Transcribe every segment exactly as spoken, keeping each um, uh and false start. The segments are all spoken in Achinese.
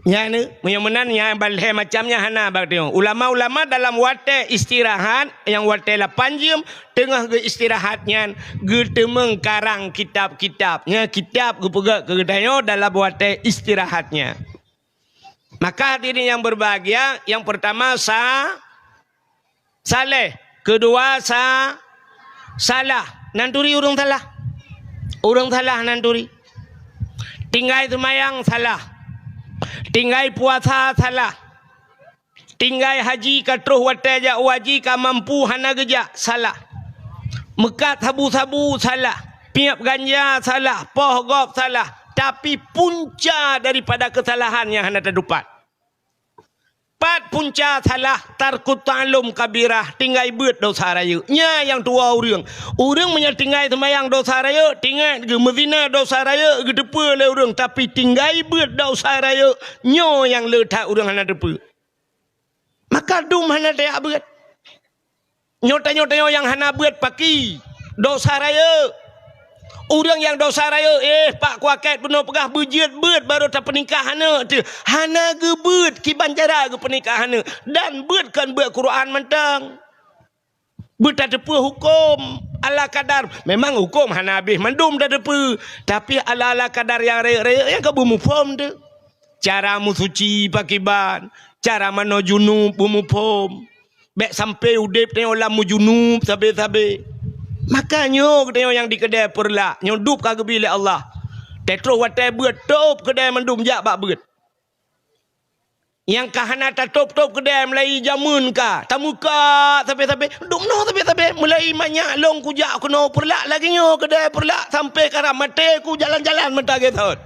Nyan, meunyoe meunan, nyan ban lhée macam nyan hana bak tanyoe. Ulama-ulama dalam watée istirahat, nyang watée lapan jeuem, teungoh geu-istirahat nyan, geuteumeung karang kitab-kitab. Nyan kitab geupeugét keu geutanyoe dalam watée istirahat nyan. Maka hadirin yang berbahagia, yang pertama sa-, saleh, kedua sa-, salah. Nan turi ureuëng salah. Ureuëng salah nan turi. Tinggai seumayang salah. Tinggai puasa salah. Tinggai haji ka troh watée jak u haji ka mampu hana geujak, salah. Meukat sabu-sabu, salah. Piep ganja, salah. Poh gob, salah. Tapi punca daripada keusalahan nyang hana tatupat. Pat punca salah, tarkut ta'allum kabirah, tinggai beuet dosa rayeuk. Nyan nyang tuwoe ureuëng. Ureuëng meunyoe tinggai seumayang dosa rayeuk, tingat geuh, meuzina dosa rayeuk, geuteupeue lé ureuëng, tapi tinggai beuet dosa rayeuk, nyoe nyang le that ureuëng hana teupeue. Maka dum hana tajak beuet. Nyoe tanyoe-tanyoe nyang hana beuet paki, dosa rayeuk. Ureuëng nyang dosa rayeuk, eh, pak kuakét bunoe peugah beujeuet beuet barô tapeunikah aneuëk teuh. Hana geubeuet kiban cara geupeunikah aneuëk. Dan beuet kon beuet Quran mantong. Beutateupeue huköm ala kadar. Memang huköm hana habéh mandum tateupeue. Tapi ala-ala kadar nyang rayeuk-rayeuk nyan ka beumuphom teuh. Cara meusuci pakiban, cara manoe junub beumuphom. Bék sampai udeb tanyoe lam meujunub sabe-sabe. Maka nyoe geutanyoe nyang di keudée peureulak, nyoe dub ka geubri lé Allah. Teutroh watée beuet, tôb keudée mandum jak bak beuet. Nyang ka hana tatôb-tôb keudée meulai jameun ka, tamuka sabe-sabe, dum noe sabe-sabe, meulai manyak lôn kujak keunoe peureulak lagée nyoe keudée peureulak, sampai karam maté ku jalan-jalan meuta geuthot.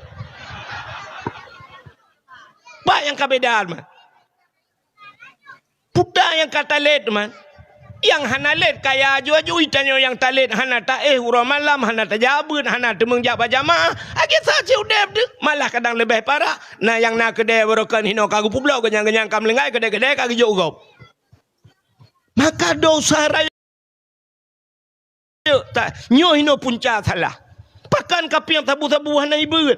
Pat nyang ka beda, man? Puta nyang ka talét, man. Nyang hana lét kaya aju-aju, itanyoe nyang talét hana taéh uroe malam, hana tajak beuet, hana teumeung jak bak jamaah. Lagée sa cit udeb teuh, malah kadang leubeh parah. Na nyang na keudée barokon hinoe ka geupeubloe, geunyang-geunyang ka meulinggai, keudée-keudée ka geujok u gob. Maka dosa rayeuk. Ta-, nyoe hinoe punca salah. Pakon ka piep sabu-sabu hana ibeuet?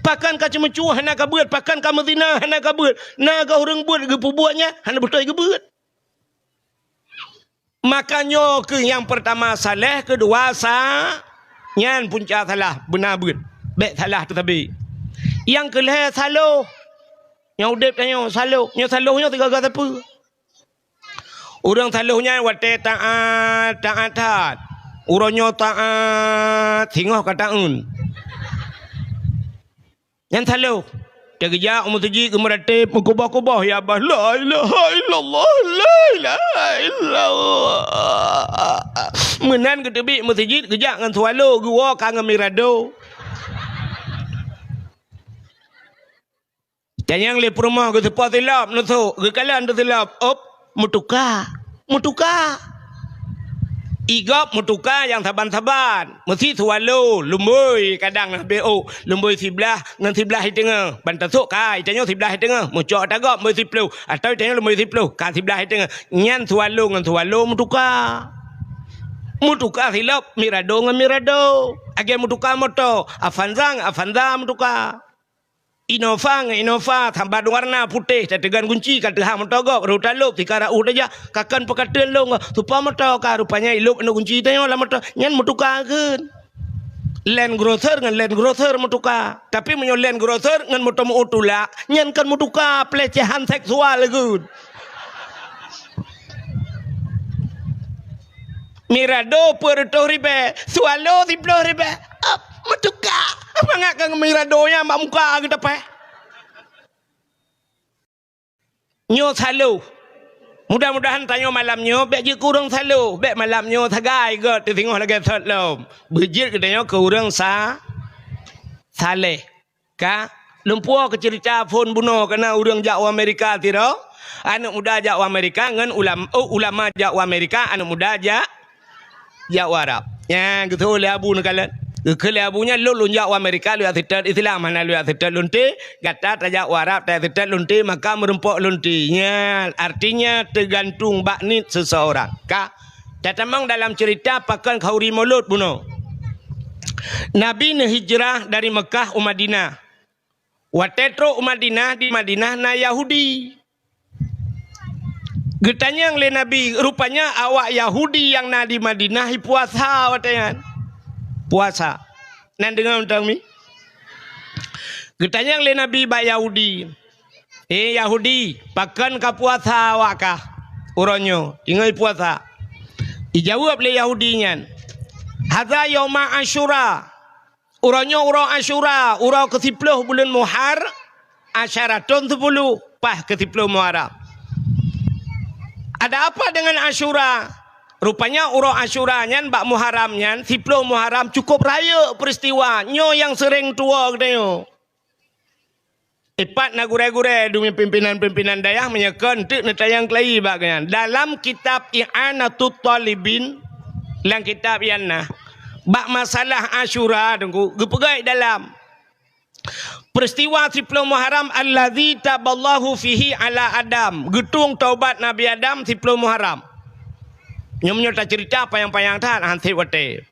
Pakon ka ceumeucue hana ka beuet? Pakon ka meuzina hana ka beuet? Na goh ureuëng beuet geupeubuet nyan hana beutôi geubeuet. Maka nyoe keuh nyang peurtama saleh, keudua sa-, nyan punca salah, beuna beuet. Bék salah teuh sabe. Nyang keulhée saloh. Nyang udeb tanyoe saloh. Nyoe saloh nyoe sigaga sapeue? Ureuëng saloh nyan watée taát, taát that. Uroe nyoe taát, singoh ka taeun. Nyan saloh. Teugeujak u meuseujid geumeuratéb meukuboh-kuboh, ya bah, la ilaha illallah, la ilaha illallah. Meunan geuteubiet meuseujid geujak ngon swallow, geuwoe ka ngon mirado. Tanyong lé peurumoh geuseupôt silop neusok, geukalon teusilop, op, meutuka, meutuka. Igob meutuka nyang saban-saban, meusi swallow, lumboi kadang habéh ôk, lumboi siblaih ngon siblaih i teungoh, ban tasok ka, i tanyoe siblaih i teungoh, meucok ata gob lumboi siploh, atawa i tanyoe lumboi siploh, ka siblaih i teungoh. Nyan swallow ngon swallow meutuka. Meutuka silop, mirado ngon mirado. Lagée meutuka moto, Avanza ngon Avanza meutuka. Innova ngon Innova, saban warna putéh, tateugon gunci, ka teuhah moto gob, rot talop, tika raôh tajak, ka kon peukateuen lôn, supa moto ka, rupanya ilop aneuk gunci tanyoe lam moto, nyan meutuka kheun. Land Cruiser ngon Land Cruiser meutuka. Tapi meunyoe Land Cruiser ngon moto meu tulak, nyan kon meutuka, pelecehan seksual kheun. Mirado peuet reutôh ribée, swallow siploh ribée. Ap, meutuka. Mangat keu mirado nyan bak muka geuteupeh. Nyoe saloh. Mudah-mudahan tanyoe malam nyoe bék jeuet keu ureuëng saloh, bék malam nyoe sagai gét teusingoh lagée sot lom. Beujeuet geutanyoe keu ureuëng sa-, saleh. Ka, lôn puwoe keu ceurita phon bunoe, keunan ureuëng jak u Amerika sidroe, aneuk muda jak u Amerika ngon ulam-, oh, ulama jak u Amerika, aneuk muda jak, jak u Arab. Nyan geutho lé Abu neukalon. Geukheun lé Abu nyan, lôn, lôn jak u Amerika, lôn jak seutôt Islam, hana lôn jak seutôt lonte, gata tajak u Arab, tajak seutôt lonte, maka meurumpok lonte. Nyan, artinya teugantung bak niet seuseurang. Ka, tatamong dalam ceurita pakon khauri mulod bunoe. Nabi neuhijrah dari Meukah u Madinah. Watée trok u Madinah, di Madinah na Yahudi. Geutanyong lé Nabi, rupanya awak Yahudi nyang na di Madinah i puasa watée nyan. Puasa. Nan deungoe mantong mi? Geutanyong lé Nabi bak Yahudi, "Eh Yahudi, pakon ka puasa awak kah uroe nyoe? Ingat puasa." Ijaweueb lé Yahudi nyan, "Hadza yauma Asyura." Uroe nyoe uroe Asyura, uroe keusiplôh buleuen Muhar, asyara thon siploh, paih keusiplôh Muharram. Ada apa dengan Asyura? Rupanya uroe Asyura nyan bak Muharram nyan, siploh Muharram cukôp rayeuk peuristiwa. Nyoe nyang seuréng tuwoe geutanyoe. Ipat na gurée-gurée deungon pimpinan-pimpinan dayah meunyoe kon teuk neutanyong keulayi bak geuhnyan. Dalam kitab I'anatut Talibin, lam kitab nyan na, bak masalah Asyura, Teungku, geupeugah dalam peristiwa siploh Muharram, "Allazi taballahu fihi ala Adam", geutueng taubat Nabi Adam siploh Muharram. Nyoe meunyoe taceurita panyang-panyang that, han sép watée.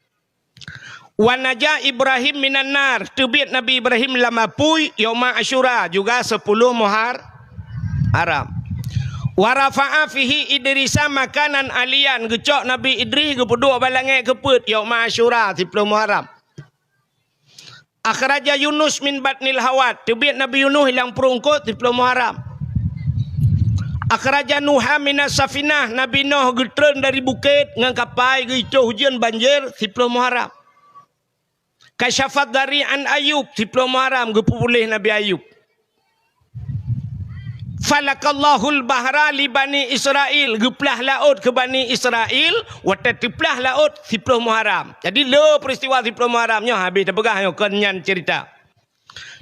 "Wa naja Ibrahim minan nar", teubiet Nabi Ibrahim lam apui, yauma Asyura, juga siploh Muhar-, Haram. "Wa rafa'a fihi Idrisa makanan aliyan", geucok Nabi Idris geupeuduek bak langét keu peuet, yauma Asyura, siploh Muharram. "Akhraja Yunus min batnil hawat", teubiet Nabi Yunus lam pruet eungkôt, siploh Muharram. "Akhraja Nuha minas safinah", Nabi Nuh geutreun dari bukét ngon kapai, geuitoh ujeuen banjir, siploh Muharram. "Kasyafad dari an Ayub", siploh Muharram, geupeupuléh Nabi Ayub. "Falakallahul bahra li Bani Israil", geuplah laôt keu Bani Israil, watée teuplah laôt siploh Muharram. Jadi, le peristiwa siploh Muharram nyoe habéh tapeugah nyoe, kon nyan cerita.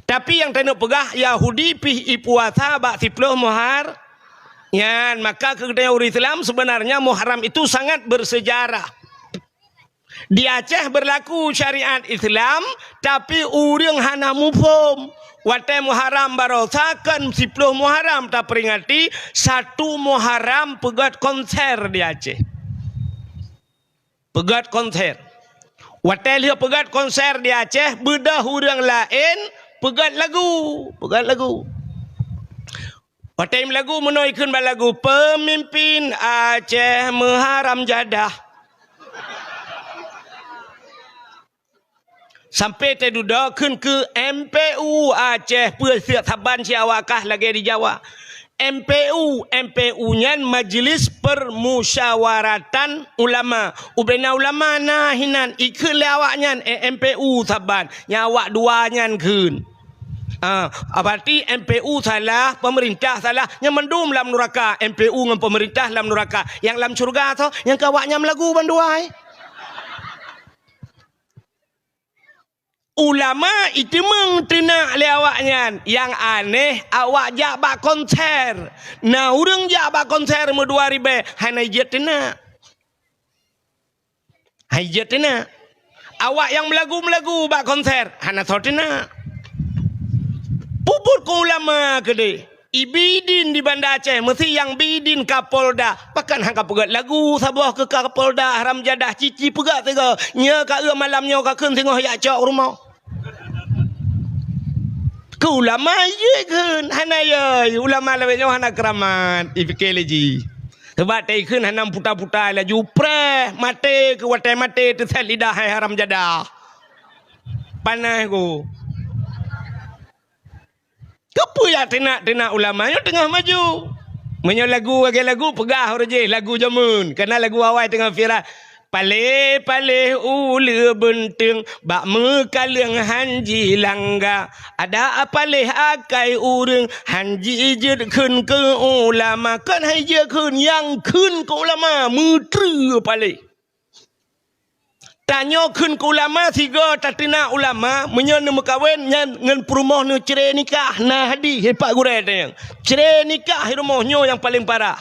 Tapi nyang taneuk peugah, Yahudi pih ipuasa bak siploh Muhar-, nyan, maka keu geutanyoe ureuëng Islam, sebenarnya Muharram itu sangat bersejarah. Di Aceh berlaku syariat Islam, tapi ureuëng hana muphom. Watée Muharram barosa, kon siploh Muharram taperingati, satu Muharram peugét konser di Aceh. Peugét konser. Watée lheueh peugét konser di Aceh, beudôh ureuëng laén peugét lagu, peugét lagu. Watée meulagu meunoe ikheun bak lagu, "Peumimpin Aceh meuharam jadah." Sampoe teududoe kheun keu M P U Aceh, peue siat saban si awak kah lagée di Jawa. M P U, M P U nyan Majelis Permusyawaratan Ulama. Ubena ulama na hinan ikheun lé awak nyan, eh, M P U saban. Nyang awak dua nyan kheun. Ah, berarti M P U salah, pemerintah salah, nyang mandum lam nuraka, M P U ngon pemerintah lam nuraka. Nyang lam syurga tho, nyang keu awak nyan meulagu bandua, eh. Ulama iteumeung teunak lé awak nyan, nyang aneh awak jak bak konser. Na ureuëng jak bak konser meudua ribée, hana jeuet teunak. Hai jeuet teunak. Awak nyang meulagu-meulagu bak konser, hana soe teunak. Peubuet keu ulama keudeh. Ibi idin di Banda Aceh, meusi nyang bi idin Kapolda. Pakon han ka peugét lagu saboh keu Kapolda, haram jadah, cici peugét sigoe. Nyoe ka eu malam nyoe ka kheun singoh jak cok rumoh. Keu ulama jeuet kheun, hana yoi. Ulama lawét nyoe hana keuramat, ipike lé jih. Sabab teukheun hana puta-puta laju preh, maté keu watée maté teusét lidah hai haram jadah. Panas ku. Keupeue jak teunak-teunak ulama nyoe teungoh maju? Meunyoe lagu lagée lagu peugah ureuëng jih lagu jameun, kana lagu awai teungoh viral. Paléh-paléh uleue beunteung, bak meukaleueng han jilangga. Ada paléh akai ureuëng, han jijeuet kheun keu ulama. Kon han jijeuet kheun, nyang kheun keu ulama, meutreue paléh. Tanyoe kheun keu ulama sigoe tateunak ulama, meunyoe neumeukawen nyan ngon peurumoh neucre nikah, na hadih, eh, Pak Gurée tanyong. Cre nikah rumoh nyoe nyang paleng parah.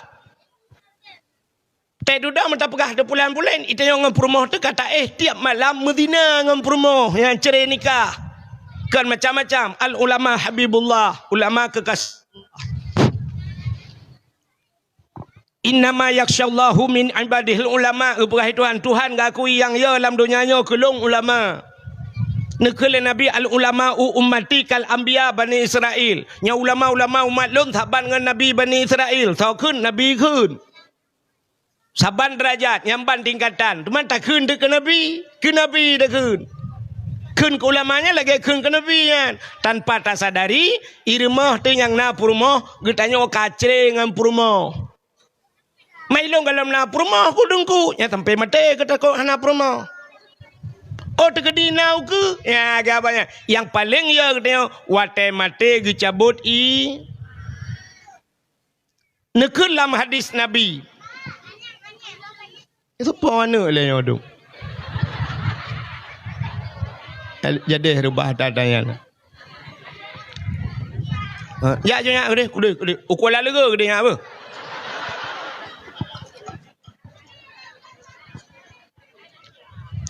Teududoe meuta peugah teupulan-pulan, itanyoe ngon peurumoh teuka taéh tieb malam meuzina ngon peurumoh nyang cre nikah. Kon macam-macam. Al ulama habibullah, ulama keukas-, "Innama yakhsyallahu min ibadihil ulama," geupeugah Tuhan. Tuhan geuakui nyang yo lam donya nyoe keu lôn ulama. Neukheun lé Nabi, "Al-ulama'u ummati kal anbiya Bani Israil." Nyoe ulama-ulama umat lôn saban ngon Nabi Bani Israil. Soe kheun? Nabi kheun. Saban deurajat, nyang ban tingkatan. Teuma takheun teuh keu Nabi, keu Nabi takheun. Kheun keu ulama nyan lagèe kheun keu Nabi nyan. Tanpa tasadari, i rumoh teuh nyang na peurumoh, geutanyoe kacré ngon peurumoh. Mai lôn gohlom na peurumoh ku teungku, nyan sampoe maté geutakot hana peurumoh. Oh, teukeudi na ukeue? Ya, geuba nyan. Nyang paleng yo geutanyoe watèe maté geucabot i. Neukheun lam hadis Nabi. Soe po aneuk lé nyoe dum? Jadeh reubah tanya. Ha, jak jih nyak keudeh, keudeh, keudeh. U Kuala Leugo keudeh nyak beuh.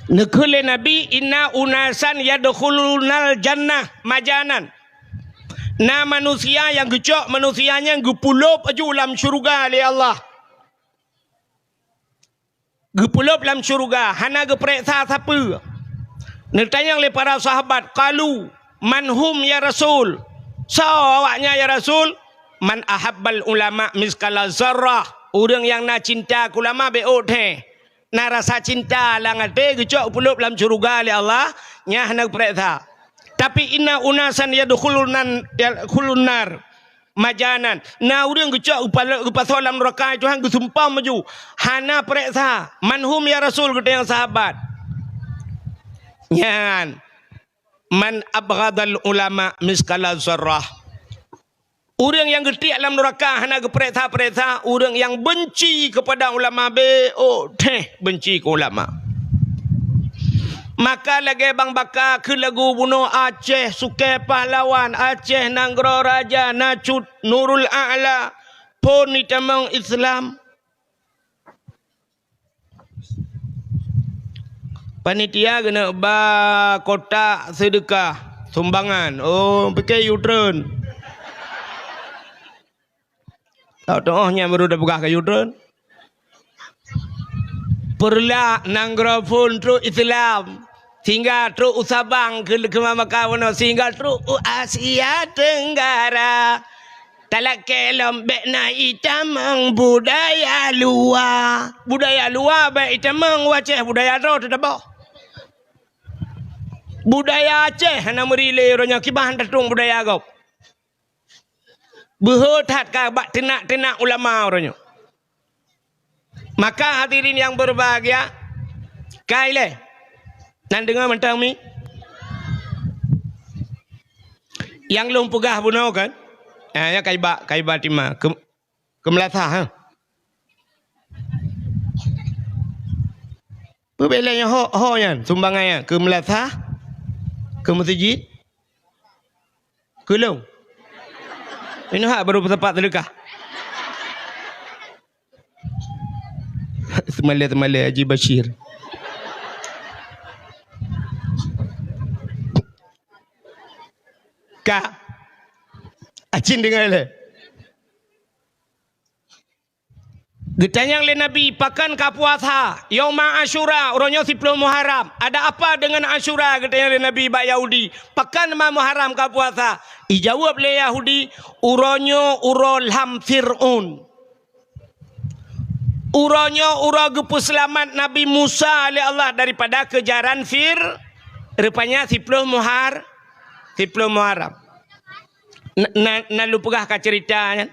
Neukheun lé Nabi, "Inna unasan yadkhulunal jannah majanan." Na manusia nyang geucok manusia nyan geupeulop aju lam syeuruga lé Allah. Geupeulop lam syeuruga, hana geupareksa sapeue. Neutanyong lé para sahabat, qalu, "Man hum ya Rasul?" Soe awaknyan ya Rasul? "Man ahabbal ulama miskala zarrah." Ureueng nyang na cinta keu ulama beu thèe. Na rasa cinta lam até geucok peulop lam syeuruga lé Allah, nyan hana geupareksa. Tapi inna unasan yadkhulunan, yadkhulun nar majanan. Na ureueng geucok geupalo-, geupasoe lam nuraka Tuhan geusumpah maju. Hana pareksa. Man hum ya Rasul, geutanyong sahabat. Nyan. Man abghadal ulama miskala zarrah. Ureueng nyang geutiek lam nuraka hana geupareksa-pareksa, ureueng nyang benci keupada ulama beu thèe benci keu ulama. Maka lagèe bang baka keu lagu bunoe Aceh, Sukè Pahlawan, Aceh Nanggroe Raja, na cut Nurul A'la, phon itamong Islam. Panitia keuneuk ba kotak seudeukah sumbangan. Oh, pike U-turn. Tau teuh nyan baru tapeugah keu U-turn. Peureulak nanggroe phon trok Islam. Sehingga trok u Sabang keu, keu maka bunoe, sehingga trok u Asia Tenggara. Talakèe lom bèk na itamong budaya luwa. Budaya luwa bèk itamong u Aceh, budaya droe teutabôh. Budaya Aceh hana meuri lé uroe nyoe, kiban tatong budaya gob. Beuhe that ka bak teunak-teunak ulama uroe nyoe. Maka hadirin yang berbahagia, kai lé. Nan deungoe mantong mi? Nyang lôn peugah bunoe kan? Ah, ya kai ba, kai ba tima. Keu, keu meulasah, ha? Peubeda nyoe ho, ho nyan, sumbangan nyan, keu meulasah, keu meuseujid, keu lôn. Inoe hak baru peusapat seudeukah. Seumalée-seumalée Haji Bashir. Ka. Acin deungoe lé. Geutanyong lé Nabi, "Pakon ka puasa?" "Yauma Asyura, uroe nyoe siploh Muharram." "Ada apa dengan Asyura?" geutanyong lé Nabi bak Yahudi. "Pakon ma Muharram ka puasa?" Ijaweueb lé Yahudi, "Uroe nyoe uroe lham Fir'aun." Uroe nyoe uroe geupeuseulamat Nabi Musa lé Allah daripada keujaran Fir-, rupanya siploh Muhar-, siploh Muharram. Na, na, na lôn peugah ka ceurita nyan.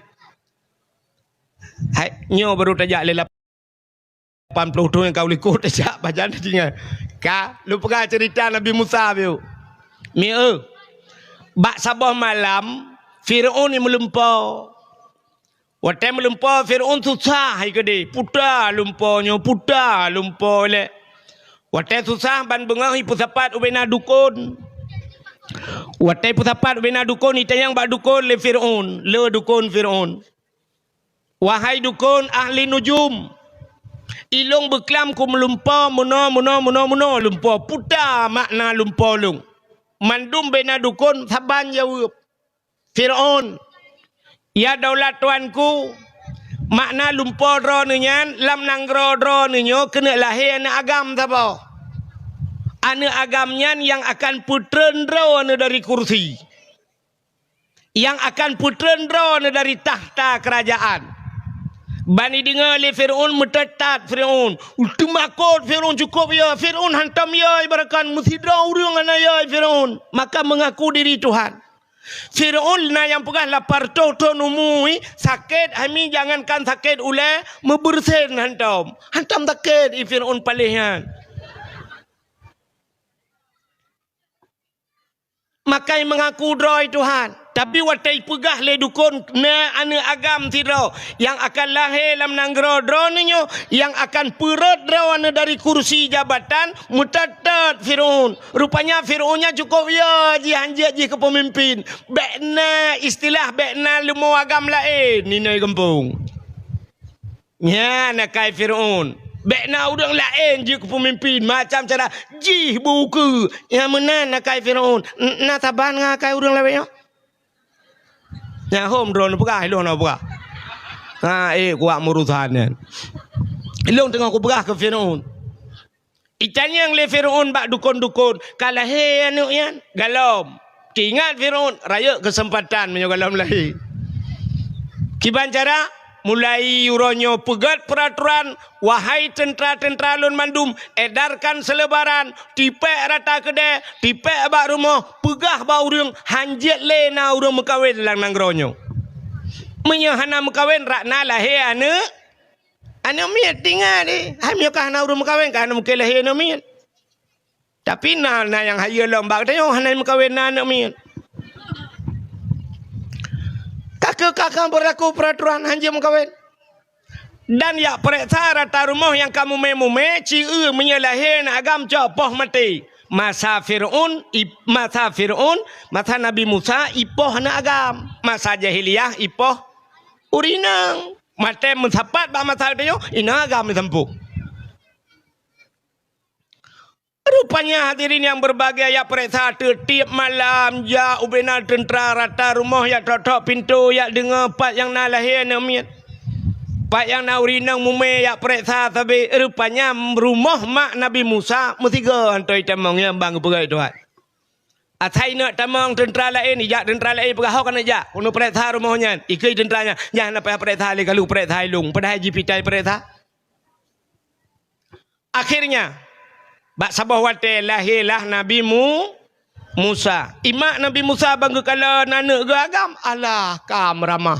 Hai, nyoe baru tajak lé lapan ploh thôn nyang ka u likot tajak, pajan tatinggai. Ka, lôn peugah ceurita Nabi Musa biôh. Mi eu, bak saboh malam, Fir'aun meulumpoe. Watèe meulumpoe Fir'aun susah hai keudeh, puta lumpoe nyoe, puta lumpoe lé. Watèe susah ban beungoh ipeusapat ubena dukon. Watèe ipeusapat ubena dukon, itanyong bak dukon lé Fir'aun, lé dukon Fir'aun. "Wahai dukon ahli nujum, ilôn beuklam keu meulumpoe meunoe, meunoe, meunoe, meunoe lumpoe, puta makna lumpoe lôn." Mandum bena dukon saban jaweueb. Fir'aun, "Ya daulat tuanku, makna lumpoe droeneuh nyan lam nanggroe droeneuh nyoe keuneuk lahé aneuëk agam saboh. Aneuk agam nyan nyang akan peutreun droeneuh dari kursi. Nyang akan peutreun droeneuh dari takhta keurajaan. Ban ideungoe lé Fir'aun, meutat-tat Fir'aun. Teumakot Fir'aun cukôp yo. Fir'aun hantom yo, ibaratkan meusidroe ureuëng hana yo Fir'aun. Maka meungaku diri Tuhan. Fir'aun na nyang peugah lapan reutôh thon umu, sakét hami, jangankan sakét ulée, meubeureusen hantom. Hantom sakét i Fir'aun paléh nyan. Makai meungaku droe Tuhan. Tapi watée ipeugah lé dukon na aneuk agam sidroe nyang akan lahé lam nanggroe droeneuh nyoe, nyang akan peurot droeneuh dari kursi jabatan, meutot-tot Fir'aun. Rupanya Fir'aun nyan cukôp yo jih hanjeuet jih keu peumimpin. Bék na istilah bék na leumo agam laén inoe gampông. Nyan akai Fir'aun. Bék na ureuëng laén jeuet keu peumimpin macam cara jih beu ukeue. Nyang meunan akai Fir'aun. N-, na saban ngon akai ureuëng lawét nyoe? Nyang hom droeneuh peugah, ilôn na peugah. Ha, eh, kuat meurusan nyan. Ilôn teungoh kupeugah keu Fir'aun. Itanyong lé Fir'aun bak dukon-dukon, "Ka lahé aneuk nyan?" "Galom." Teuingat Fir'aun, rayeuk keuseumpatan meunyoe galom lahé. Kiban cara, mulai uroe nyoe peugét peuratoran, wahai teuntra-teuntra lôn mandum, edarkan seulebaran, tipék rata keudée, tipék bak rumoh, peugah bak ureuëng, hanjeuet lé na ureuëng meukawen lam nanggroe nyoe. Meunyoe hana meukawen, rak na lahé aneuk, aneuk miet, teuingat deh. Hai meunyoe ka hana ureuëng meukawen, ka hana mungken lahé aneuk miet. Tapi na, na nyang hayeue lom bak tanyoe hana meukawen na aneuk miet. Ka keuh ka, ka beurlaku peuratoran hanjeuet meukawen. Dan yak peureksa rata rumoh nyang ka mumé-mumé, ci-eu meunyoe lahé aneuk agam cok poh maté. Masa Fir'aun, i-, masa Fir'aun, masa Nabi Musa ipoh aneuk agam. Masa jahiliyah ipoh ureuëng inong. Maté meusapat bak masa tanyoe, inong agam meusampôh. Rupanya hadirin yang berbahagia, yak peureksa teutiep malam jak ubena teuntra rata rumoh, yak tok-tok pintoe, yak deungoe pat nyang na lahé aneuk miet. Pat nyang na ureuëng inong mumé, yak peureksa sabe. Rupanya rumoh mak Nabi Musa meusigoe hantom itamong, nyang ban geupeugah Tuhan. Asai neuk tamong teuntra laén, ijak teuntra laén peugah, "Ho keuneuk jak, keuneuk peureksa rumoh nyan." Ikeue teuntra nyan, "Nyan hana payah peureksa lé, ka lheueh peureksa ilôn." Padahai jipitai peureksa. Akhirnya, bak saboh watée lahé lah Nabi Mu-, Musa. Imak Nabi Musa ban geukalon aneuk geuh agam, alah ka meuramah.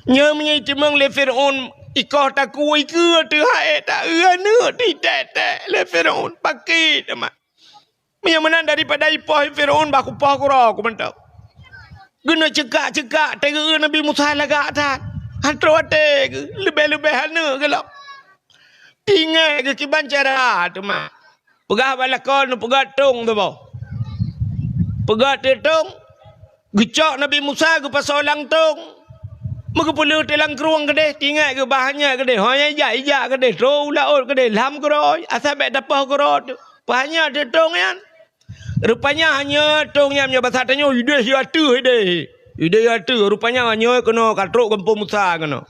Nyoe meunyoe itimong lé Fir'aun, ikoh takue ikeue teuhai ta-eu aneuk titek-tek lé Fir'aun. Pakri teuma. Meunyoe meunan daripada ipoh Fir'aun bah kupoh keudroe ku mantong. Geuneuk ceukak-ceukak teuh geu Nabi Musa lagak that. Hantroe watée geu, leubeh-leubeh aneuk geu lom. Tinggai geu kiban cara teuma. Peugah bak lakoe neupeugah tong saboh. Peugah teutong, geucok Nabi Musa geupasoe lam tong. Meugeupeuleueh teuk lam krueng keudeh, tinggai geu bah hanyot keudeh. Ho nyang ijak, ijak keudeh, trok u laôt keudeh, lam keudroe, asai bék tapoh keudroe teuh. Bah hanyot teuk tong nyan. Rupanya hanyot tong nyan meunyoe basa tanyoe, ideh ateueh ideh. Ideh ateueh, rupanya nyoe keunoe ka trok gampông Musa keunoe.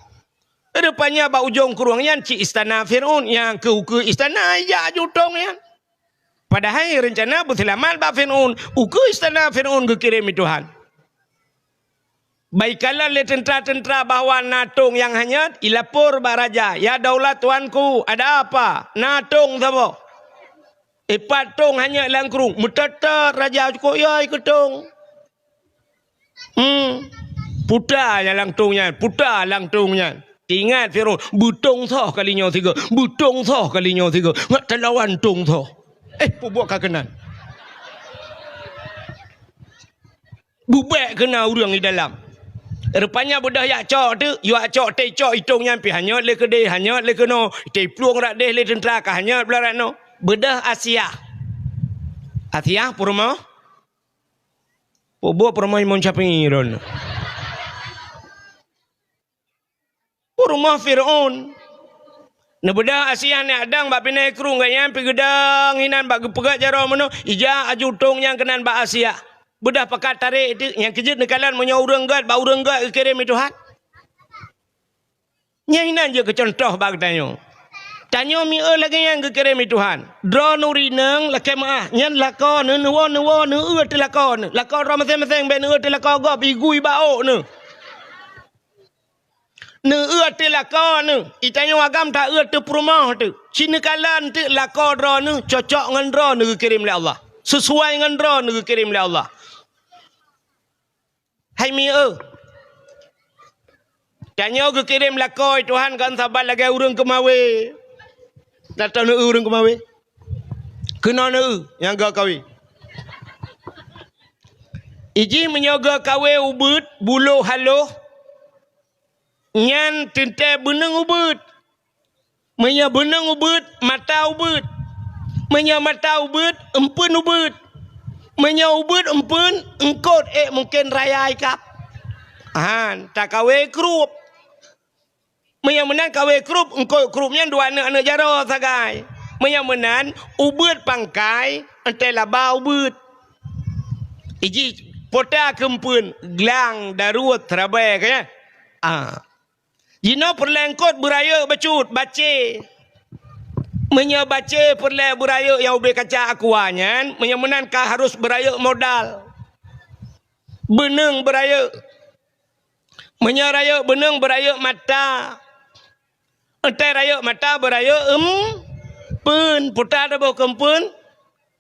Rupanya bak ujong krueng nyan cit istana Fir'aun, nyang keu ukeue istana ijak aju tong nyan. Padahai reuncana beuseulamat bak Fir'aun, ukeue istana Fir'aun geukirém lé Tuhan. Bak ikalon lé teuntra-teuntra bahwa na tong nyang hanyot, ilapor bak raja, "Ya daulat tuanku, ada apa? Na tong saboh." "Eh, pat tong hanyot lam krueng?" Meutot-tot raja cukôp yo ikeue tong. Hmm. Puta nyan lam tong nyan, puta lam tong nyan. Ingat Fir'aun, "Beutong soh kali nyoe sigoe, beutong soh kali nyoe sigoe. Ngat talawan tong soh." Eh, peubuet ka keunan. Bubek keunan ureuëng di dalam. Rupanya beudôh yak cok teuk, yak cok teuh cok itong nyan pih hanyot lé keudeh, hanyot lé keunoe, teuh plueng rak deh lé teuntra ka hanyot blah rak noe. Beudôh Asiah. Asiah peurumoh. Peubuet peurumoh Imam Syafi'i ron. Peurumoh Fir'aun. Neubeudôh Asiah nyan adang bak pinai krueng gobnyan pih geudong hinan bak geupeugét jaroe meunoe, ijak aju tong nyan keunan bak Asiah. Beudôh pakat tarek teuk, nyang keujeuet neukalon meunyoe ureuëng gét bak ureuëng gét geukirém lé Tuhan. Nyan hinan jeuet keu cuntoh bak geutanyoe. Tanyoe mieu lagée nyan geukirém lé Tuhan. Droeneuh ureuëng inong lakée meuáh, nyan lakoe neuh, neuwoe, neuwoe, neueu teuh lakoe neuh. Lakoe droe maséng-maséng bék neueu teuh lakoe gob, igui bak ôk neuh. Neueu teuh lakoe neuh, i tanyoe agam taeu teuh peurumoh teuh. Ci neukalon teuh lakoe droeneuh cocok ngon droeneuh geukirém lé Allah. Sisuai ngon droeneuh geukirém lé Allah. Hai mieu, tanyoe geukirém lakoe Tuhan kon saban lagée ureuëng keumawé. Tato neueu ureuëng keumawé. Keunoe neueu nyang geukawe. Iji meunyoe geukawe ubeuet, buloh haloh, nyan teuntée beuneueng ubeuet. Meunyoe beuneueng ubeuet, mata ubeuet. Meunyoe mata ubeuet, eumpeuen ubeuet. Meunyoe ubeuet eumpeuen, eungkot ék mungken raya ikab. Han, takawe krup. Meunyoe meunan kawe krup, eungkot krup nyan dua aneuëk-aneuëk jaroe sagai. Meunyoe meunan, ubeuet pangkai, eunteuk laba ubeuet. Iji pota keumpeuen, glang, daruet, rabai, ka nyan? Ah. Jinoe peureulée eungkot beurayeuk bacut, bacé. Meunyoe bacé peureulée beurayeuk nyang ubé kaca aqua nyan, meunyoe meunan ka harus beurayeuk modal. Beuneueng beurayeuk. Meunyoe rayeuk beuneueng beurayeuk mata. Eunteuk rayeuk mata beurayeuk eumpeuen, pota taboh keumpeuen,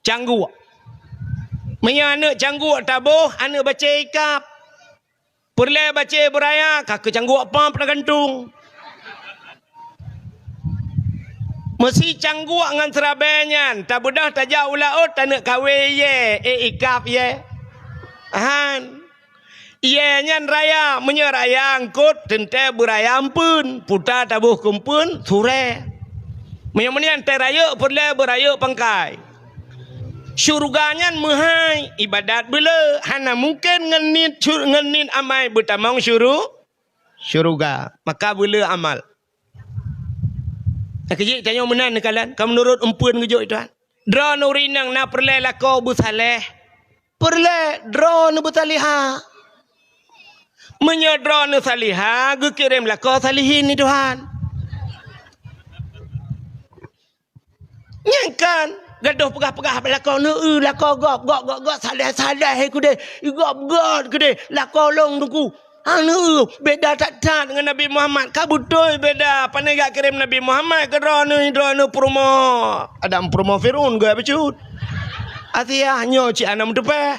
cangguek. Meunyoe aneuëk cangguek taboh, aneuëk bacé ikab. Peureulée bacé beuraya, ka keu cangguek pap tagantung. Meusi cangguek ngon seurabai nyan, tabeudôh tajak u laôt, taneuk kawe yée, ék ikab yée. Han. Yée nyan raya, meunyoe raya eungkot, teuntée beuraya eumpeuen, pota taboh keumpeuen, surée. Meunyoe meunan tée rayeuk peureulée beurayeuk pangkai. Syeuruga nyan meuhai, ibadat beuleu, hana mungken ngon niet syur-, ngon niet amai beutamong syuru-, syeuruga. Maka beuleu amal. Nyang keujeuet tanyoe meunan neukalon, ka meunurot eumpeuen geujok Tuhan. Droeneuh ureuëng inong na peureulée lakoe beusaléh. Peureulée droeneuh beusalihah. Meunyoe droeneuh salihah, geukirém lakoe salihin lé Tuhan. Nyang kan gadôh peugah-peugah bak lakoe neueu, lakoe gob, gob, gob, gob, saléh, saléh, eh, keudeh, gob, gob, keudeh, lakoe lôn teungku. Aneuk, beda that-that ngon Nabi Muhammad. Ka beutôi beda. Pane geukirém Nabi Muhammad keu droeneuh, droeneuh peurumoh Adam, peurumoh Fir'aun geuh bacut. Asiah nyoe cit hana meuteupeh.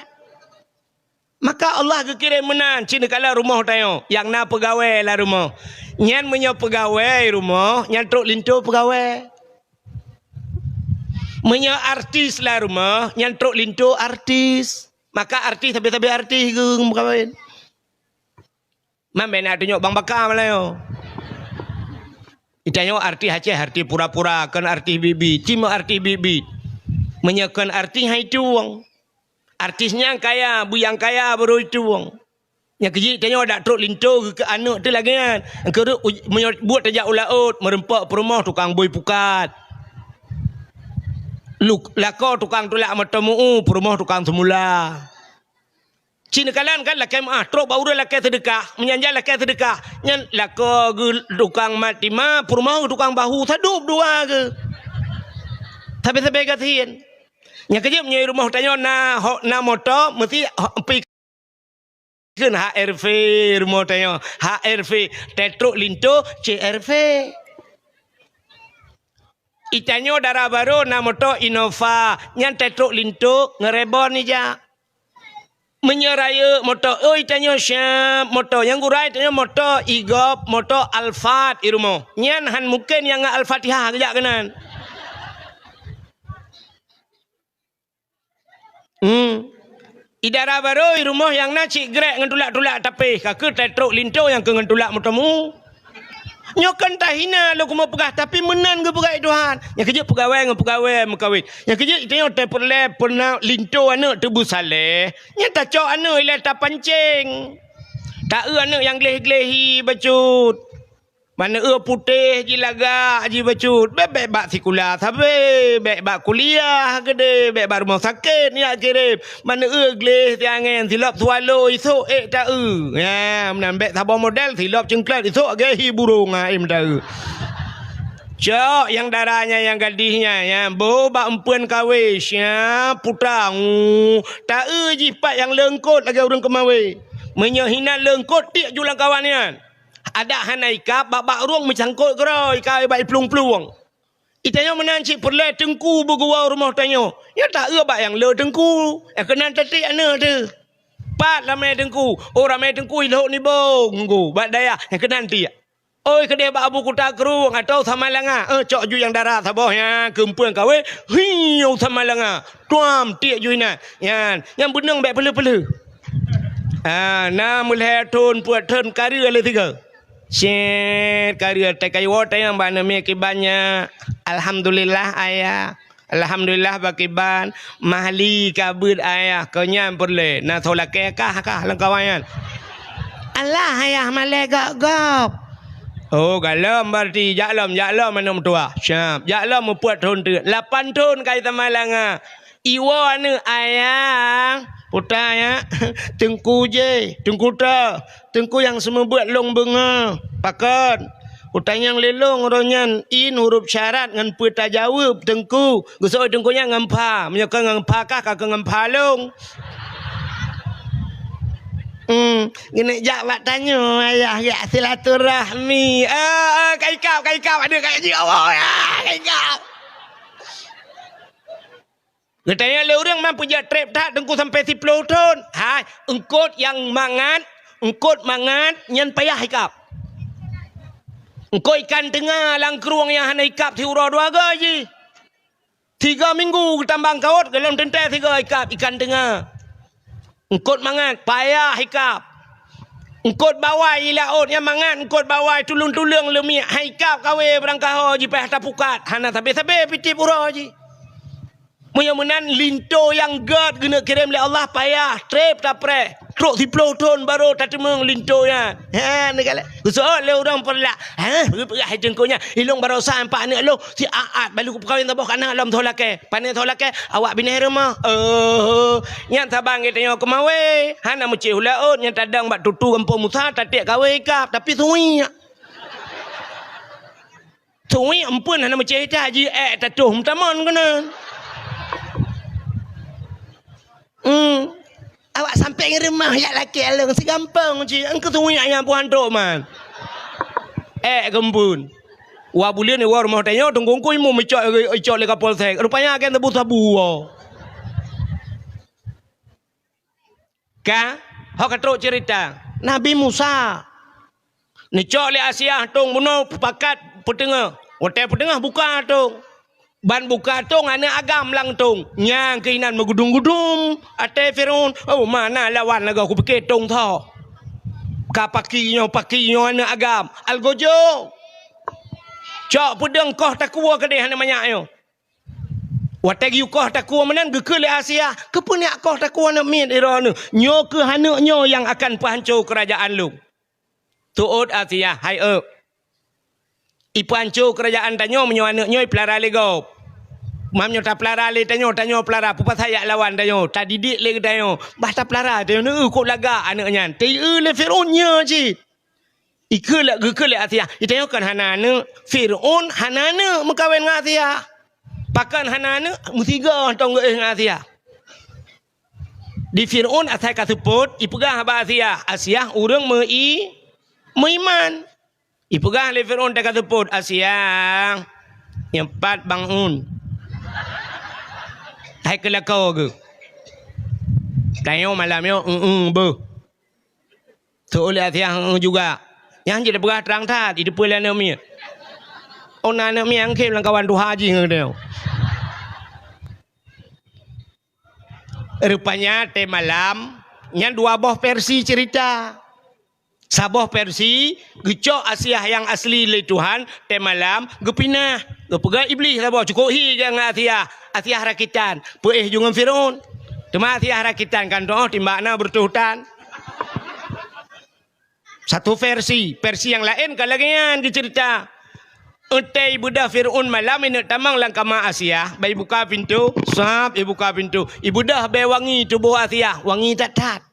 Maka Allah geukirém meunan cit neukalon rumoh tanyoe nyang na peugawée lam rumoh. Nyan meunyoe peugawée rumoh, nyan trok linto peugawée. Meunyoe artis lam rumoh, nyan trok linto artis. Maka artis sabe-sabe artis geuh meukawen. Man bèk na tunyok bang baka malayo. Itanyoe artis Aceh, artis pura-pura, kon artis biet-biet. Cuma artis biet-biet. Meunyoe kon artis hai tueng. Artis nyang kaya, buyang kaya baru itueng. Nyang keujeuet tanyoe dak trok linto keu aneuk teuh lagèe nyan. Keureuek uj-, meunyoe buet tajak u laôt, meureumpok peurumoh tukang bui pukat. Luk-, lakoe tukang tulak moto meu-u, peurumoh tukang seumula. Ci neukalon kan lakèe meu'ah, trok bak ureueng lakèe seudeukah, meunyan jan lakèe seudeukah, nyan lakoe geuh tukang mat tima, peurumoh geuh tukang bahu, sadub dua geuh. Sabe-sabe gasien. Nyang keujeuet meunyoe rumoh tanyoe na ho-, na moto, meusti ho-, pi-, kheun H R V rumoh tanyoe, H R V, teutrok linto, C R V. Itanyoe dara barô na moto Innova, nyan teutrok linto ngeuribon ija. Meunyoe rayeuk moto, oi, tanyoe siap moto. Nyang gura tanyoe moto Igop, moto Alphard i rumoh. Nyan han mungken nyang ngon Al-Fatihah geujak keunan. Hmm. I dara barô i rumoh nyang na cit grek ngon tulak-tulak tapéh, ka keuh teutrok linto nyang keu ngon tulak moto meu. Nyoe kon tahina lôn keumeung peugah, tapi meunan geupeugah lé Tuhan. Nyang keujeuet peugawée ngon peugawée meukawen. Nyang keujeuet itanyoe tapeureulèe peureuna linto aneuk teuh beusaléh. Nyan tacok aneuk ilèe tapancéng. Taeu aneuk nyang gleh-gleh hi bacut. Maneue putéh jilagak jibacut. Bèk-bèk bak sikula sabe, bèk bak kuliah keudéh, bèk bak rumoh sakét nyak kirém. Maneue gleh siangén, silop swallow isok ék taeu. Nya, meunan bèk saboh model, silop ceuengklat isok lagèe hi burông, ha, ék meudaeu. Cok nyang dara nyan, nyang gadih nyan, nyan boh bak eumpeuen kawé, sya puta, ngu, taeu jih pat nyang leungkot lagée ureuëng keumawé. Meunyoe hinan leungkot, tiek ju lam kawan nyan. Adak hana ikab, bak-bak rueng meucangkot keudroe, ikab bak iplueng-plueng. Itanyoe meunan cit peureulée teungku beuguwoe rumoh tanyoe. Nyan taeu bak nyang le teungku, nyang keunan tatiek aneuëk teuh. Pat ramé teungku, oh ramé teungku ilhok nibong nggu bak dayah, nyang keunan tiek. Oi keudeh bak Abu Kuta Krueng atau Samalanga, eh, cok ju nyang dara saboh nyan keumpeueng kawé, hiu Samalanga, tuam tiek ju inan. Nyan, nyang beuneueng bék peuleuh-peuleuh. Ha, na meulhée thon peuet thon kareueng lé sigoe. Cit kareueng teuka iwoe tanyong bak aneuk miet kiban nyan. Alhamdulillah ayah. Alhamdulillah bak kiban, mahli ka beuet ayah, keu nyan peureulée na soe lakée kah, kah lam kawan nyan. Alah ayah malée gob-gob. Oh, galom berarti, jak lom, jak lom aneuk meutuwah. Siap, jak lom meupeuet thon teuk. Lapan thon ka itamah langa. Iwoe aneuk ayah, puta ya, teungku jih, teungku teu. Teungku nyang seumeubeuet lôn beungoh, pakon? Kutanyong lé lôn uroe nyan, in huruf syarat ngon peue tajaweueb, Teungku. Geusoe Teungku nyan ngon pha, meunyoe kon ngon pha kah, ka keu ngon pha lôn. Hmm, geuneuk jak bak tanyoe, ayah, jak silaturahmi. Ah, ah, ka ikab, ka ikab, aduh, ka jeuet Allah, ah, ka ikab. Geutanyoe lé ureuëng man peujeuet treb that Teungku sampoe siploh thon. Hai, eungkot nyang mangat, eungkot mangat nyan payah ikab. Eungkot ikan teunga lam krueng nyang hana ikab siuroe dua goe jih. Tiga minggu geutambang kawot, gohlom teuntée sigoe ikab ikan teunga. Eungkot mangat, payah ikab. Eungkot bawai i laôt, nyang mangat eungkot bawai tuleueng-tuleueng leumiek, hai ikab kawé beurangkaho jipayah tapukat, hana sabe-sabe pitieb uroe jih. Meunyoe meunan, linto nyang gét geuneuk kirém lé Allah payah, treb tapreh. Trok siploh thon barô tateumeung linto nyan. Ha, neugalak. Geuseuôt lé ureuëng peureulah. Ha, peugah-peugah hai teungku nyan. Ilong barosa empat aneuk lôn. Si aat balu kupeukawen saboh kana lom soe lakée. Pane soe lakée, awak binéh rumoh. Oh, nyan saban geutanyoe keumawé. Hana meucéh u laôt, nyan tadong bak tutu gampông Musa, tatiek kawé ikab, tapi suwiek. Suwiek empeuen hana meucéh that jih, ék tatoh meutamon keunan. Hmm. Awak sampéng rumoh jak lakée lôn sigampông jih, engkeu suwiek nyang buhan trok man. Ék geumbeuen. Wa buleuen iwoe rumoh tanyoe teungku-teungku imum icok, icok lé Kapolsek. Rupanya agen sabu-sabu woe. Ka, ho ka trok cerita. Nabi Musa. Neucok lé Asiah tong bunoe pakat peuteungoh. Watée peuteungoh buka tong. Ban buka tong aneuk agam lam tong. Nyang keuinan meugudum-gudum. Até Firaun, "Oh, mana lawan lagée kupike tong tho. Ka paki nyoe, paki nyoe aneuk agam. Algojo. Cok peudeueng koh takue keudeh aneuk manyak nyoe." Watée geuyue koh takue meunan geukheun lé Asiah, "Keupeue neujak koh takue aneuk miet droeneuh? Nyoe kheueh aneuk nyoe nyang akan peuhanco keurajaan lôn." Teuôt Asiah, "Hai eu, ipeuhanco keurajaan tanyoe meunyoe aneuk nyoe ipeulara lé gob. Meunyoe tapeulara lé tanyoe, tanyoe peulara, peue pasai jak lawan tanyoe, tadidik lé geutanyoe, bah tapeulara tanyoe, neueu kok lagak aneuk nyan, teu-eu lé Firaun nyoe cit." Ikheun lé, geukheun lé Asiah, "Geutanyoe kon hana aneuk, Firaun hana aneuk meukawen ngon Asiah. Pakon hana aneuk, meusigoe tong geuéh ngon Asiah." Di Firaun asai ka seupôt, ipeugah bak Asiah, Asiah ureuëng meu-i-, meuiman. Ipeugah lé Firaun teuka seupôt, "Asiah, nyang pat bangun. Hai keulako geuh. Tanyoe malam nyoe, eu-eu beuh." Teuôt lé Asiah, "Eu-eu juga." Nyan jeuet peugah trang that, jiteupeue lé aneuk miet. Oh, na aneuk miet nyang khém lam kawan tuha jih ngon geutanyoe. Rupanya tée malam, nyan dua boh versi cerita. Saboh versi, geucok Asiah nyang asli lé Tuhan, tée malam geupinah. Geupeugah Iblih saboh, "Cukop hi ngon Asiah, Asiah rakitan, peuéh ju ngon Firaun." Teuma Asiah rakitan kan toh, timbak na beureutoh tan. Satu versi, versi nyang laén ka lagée nyan geuceurita. Eunteuk ibeudoh Firaun malam ineuk tamong lam kama Asiah, bah ibuka pintoe, sab ibuka pintoe, ibeudoh bée wangi tuboh Asiah, wangi that-that.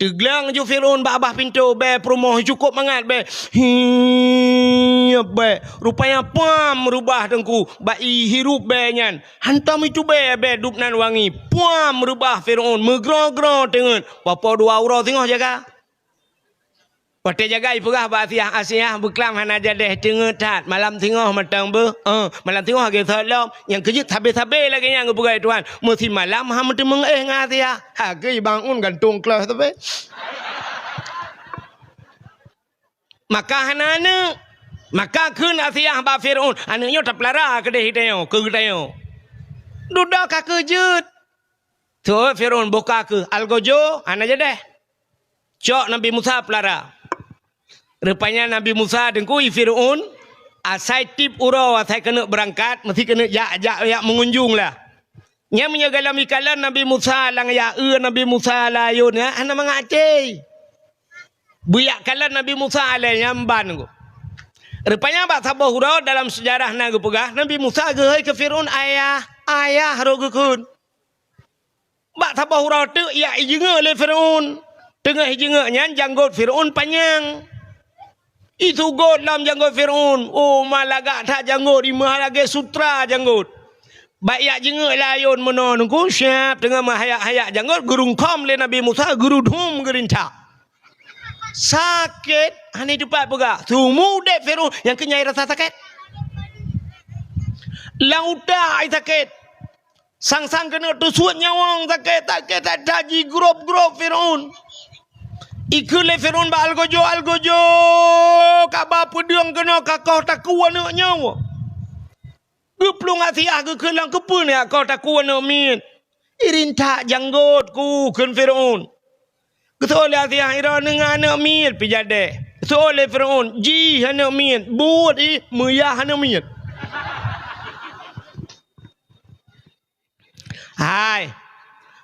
Teugleng ju Firaun bak babah pintoe bée peurumoh, cukop mangat bée. Hi. Nyoe bèe, rupanya puam reubah teungku, bak ié hirup bèe nyan. Hantom itubèe bèe dub nan wangi, puam reubah Firaun, meugroe-groe teungeut. Poh-poh dua uroe singoh jaga. Watèe jaga ipeugah bak Asiah, "Asiah, beuklam hana jadèh, teungeut that, malam singoh mantong beuh." "Eh, malam singoh lagèe sot lom." Nyang keujeuet sabé-sabé lagèe nyan geupeugah Tuhan, "Meusimalam han meuteumeung éh ngon Asiah." Ha, geuh bangun gantong kleuh sabé. Maka hana aneuk. Maka kheun Asiah bak Firaun, "Aneuk nyoe tapeulara keudéh geutanyoe, keu geutanyoe." Dudoe ka keuh jeuet. Teuôt Firaun, "Boh ka keuh, algojo hana jadèh. Cok Nabi Musa peulara." Rupanya Nabi Musa teungku i Firaun, asai tiep uroe asai keuneuk beurangkat, meusti keuneuk jak, jak, jak meungunjung lah. Nyan meunyoe gohlom ikalon Nabi Musa lam jak eu Nabi Musa lam ayôn nyan, hana mangat até. Beujak kalon Nabi Musa lé nyan ban geuh. Rupanya bak saboh uroe dalam seujarah na geupeugah, Nabi Musa geuhôi keu Firaun, "Ayah, ayah," rot geukheun. Bak saboh uroe teuk jak ijeungeuk lé Firaun. Teungoh ijeungeuk nyan janggot Firaun panyang. Isugot lam janggot Firaun. Oh, ma lagak that janggot, imeuh lagèe sutra janggot. Bak jak jeungeuk lam ayôn meunoe teungku, siap teungoh meuhayak-hayak janggot, geurungkhom lé Nabi Musa, geurudhom geurintak. Sakét, hana teupat peugah. Seumeu udép Firaun nyang keunyai rasa sakét. Lam utak ai sakét. Sang-sang keuneuk teusuet nyawöng, sakét, sakét that-that, jigrob-grob Firaun. Ikheun lé Firaun bak algojo, "Algojo, kaba peudeueng keunoe ka koh takue aneuk nyoe." Geuplueng Asiah geukheun, "Lam keupeue nyak koh takue aneuk miet?" "Irintak janggot ku," kheun Firaun. Geuseuôt lé Asiah, "Droeneuh ngon aneuk miet pih jadèh?" Geuseuôt lé Firaun, "Jih aneuk miet, buet ih meuyah aneuk miet." Hai,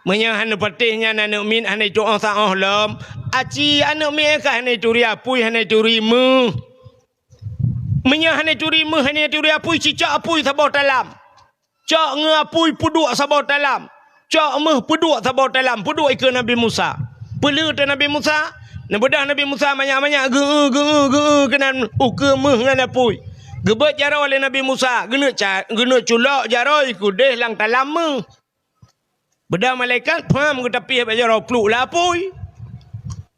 meunyoe hana patéh nyan aneuk miet hana itu'oh saôh lom, aci aneuk miet ka hana ituri apui, hana ituri meuh. Meunyoe hana ituri meuh, hana ituri apui, cicok apui saboh talam. Cok ngon apui peuduek saboh talam. Cok meuh peuduek saboh talam, peuduek ikeue Nabi Musa. Peuleueh teuh Nabi Musa, neubeudôh Nabi Musa manyak-manyak geu-eu, geu-eu, geu-eu keunan ukeue meuh ngon apui. Geubeuet jaroe lé Nabi Musa, geuneuk ca-, geuneuk culok jaroe ikeue udeh lam talam meuh. Beudôh malaikat, pham, geutapieh bak jaroe pluek lam apui.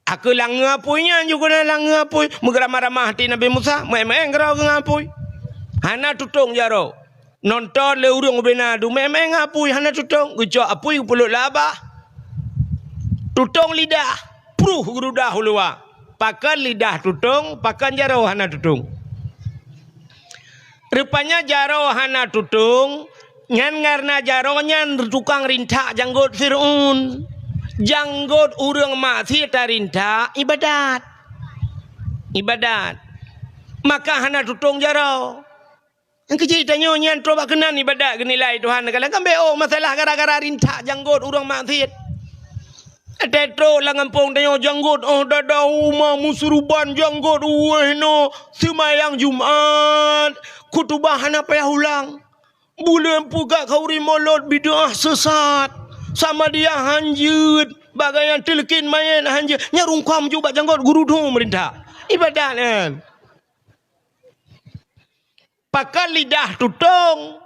Akeue langeu apui nyan ju keunan langeu apui, meugeurama-rama até Nabi Musa, meu'en-meu'en keudroe geuh ngon apui. Hana tutong jaroe. Nonton lé ureuëng ubena du meu'en-meu'en ngon apui, hana tutong, geucok apui geupeuleuek lam babah. Tutong lidah, pruh geududah u luwa. Pakon lidah tutong, pakon jaroe hana tutong. Rupanya jaroe hana tutong, nyan kareuna jaroe nyan tukang rintak janggot Fir'aun. Janggot ureuëng maksiat tarintak ibadat. Ibadat. Maka hana tutong jaroe. Nyang keuji tanyoe nyan troh bak keunan ibadat geunilai Tuhan. Kadang kan beu masalah gara-gara rintak janggot ureuëng maksiat. Watée trok lam gampông tanyoe janggot, oh, dada uma meusuruban janggot, wéh, noe seumayang Jumat, khutubah hana payah ulang. Buleuen peugah khauri molot bid'ah sesat. Samadiyah hanjeuet, bagayan teuleukin manyét hanjeuet. Nyan rungkam ju bak janggot guru dum rintak. Ibadat nyan. Pakon lidah tutong.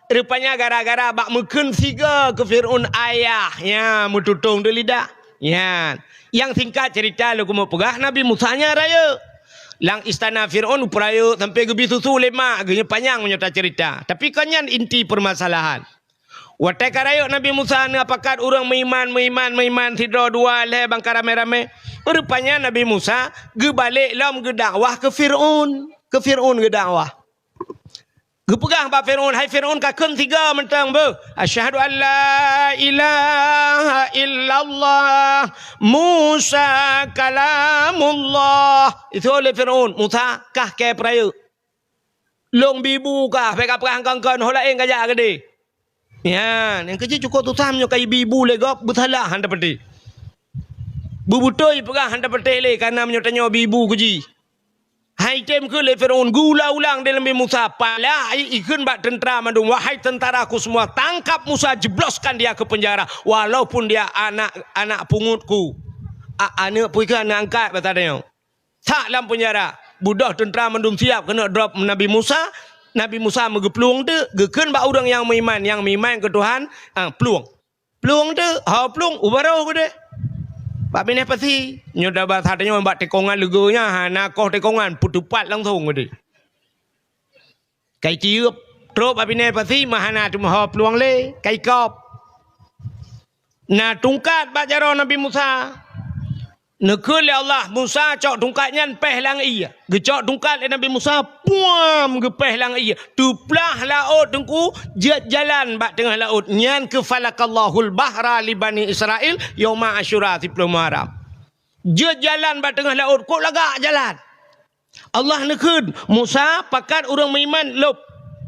Rupanya gara-gara bak meukheun sigoe keu Fir'aun ayah, nya meututong di lidah. Nyan. Nyang singkat cerita lôn keumeung peugah, Nabi Musa nyan rayeuk. Lam istana Fir'aun peurayeuk sampai geubi susu lé mak geuh, nyoe panyang meunyoe tacerita. Tapi kon nyan inti permasalahan. Watée ka rayeuk Nabi Musa neupakat ureuëng meuiman, meuiman, meuiman sidroe dua lhée bangka ramé-ramé. Rupanya Nabi Musa geubalek lom geudakwah keu Fir'aun. Keu Fir'aun geudakwah. Geupeugah bak Fir'aun, "Hai Fir'aun, kakheun sigoe mantong beuh. Asyhadu an la ilaha illallah, Musa kalamullah." Itu lé Fir'aun, "Musa, kah kée peurayeuk. Lôn bi bu kah, bék kapeugah kon-kon, ho laén kajak keudeh." Nyan, nyang keuji cukôp susah meunyoe ka ibi bu lé gob, beusalah hana patéh. Beubeutôi peugah hana patéh lé, kareuna meunyoe tanyoe bi bu keuji. Hai tem keu lé Fir'aun geuulang-ulang di Nabi Musa, pala ai ikheun bak teuntara mandum, "Wahai teuntaraku semua, tangkap Musa, jebloskan dia ke penjara, walaupun dia anak, anak pungutku." A-, aneuk pui keu aneuk angkat bata tanyoe. That lam penjara. Budôh teuntra mandum siap keuneuk drop Nabi Musa. Nabi Musa meugeuplueng teuk, geukheun bak ureuëng nyang meuiman, nyang meuiman keu Tuhan, ah, plueng. Plueng teuk, ho plueng, u barôh keudeh. Bak binéh pasi, nyoe da basa tanyoe bak tikongan leugo nyan, hana koh tikongan, peutupat langsong keudeh. Kai tieup, trok bak binéh pasi, meuhana teumeuho plueng lé, kai kop. Na tungkat bak jaroe Nabi Musa. Neukheun lé Allah, Musa cok tungkat nyan péh lam ié. Geucok tungkat lé Nabi Musa, puam, geupéh lam ié. Teuplah laôt teungku, jeuet jalan bak teungoh laôt. Nyan keuh falakallahul bahra li Bani Israil yauma Asyura, siploh Muharram. Jeuet jalan bak teungoh laôt, kok lagak jalan. Allah neukheun, "Musa, pakat ureuëng meuiman lôb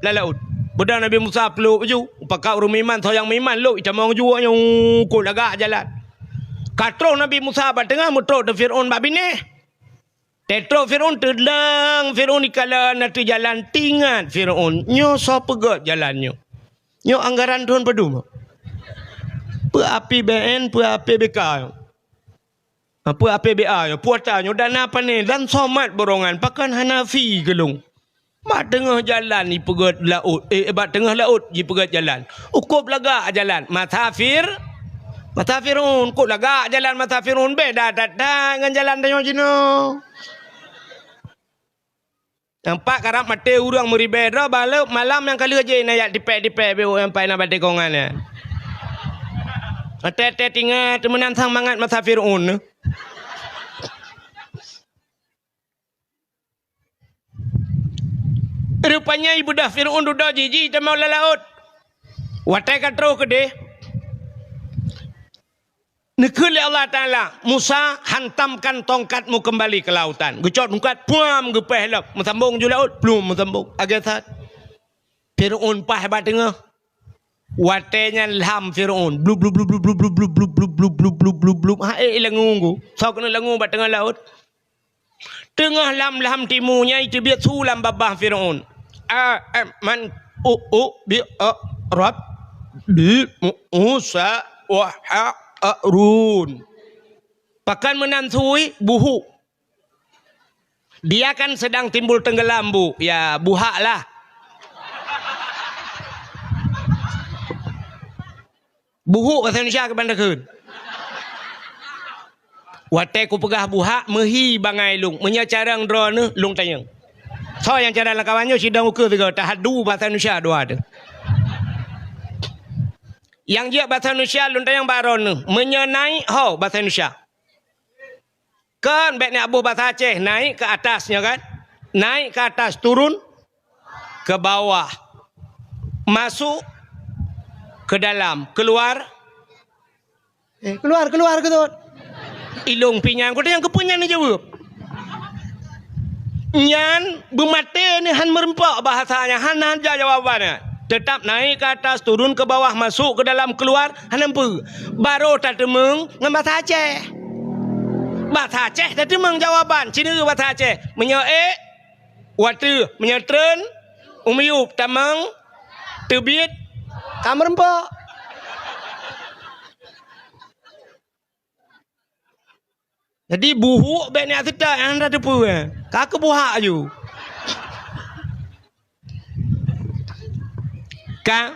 lam laôt." Beudôh Nabi Musa peulôb ju, pakat ureuëng meuiman, soe nyang meuiman lôb, itamong ju awaknyan, kok lagak jalan. Ka troh Nabi Musa bak teungoh, meutrok teuk Fir'aun bak binéh. Teutrok Fir'aun, teudang Fir'aun dikala na teujalan, teuingat Fir'aun, "Nyoe soe peugét jalan nyoe? Nyoe anggaran thôn padum? Peue A P B N, peue A P B K?" Peue A P B A nyoe, puata nyoe, dana pané, dan somat borongan, pakon hana fi keu lôn. Bak teungoh jalan ipeugét laôt, eh, bak teungoh laôt jipeugét jalan. Ukôb lagak jalan, masa Fir-, masa Fir'aun, kok lagak jalan masa Fir'aun, beda that-that ngon jalan tanyoe jinoe. Nampak karab maté ureuëng meuribée droe, baleue malam nyang ka lheueh jih na jak tipék-tipék beu nyang pai na bak tikongan nyan. Maté-té tingat meunan sang mangat masa Fir'aun. Rupanya ibeudôh Fir'aun dudoe jih, jih tamong lam laôt. Watée ka troh keudeh, neukheun lé Allah Taala, "Musa, hantamkan tongkatmu kembali ke lautan." Geucok tungkat, puam, geupéh lom, meusambong ju laôt, pluem, meusambong. Lagée that. Fir'aun paih bak teungoh. Watée nyan lham Fir'aun, blub, blub, blub, blub, ha, eh, langue. Soe keuneuk langue bak teungoh laôt. Teungoh lam, lam timu nyan iteubiet su lam babah Fir'aun. A, eh, man, u, u, bi, a, rab, bi, mu, Musa, wa, ha, a, run. Pakon meunan su, buhuk. Dia kan sedang timbul tenggelam, Bu. Ya, buhak lah. Buhuk bahasa Indonesia keuban takheun. Watée kupeugah buhak, meuhi bangai lôn. Meunyoe carông droeneuh, lôn tanyong. Soe nyang carông lam kawan nyoe sidang ukeue sigoe, tahadu bahasa Indonesia dua tu. Nyang jeuet bahasa Indonesia lôn tanyong bak droeneuh. Meunyoe naik, ho bahasa Indonesia. Kan bék neubôh bahasa Aceh, naik ke atas nyoe kan? Naik ke atas, turun ke bawah. Masuk ke dalam, keluar. Eh, keluar, keluar, keudot. Ilong pinyang, kata nyang keupeue nyan neujaweueb. Nyan beumaté ni han meureumpok bahasa nyan, han, han ja jawaban nyan. Tetap naik ke atas, turun ke bawah, masuk ke dalam, keluar, hana peue. Barô tateumeung ngon basa Aceh. Basa Aceh tateumeung jawaban, sineuk basa Aceh. Meunyoe ék, wateuh, meunyoe treun, u miyueb, tamong, teubiet, ka meureumpok. Jadi, buhuk bék neujak seutôt, hana teupeue. Ka keubuhak aju. Ka.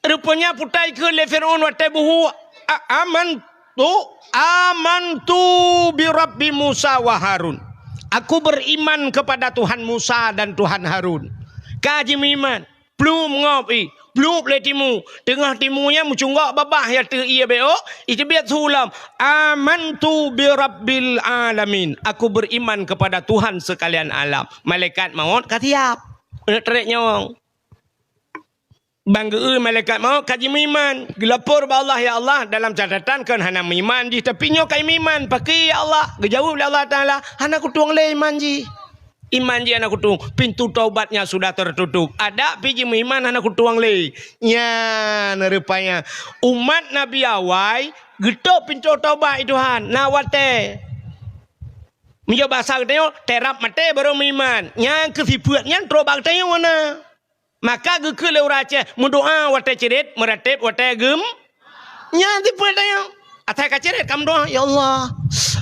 Rupanya putai keu lé Fir'aun watée buhuk, "A-, amantu, amantu bi Rabbi Musa wa Harun." Aku beriman kepada Tuhan Musa dan Tuhan Harun. Ka jimeuiman. Pluem ngop i, plueb lé timu. Teungoh timu nyan meucunggok babah ya teu ié bék, iteubiet su lom, "Amantu bi Rabbil Alamin." Aku beriman kepada Tuhan sekalian alam. Malaikat maut ka siap. Neuk trek nyawong. Bang geu malaikat maut ka jimeuiman. Geulapor bak Allah, "Ya Allah, dalam catatan kon hana meuiman jih, tapi nyoe ka meuiman. Pakri ya Allah?" Geujaweueb lé Allah Taala, "Hana kutueng lé iman jih." Iman jih hana kutueng, pintu taubatnya sudah tertutup. Adak pih jimeuiman hana kutueng lé. Nyan rupanya umat Nabi awai geutôp pintoe taubat i Tuhan, na watée. Meunyoe basa geutanyoe, teurab maté barô meuiman. Nyan keuh sifeuet nyan trok bak geutanyoe na. Maka geukheun lé ureuëng Aceh, meudoá watée ceuret, meuratéb watée geum-, nyan sifeuet tanyoe. Asai ka ceuret ka meudoá, "Ya Allah,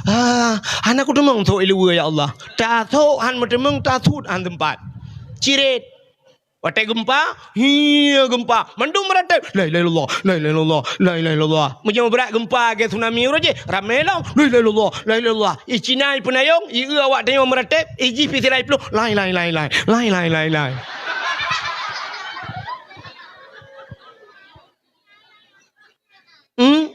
Ah, hana kuteumeung sôk i luwa, ya Allah. Tasôk han meuteumeung, tasut han teumpat. Ciret. Watèe geumpa, hia geumpa. Mandum meuratéb. La ilaha illallah, la ilaha illallah, la ilaha illallah. Meunyoe brat geumpa lagèe tsunami uroe jih, ramè lom. La ilaha illallah, la ilaha illallah. I Cina i peunayong, i eu awak tanyoe meuratéb, i jih pih sira i ploh. La ilaha illallah, la ilaha illallah. Hmm?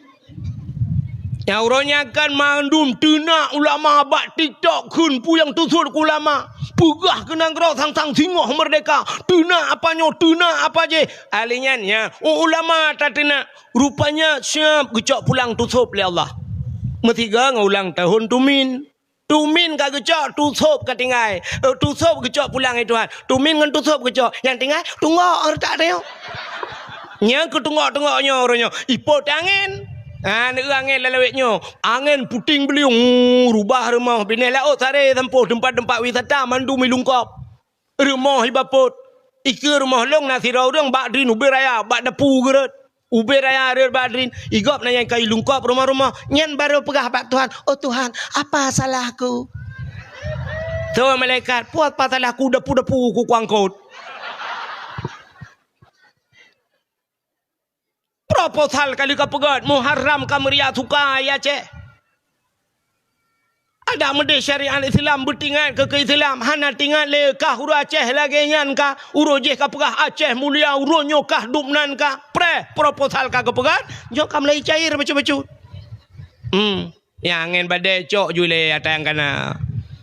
Nyang uroe nyan kan mandum teunak ulama bak TikTok kheun peue nyang teusut keu ulama. Peugah keu nanggroe sang-sang singoh meurdeka. Teunak apa nyoe, teunak apa jih. Ahli nyan nya, oh, ulama tateunak. Rupanya siap geucok pulang teusôb lé Allah. Meusigoe ngon ulang tahun tumin. Tumin ka geucok, teusôb ka tinggai. Eh, teusôb geucok pulang, hai Tuhan. Tumin ngon teusôb geucok. Nyang tinggai, tunggok reutak tanyoe. Nyang keu tunggok-tunggok nyoe uroe nyoe, ipot angén. Ha, neueu angén lalawét nyoe. Angén puting beuliung, uh, rubah rumoh, binéh laôt saré sampôh, teumpat-teumpat wisata mandum ilungkop. Rumoh iba pôt. Ikeue rumoh lôn na sidroe ureueng bak drin ubé raya, bak dapu geureuet. Ubé raya reuet bak drin, i gob na nyang ka ilungkop rumoh-rumoh. Nyan barô peugah bak Tuhan, "Oh Tuhan, apa salahku?" Toh malaikat, "Peue apa salahku, dapu-dapu ku kuangkot?" Proposal kali ka peugöt, Muharram ka meuria suka, ya Aceh. Adak meudeh syariat Islam beutingat keu, keu Islam, hana tingat lé kah ureueng Aceh lagèe nyan kah, uroe jih ka peugah Aceh mulia, uroe nyoe kah dum nan kah, preh proposal ka geupeugöt, nyoe ka mulai cair bacut-bacut. Hmm, nyang angén badai cok ju lé ata nyang kana.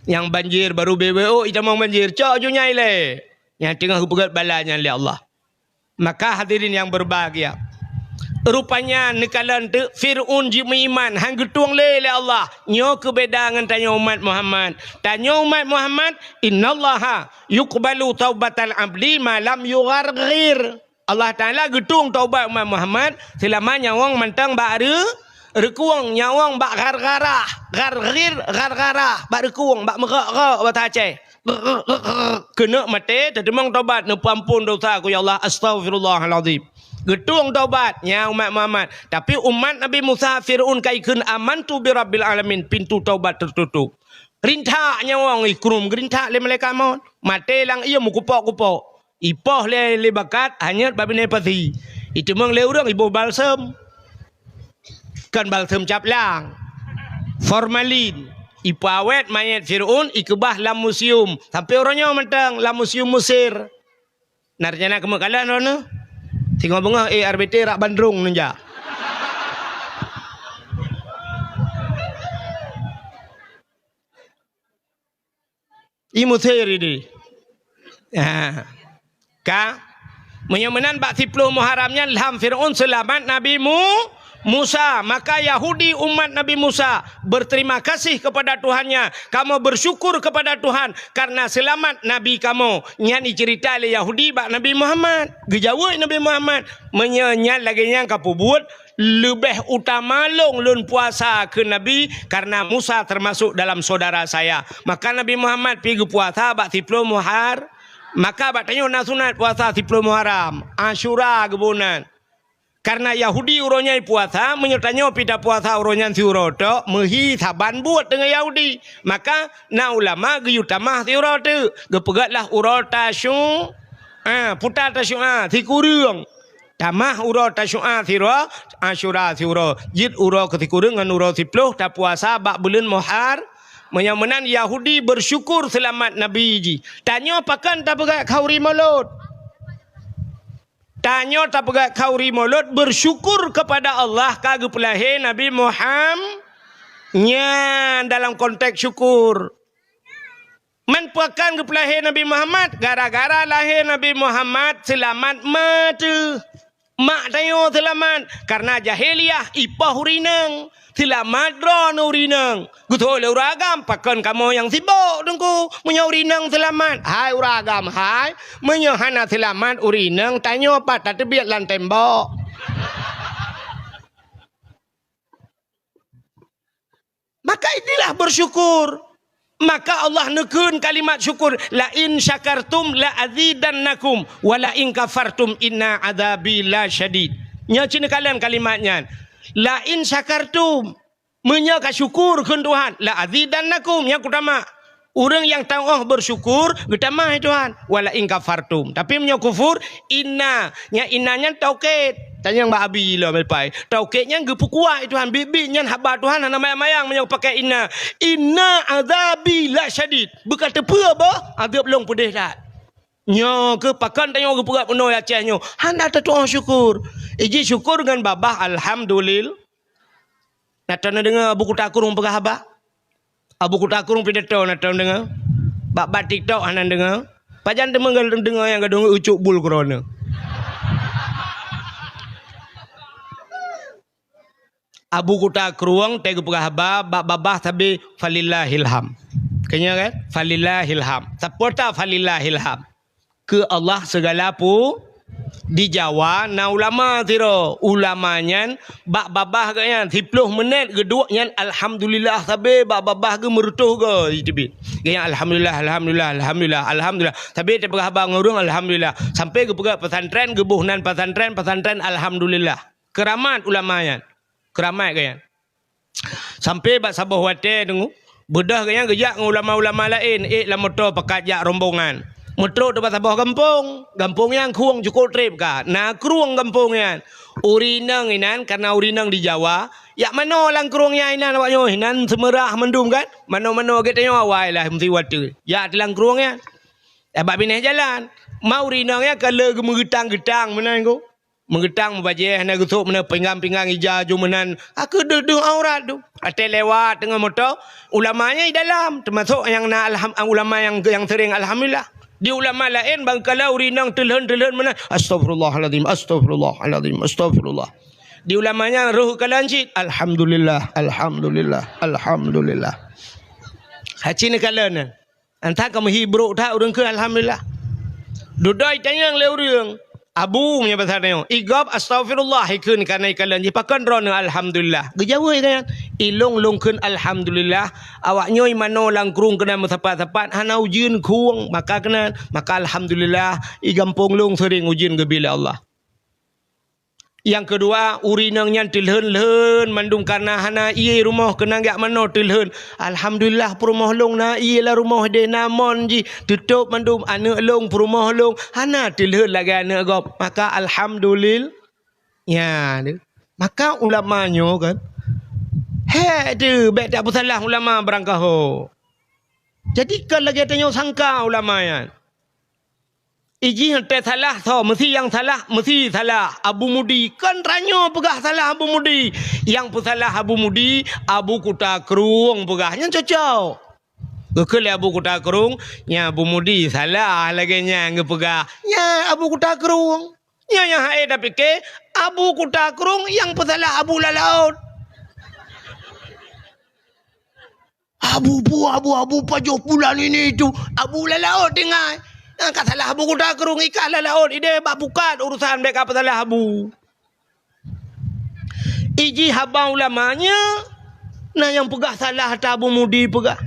Nyang banjir baru B W O itamong banjir, cok ju nyai lé. Nyang teungoh geupeugöt bala nyan lé Allah. Maka hadirin yang berbahagia, rupanya neukalon teuk Fir'aun jimeuiman, han geutueng lé lé Allah. Nyoe keu beda ngon tanyoe umat Muhammad. Tanyoe umat Muhammad, "Innallaha yuqbalu taubatal abdi ma lam yugharghir." Allah Taala geutueng taubat umat Muhammad seulama nyawöng mantong bak re-, reukueng, nyawöng bak ghargharah, gharghir, ghargharah, bak reukueng, bak meurok-rok basa Aceh. Keuneuk maté, teuteumong tobat, neupeuampon dosa keu Allah. Astaghfirullahalazim. Geutueng tobat, nyan umat Muhammad. Tapi umat Nabi Musa, Fir'aun ka ikheun, "Amantu birabbil alamin," pintu tobat teututup. Rintak nyawöng ikrum, geurintak lé malaikat maut. Maté lam ié meukupok-kupok. Ipoh lé, lé bakat, hanyot bak binéh pasi. Iteumong lé ureueng iboh balsem. Kon balsem cap lang. Formalin. Ipeuawét manyét Fir'aun, ikeubah lam museum. Sampoe uroe nyoe mantong lam museum Mesir. Na reuncana keumeuk kalon droeneuh? Singoh beungoh, eh, R B T rak bandrong neujak. I Mesir ideh. Ha. Ka? Meunyoe meunan bak siploh Muharram nyan lham Fir'aun seulamat Nabi Mu-, Musa. Maka Yahudi umat Nabi Musa berterima kasih kepada Tuhannya. Kamoe bersyukur kepada Tuhan karena seulamat Nabi kamoe. Nyan iceurita lé Yahudi bak Nabi Muhammad. Geujaweueb Nabi Muhammad, "Meunyoe nyan lagèe nyan kapeubuet, leubeh utama lôn, lôn puasa keu Nabi, karena Musa termasuk dalam saudara saya." Maka Nabi Muhammad pi geupuasa bak siploh Muhar-, maka bak tanyoe na sunat puasa siploh Muharram, Asyura geuboh nan. Karena Yahudi uroe nyan puasa, meunyoe tanyoe pi tapuasa uroe nyan siuroe tok, meuhi saban buet deungon Yahudi. Maka na ulama geuyue tamah siuroe teuk, geupeugöt lah uroe Tasyu-, ah, puta Tasyu'a sikureueng. Tamah uroe Tasyu'a siuroe, Asyura siuroe. Jeuet uroe keu sikureueng ngon uroe siploh tapuasa bak buleuen Muhar-, meunyoe meunan Yahudi bersyukur seulamat Nabi jih. Tanyoe pakon tapeugöt khauri Maulud? Tanyoe tapeugöt khauri Maulud bersyukur kepada Allah ka geupeulahé Nabi Muham-, nyan dalam konteks syukur. Man pakon geupeulahé Nabi Muhammad? Gara-gara lahé Nabi Muhammad seulamat ma teuh. Mak tanyoe seulamat, karena jahiliyah ipoh ureueng inong. Seulamat droeneuh ureueng inong. Geutho lé ureueng agam, pakon kamoe nyang sibok, Teungku? Meunyoe ureueng inong seulamat, hai ureueng agam, hai. Meunyoe hana seulamat ureueng inong, tanyoe pat tateubiet lam tembok. Maka inilah bersyukur. Maka Allah neukheun kalimat syukur, "La in syakartum la azidannakum, wa la in kafartum inna adzabi la syadid." Nyoe cit neukalon kalimat nyan. "La in syakartum." Meunyoe ka syukur kheun Tuhan, "La azidannakum," nyang kutama. Ureuëng nyang teu'oh beusyukur, geutamah lé Tuhan. "Wa la in kafartum." Tapi meunyoe kufur, "Inna." Nyang "inna" nyan taukid. Tanyong bak Abi lom, Pai. Taukid nyan geupeukuat lé Tuhan. Biet-biet nyan haba Tuhan hana mayang-mayang meunyoe pakai "inna." "Inna azabi la syadid." Beuka teupeue boh, azeueb lôn peudeh that. Nyoe keuh pakon tanyoe geupeugah bunoe Aceh nyoe, hana tateu'oh syukur. Iji syukur ngon babah alhamdulil-, na tadeungoe Abu Kuta Krueng peugah haba? Abu Kuta Krueng pidato na tadeungoe? Bak-bak TikTok hana deungoe? Pajan teuma deungoe nyang gadôh ucok bul keudroe? Abu Kuta Krueng teuh geupeugah haba bak babah sabe, "Falillahil ham." Keunyoe kan? "Falillahil ham." Sapeue ta falillahil ham? Keu Allah sigala pu-, di Jawa na ulama sidroe. Ulama nyan bak babah geuh nyan, siploh meunet geuduek nyan alhamdulillah sabe bak babah geuh meureutôh goe jiteubiet. Geuh nyan alhamdulillah, alhamdulillah, alhamdulillah, alhamdulillah. Sabe teupeugah haba ngon ureuëng alhamdulillah. Sampai geupeugah pesantren, geuboh nan pesantren, pesantren alhamdulillah. Keuramat ulama nyan. Keuramat geuh nyan. Sampai bak saboh watée teungoh, beudôh geuh nyan geujak ngon ulama-ulama laén, ék lam moto pakat jak rombongan. Meutrok teuh bak saboh gampông, gampông nyang krueng cukôp treb ka, na krueng gampông nyan. Ureuëng inong inan, kareuna ureuëng inong di Jawa, jak manoe lam krueng nyan inan awak nyoe, inan seumeurah mandum kan, manoe-manoe geutanyoe awai lah meusiwa teuk. Jak teuh lam krueng nyan. Eh, bak binéh jalan. Ma ureuëng inong nyan ka le geumeugeutang-geutang meunan ko. Meugeutang meubajée hana geusôk meunan pinggang-pinggang ija ju meunan, ka keuh deuh-deuh aurat tu. Watée lewat teungoh moto, ulama nyan di dalam, teumasok nyang na alham-, ulama nyang, nyang sering alhamdulillah. Di ulama laén bang kala ureuëng inong teulhon-teulhon meunan, "Astagfirullahalazim, astagfirullahalazim, astagfirullah." Di ulama nyan roh kalon cit, "Alhamdulillah, alhamdulillah, alhamdulillah." Hana neukalon nyan. Entah ka meuhi brok that ureuëng kheun alhamdulillah. Dudoe tanyong lé ureuëng, "Abu," meunyoe basa tanyoe, "I gob astagfirullah," ikheun kana ikalon jih, "Pakon droeneueh alhamdulillah?" Geujaweueb nyan, "Ilôn lôn kheun alhamdulillah, awak nyoe manoe lam krueng keunan meusapat-sapat, hana ujeuen krueng, maka keunan, maka alhamdulillah, i gampông lôn sering ujeuen geubri lé Allah." Nyang keudua, ureuëng inong nyan teulhon-lhon mandum kareuna hana ié rumoh keunan jak manoe teulhon. "Alhamdulillah, peurumoh lôn na ié lam rumoh deh, na mon jih, teutôb mandum aneuëk lôn, peurumoh lôn, hana teulhon lagée aneuëk gob. Maka alhamdulil-," nyan deuh. Maka ulama nyoe kan, hék deuh, bék tapeusalah ulama barangkaho. Jadi kon lagée tanyoe sangka ulama nyan. Ijih teusalah soe, meusi nyang salah, meusi salah Abu Mudi. Kon tanyoe peugah salah Abu Mudi. Nyang peusalah Abu Mudi, Abu Kuta Krueng peugah. Nyan cocok. Geukheun lé Abu Kuta Krueng, nyan Abu Mudi salah lagée nyan geupeugah. Nyan Abu Kuta Krueng. Nyan nyang hase tapike, Abu Kuta Krueng nyang peusalah Abu Lalaôt. Abu pu, abu, abu pajoh bulan ini itu, abu Lalaôt tinggai. Nyang ka salah Abu Kuta Krueng, ikah Lalaôt, ideh bak pukat urusan bék ka peusalah abu. Ijih haba ulama nyoe, na nyang peugah salah ata Abu Mudi peugah.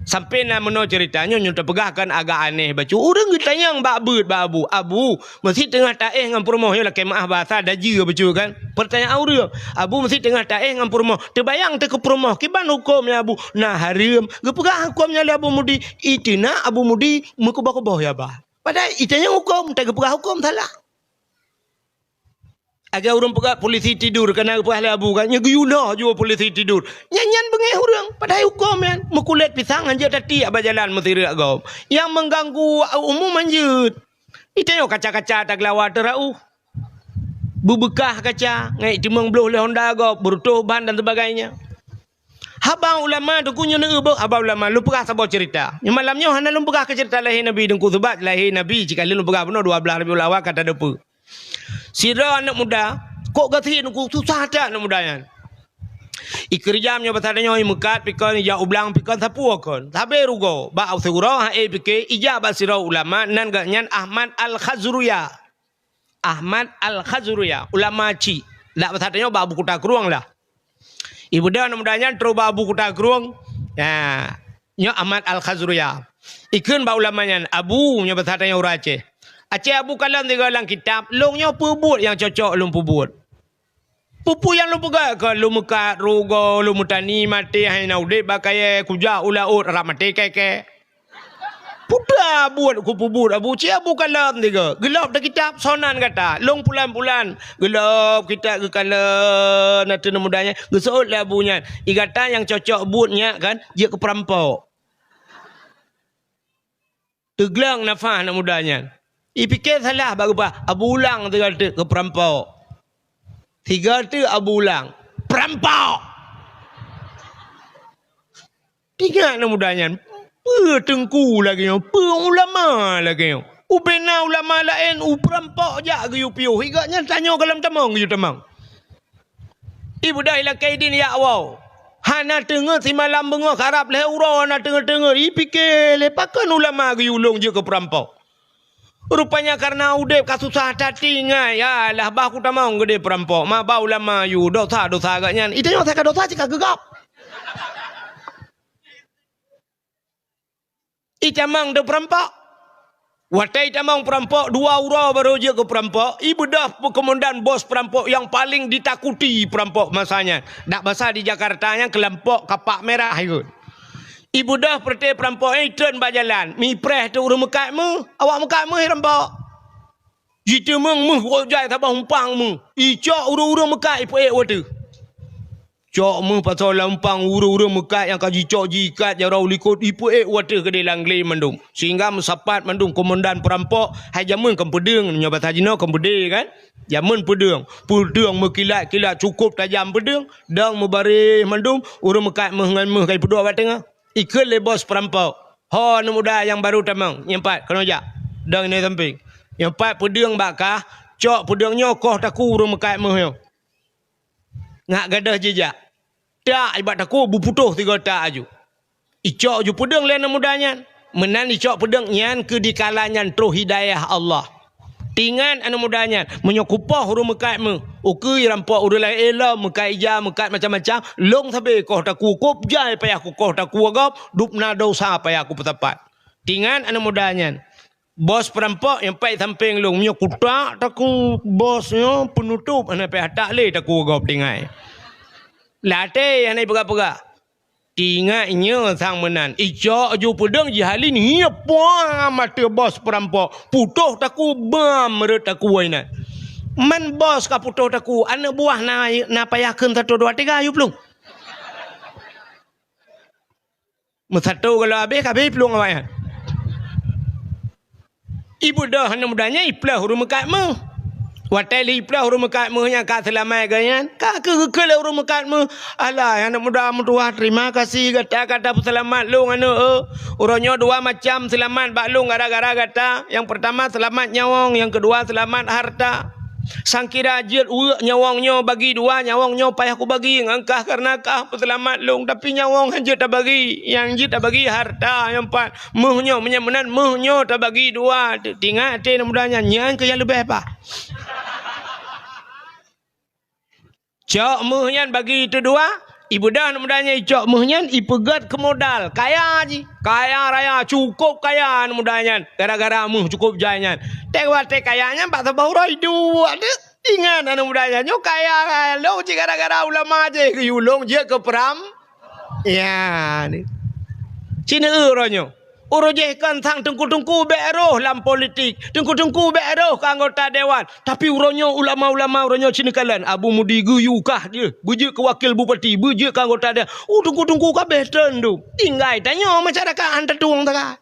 Sampai na meunoe ceurita nyoe, nyoe tapeugah kan agak aneh bacut. Ureuëng geutanyong bak beuet bak abu, "Abu, meusi teungoh taéh ngon peurumoh nyoe lakée meuáh basa dajeue bacut kan?" Peurtanyaan ureuëng, "Abu, meusi teungoh taéh ngon peurumoh, teubayang teuh keu peurumoh, kiban huköm nyan Abu?" "Na hareuem." Geupeugah huköm nyan lé Abu Mudi, iteunak Abu Mudi meukeubah-keubah ya bah. Padahai itanyong huköm, tageupeugah huköm salah. Lagée ureuëng peugah polisi tidur, kana geupeugah lé abu kan, nyan geuyue na jua polisi tidur. Nyan, nyan beungéh ureuëng, padahai huköm nyan meukulét pisang hanjeuet tatiek bak jalan meusireuk gob. Nyang mengganggu umum hanjeuet. Itanyoe kaca-kaca tageulawa teurauh. Beubeukah kaca, ngai timong bloh lé honda gob, beurutôh ban dan sebagainya. Haba ulama teungku nyoe neueu boh haba ulama, lôn peugah saboh ceurita. Nyoe malam nyoe hana lôn peugah keu ceurita lahé Nabi teungku, sabab lahé Nabi cikali lôn peugah bunoe dua blaih Rabiul Awal ka tadeue peue. Sidroe aneuëk muda, kok gasien teungku, susah that aneuëk muda nyan. Ikeureuja meunyoe basa tanyoe imeukat pikon, ija ublang pikon, sapeue kon. Sabe rugoe, bak siuroe hase pike, ija bak sidroe ulama, nan geuhnyan Ahmad Al-Khazruya. Ahmad Al-Khazruya, ulama chik. Dak basa tanyoe bak Abu Kuta Krueng lah. Ibeudôh aneuëk muda nyan trok bak Abu Kuta Krueng. Ya, nyoe Ahmad Al-Khazruya. Ikheun bak ulama nyan, "Abu," nyoe basa tanyoe ureuëng Aceh. "Aceh Abu kalon sigoe lam kitab, lôn nyoe peubuet nyang cocok lôn peubuet." Peue-peue nyang lôn peugah keu lôn meukat, rugoe, lôn meutani, maté, hai na udeb bak kayèe, kujak u laôt, rab maté kèe-kèe. Peue buet kupeubuet, Abu? Cit Abu kalon tiga. Geulôb teuh kitab, sonan gata. Lôn pulan-pulan. Geulôb kitab geukalon, na teuh muda nyan. Geuseuôt lé Abu nyan. I gata nyang cocok buet nyan kan, jeuet keu peurampok. Teugleng nafah aneuk muda nyan. Ipike salah bak geuba, Abu ulang sigoe teuk keu peurampok. Sigoe teuk Abu ulang, "Peurampok!" Teuingat aneuk muda nyan, peue teungku lagèe nyoe, peue ulama lagèe nyoe. Ubena ulama laén, u peurampok jak geuyue piôh, i gobnyan tanyoe goh lom tamong geuyue tamong. Ibeudôh ilakèe idin jak woe. Hana teungeut simalam beungoh karab lhèe uroe hana teungeut-teungeut. Ipike lé pakon ulama geuyue lôn jeuet keu peurampok. Rupanya kareuna udeb ka susah that, teuingat, "Yalah, bah kutamong geudeh peurampok, ma bah ulama yue dosa-dosa gobnyan." Itanyoe asai ka dosa cit ka keu gob. Itamong teuk peurampok. Watèe itamong peurampok, dua uroe barô jeuet keu peurampok, ibeudôh peukomandan bos peurampok nyang paleng ditakuti peurampok masa nyan. Dak basa di Jakarta nyan keulompok kapak merah ikôt. Ibeudôh peureté peurampok nyan itreun bak jalan, mipreh teuk ureueng meukat méuh, awak meukat méuh rampok. Jiteumeung méuh, wok jai saboh umpang méuh. Icok ureueng-ureueng meukat ipeuék u ateueh. Cok méuh pasoe lam umpang ureueng-ureueng meukat nyang ka jicok jiikat jaroe u likot, ipeuék u ateueh keudéh lam glé mandum. Sehingga meusapat mandum komandan peurampok, hai jameun kon peudeueng, nyoe basa jinoe kon peudeueng kan? Jameun peudeueng. Peudeueng meukilat-kilat cukôp tajam peudeueng, dong meubaréh mandum, ureueng meukat méuh ngon méuh ka ipeuduek bak teungoh. Ikheun lé bos peurampok, "Ho aneuk muda nyang barô tamong, nyang pat keunoe jak." Dong inoe sampéng. Nyang pat peudeueng bak kah, cok peudeueng nyoe koh takue ureueng meukat méuh nyoe. Ngat gadôh jijak. Tak, ibat takue beuputôh sigoe tak aju. Icok ju peudeueng lé aneuk muda nyan. Meunan icok peudeueng nyan keu dikala nyan troh hidayah Allah. Teuingat aneuk muda nyan, meunyoe kupoh ureueng meukat méuh, ukeue rampok ureueng laén lom, meukat ija, meukat macam-macam, lôn sabe koh takue, kôb jai payah kukoh takue gob, dub na dosa payah kupeusapat. Teuingat aneuk muda nyan, bos peurampok nyang pat sampéng lôn, meunyoe kutak takue bos nyoe peunutôp, hana payah tak lé takue gob tinggai. Lam até hana ipeugah-peugah. Teuingat nyoe sang meunan, icok ju peudeueng jihali ngiep puang ateueh bos peurampok, putôh takue bam rot takue inan. Man bos ka putôh takue, aneuk buah na, na payah kheun sato dua tiga yue plueng. Meusato galak habéh, ka habéh plueng awaknyan. Ibeudôh aneuk muda nyan iplôh ureueng meukat méuh. Watèe lheueh iplôh ureueng meukat méuh nyan ka seulamat geuh nyan, ka keuh geukheun lé ureueng meukat méuh, "Alah, aneuk muda meutuwah, terima kasih gata ka tapeuseulamat lôn aneuk, eh. Uroe nyoe dua macam seulamat bak lôn gara-gara gata. Nyang peurtama seulamat nyawöng, nyang keudua seulamat hareuta. Sangkira jeuet uek nyawöng nyoe bagi dua, nyawöng nyoe payah kubagi ngon kah kareuna kah peuseulamat lôn, tapi nyawöng han jeuet tabagi, nyang jeuet tabagi hareuta nyang pat." Méuh nyoe, meunyoe meunan, méuh nyoe tabagi dua. Teuingat até aneuk muda nyan, nyan keuh nyang leubeh paih. Cok méuh nyan bagi teudua, ibeudôh aneuk muda nyan icok méuh nyan, ipeugöt keu modal. Kaya jih, kaya raya, cukôp kaya aneuk muda nyan. Gara-gara méuh cukôp jai nyan. Teuh watèe kaya nyan bak saboh uroe iduek deuh. Ingat aneuk muda nyan, nyoe kaya lôn cit gara-gara ulama jih geuyue lôn jeuet keu peuram. Ya, ni. Cit neueu uroe nyoe. Uroe jih kon sang teungku-teungku bèk roh lam politik. Teungku-teungku bèk roh keu anggota dewan. Tapi uroe nyoe ulama-ulama uroe nyoe cit neukalon. Abu Mudi geuyue kah jih. Beujeuet keu wakil bupati, beujeuet keu anggota dewan. Uh, teungku-teungku ka abéh treun dum. Tinggai tanyoe masyarakat han tatueng tagai.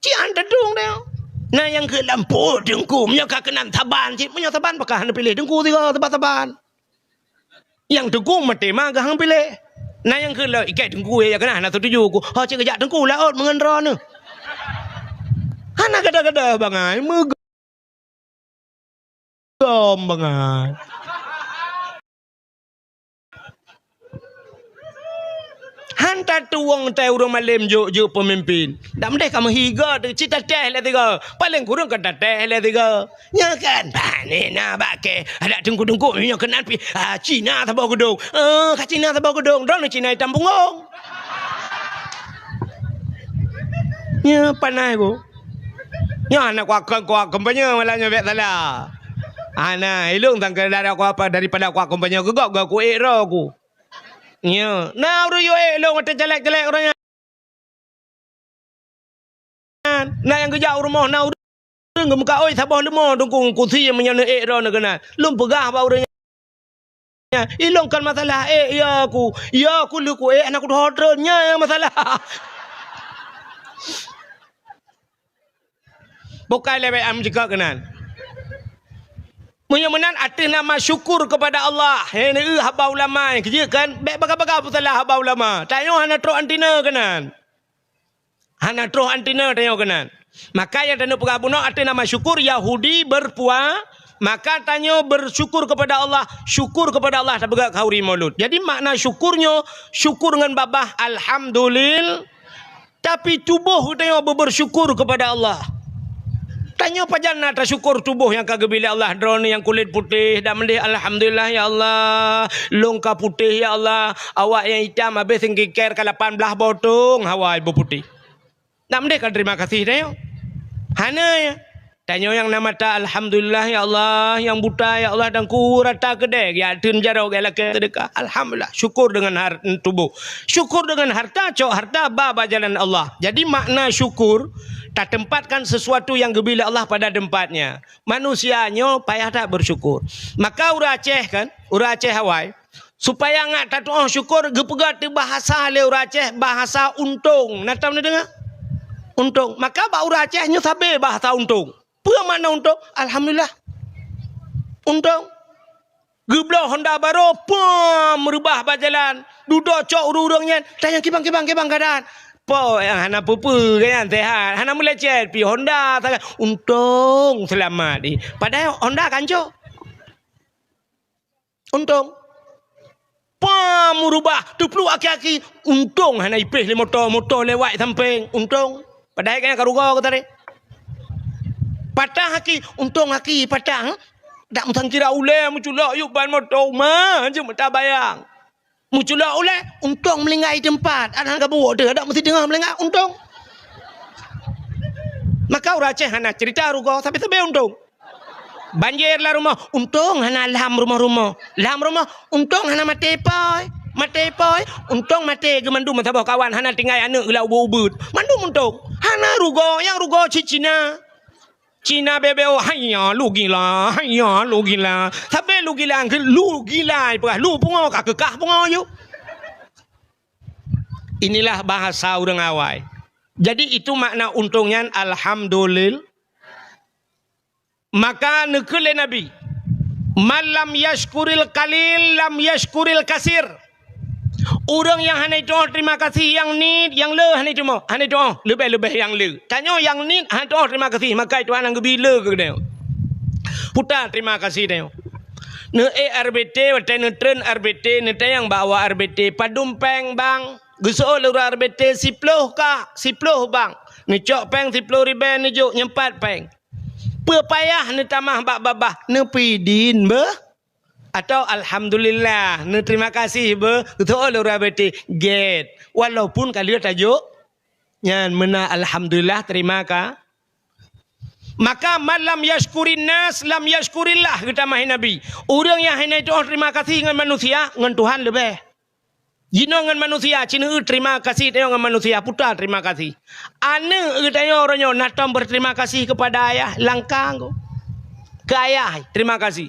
Cit han tatueng tanyoe. Na nyang kheun lampôh teungku, meunyoe ka keunan saban cit, meunyoe saban pakon hana piléh teungku sigoe saban-saban. Nyang teungku maté ma geuhang piléh. Na nyang kheun lom, "Ikai teungku ya keunan hana setuju ku." Ho cit geujak teungku laôt meungon droeneuh. Hana gada-gada bangai, meugom bangai. Han tatueng tai ureueng malém jok-jok peumimpin. Dak meudeh ka meuhiga teuh cit tatéh lé tiga. Paleng kureueng ka tatéh lé tiga. Nyoe kan, bah, ni na bak kèe. Adak teungku-teungku nyoe keunan pih, ah, Cina saboh geudong. Eh, ka Cina saboh geudong, droeneuh Cina itam punggong. Nyoe panas ku. Nyoe hana kuakon-kuakon, peue nyoe malam nyoe bèk salah. Hana, ilong tangkai dari aku apa, daripada aku akompanye keu gob, gob ku ék droe ku. Nyo, na ureuëng yue ék lôn watée calék-calék ureuëng nyan. Na nyang geujak u rumoh, na ureuëng geumeuka, "Oi, saboh leumo teungku, kusi meunyoe neuék droeneuh keunan." Lôn peugah bak ureuëng nyan, "Ilong kon masalah ék, ya ku, ya ku lheueh ku ék, hana kuteuho treun, nyan nyang masalah." Bukai lé bék am jikak keunan. Meunyoe meunan ateueh nama syukur kepada Allah, he, neueu haba ulama nyang keujeuet kan, bék baga-baga peusalah haba ulama. Tanyoe hana troh antina keunan. Hana troh antina tanyoe keunan. Maka nyang tanyoe peugah bunoe ateueh nama syukur Yahudi berpua, maka tanyoe bersyukur kepada Allah, syukur kepada Allah tapeugah khauri Maulud. Jadi makna syukur nyoe syukur ngon babah alhamdulil. Tapi tuboh geutanyoe beubeursyukur keupada Allah. Tanyoe pajan na tasyukur tuboh nyang ka geubri lé Allah, droeneuh nyang kulét putéh, dak meudeh alhamdulillah ya Allah, lôn ka putéh ya Allah, awak nyang itam habéh singkiker ka lapan blaih botong hawa beuputéh. Dak meudeh ka terima kasih tanyoe? Hana ya. Tanyoe nyang na mata, "Alhamdulillah, ya Allah," nyang buta, "Ya Allah," dan ku rata keudée, geujak teun jaroe, geujak lakée seudeukah. Alhamdulillah, syukur deungon har-, tuboh. Syukur deungon harta, cok harta ba, ba jalan Allah. Jadi makna syukur, tatempatkan sesuatu yang geubri lé Allah pada tempatnya. Manusia nyoe payah that bersyukur. Maka ureuëng Aceh kan, ureuëng Aceh awai, supaya ngat tatuoh syukur, geupeugah teu bahasa lé ureuëng Aceh, bahasa untông. Na tam neudeungoe? Untông. Maka bak ureuëng Aceh nyoe sabe bahasa untông. Peue makna untông? Alhamdulillah. Untông. Geubloe honda barô, pom, meurubah bak jalan. Dudoe cok ureuëng-ureuëng nyan, tanyong kibang, kibang, kibang keuadaan. Po nyang hana peue-peue, kan nyan sehat. Hana meulecet, pi honda sagai. Untông seulamat di. Padahai honda ka ancô. Untông. Pom, meurubah, teupluek aki-aki. Untông hana ipéh lé moto, moto lewat sampéng. Untông. Padahai ka nyan ka rugoe geutarek. Patah aki, untông aki patah. Dak meusangkira ulée meuculok yub ban moto uma, jeuet meuta bayang. Meuculok ulée, untông meulinggai teumpat. Adak ka buok teuh, adak meusideh meulinggai, untông. Maka ureuëng Aceh hana cerita rugoe, sabe-sabe untông. Banjir lam rumoh, untông hana lam rumoh-rumoh. Lam rumoh, untông hana maté pôi. Maté pôi, untông maté geumandum meusaboh kawan, hana tinggai aneuëk geulah ubeuet-ubeuet. Mandum untông. Hana rugoe, nyang rugoe cit Cina. Cina bebeo, "Haiya, lu gila, haiya, lu gila." Sabe lu gila, lu gila, peugah lu pungo, ka keukah pungo ju. Inilah bahasa ureuëng awai. Jadi itu makna untông nyan, alhamdulil. Maka neukheun lé Nabi, "Man lam yashkuril qalil, lam yashkuril kasir." Ureuëng nyang hana jituoh terima kasih nyang niet, nyang le hana jituoh, hana jituoh, leubeh-leubeh nyang le. Tanyoe nyang niet hana jituoh terima kasih, maka Tuhan nyang geubri le keu geutanyoe. Puta terima kasih tanyoe. Neuék R B T, watée neutreun R B T, neutanyong bak awak R B T, "Padum péng, Bang?" Geuseuôt lé ureuëng R B T, "Siploh, Kak, siploh, Bang." Neucok péng siploh ribée, neujok nyoe pat péng. Peue payah neutamah bak babah, neupeudin beuh? Atawa alhamdulillah, neuterima kasih beuh, geuseuôt lé ureuëng R B T, gét. Walaupun ka lheueh tajok, nyan meunan alhamdulillah, terima ka. Maka, "Man lam yashkurin nas, lam yashkurillah," geutamah Nabi. Ureuëng nyang hana jituoh terima kasih ngon manusia, ngon Tuhan leubeh. Jinoe ngon manusia, ci neueu terima kasih tanyoe ngon manusia, puta terima kasih. Aneuëk geutanyoe uroe nyoe na tom berterima kasih kepada ayah, langkang ko. Keu ayah, terima kasih.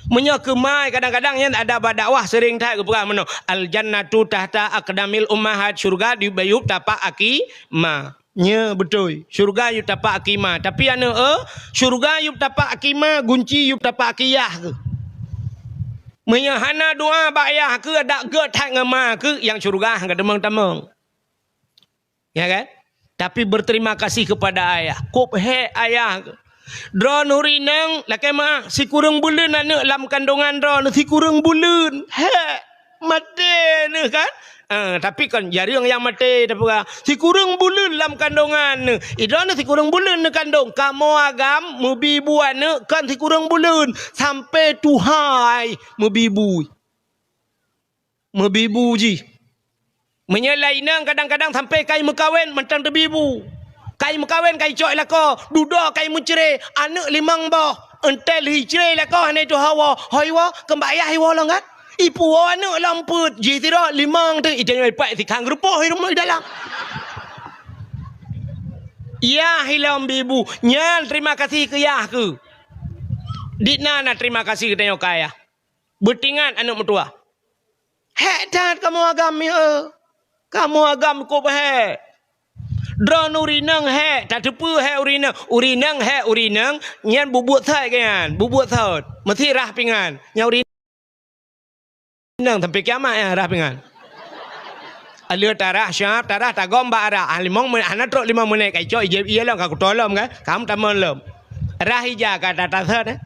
Meunyoe keu ma, kadang-kadang nyan ada bak dakwah sering that geupeugah meunoe, "Al jannatu tahta aqdamil ummahat," syurga di bayu tapak aki ma. Nyo beutôi, syurga yub tapak aki ma. Tapi aneuëk, eh, syurga yub tapak aki ma, gunci yub tapak aki yah keuh. Meunyoe hana doa bak yah keuh, adak gét that ngon ma keuh, nyang syurga ka tamong-tamong. Ya kan? Tapi berterima kasih kepada ayah. Kop hék ayah keuh. Droeneuh ureuëng inong, lakée meuáh, sikureueng buleuen aneuëk lam kandongan droeneuh, sikureueng buleuen. Hék! Maté neuh kan? Ah, tapi kon jareueng nyang maté, tapi ka sikureueng buleuen lam kandongan neuh. Idroeneuh sikureueng buleuen neukandong. Kamoe agam meubi bu aneuëk kon sikureueng buleuen, sampai tuha ai meubi bu. Meubi bu jih. Meunyoe lam inong kadang-kadang sampai kai meukawen mantong teubi bu. Kai meukawen kai cok i lakoe, dudoe kai meucré, aneuëk limong boh. Enteuk lheuh icre lakoe hana itu'oh woe, hôi woe, keu bak yah iwoe lom kan? Ipuwoe aneuk lom peuet, jih sidroe limong teuk, itanyoe ipat sikhang geurupoh i rumoh i dalam. Yah ilom bi bu, nyan terima kasih keu yah keuh. Di na na terima kasih geutanyoe keu ayah. Beutingat aneuk meutuwah. Hék that kamoe agam, mieu. Kamoe agam kôb hék. Droeneuh ureueng inong hék, tateupeue hék ureueng inong. Ureueng inong hék ureueng inong, nyan bubuet sot geuh nyan, bubuet sot. Meusti rhah pingan. Nyan ureueng inong sampai kiamat nyan rhah pingan. Aleuh tarhah, siap tarhah, tagom bak arah. Ah, limong menit, hana trok limong menit, ka icok ijép ié lom, ka kuto lom kan. Kam tamong lom. Rhah ija ka tatasot, eh.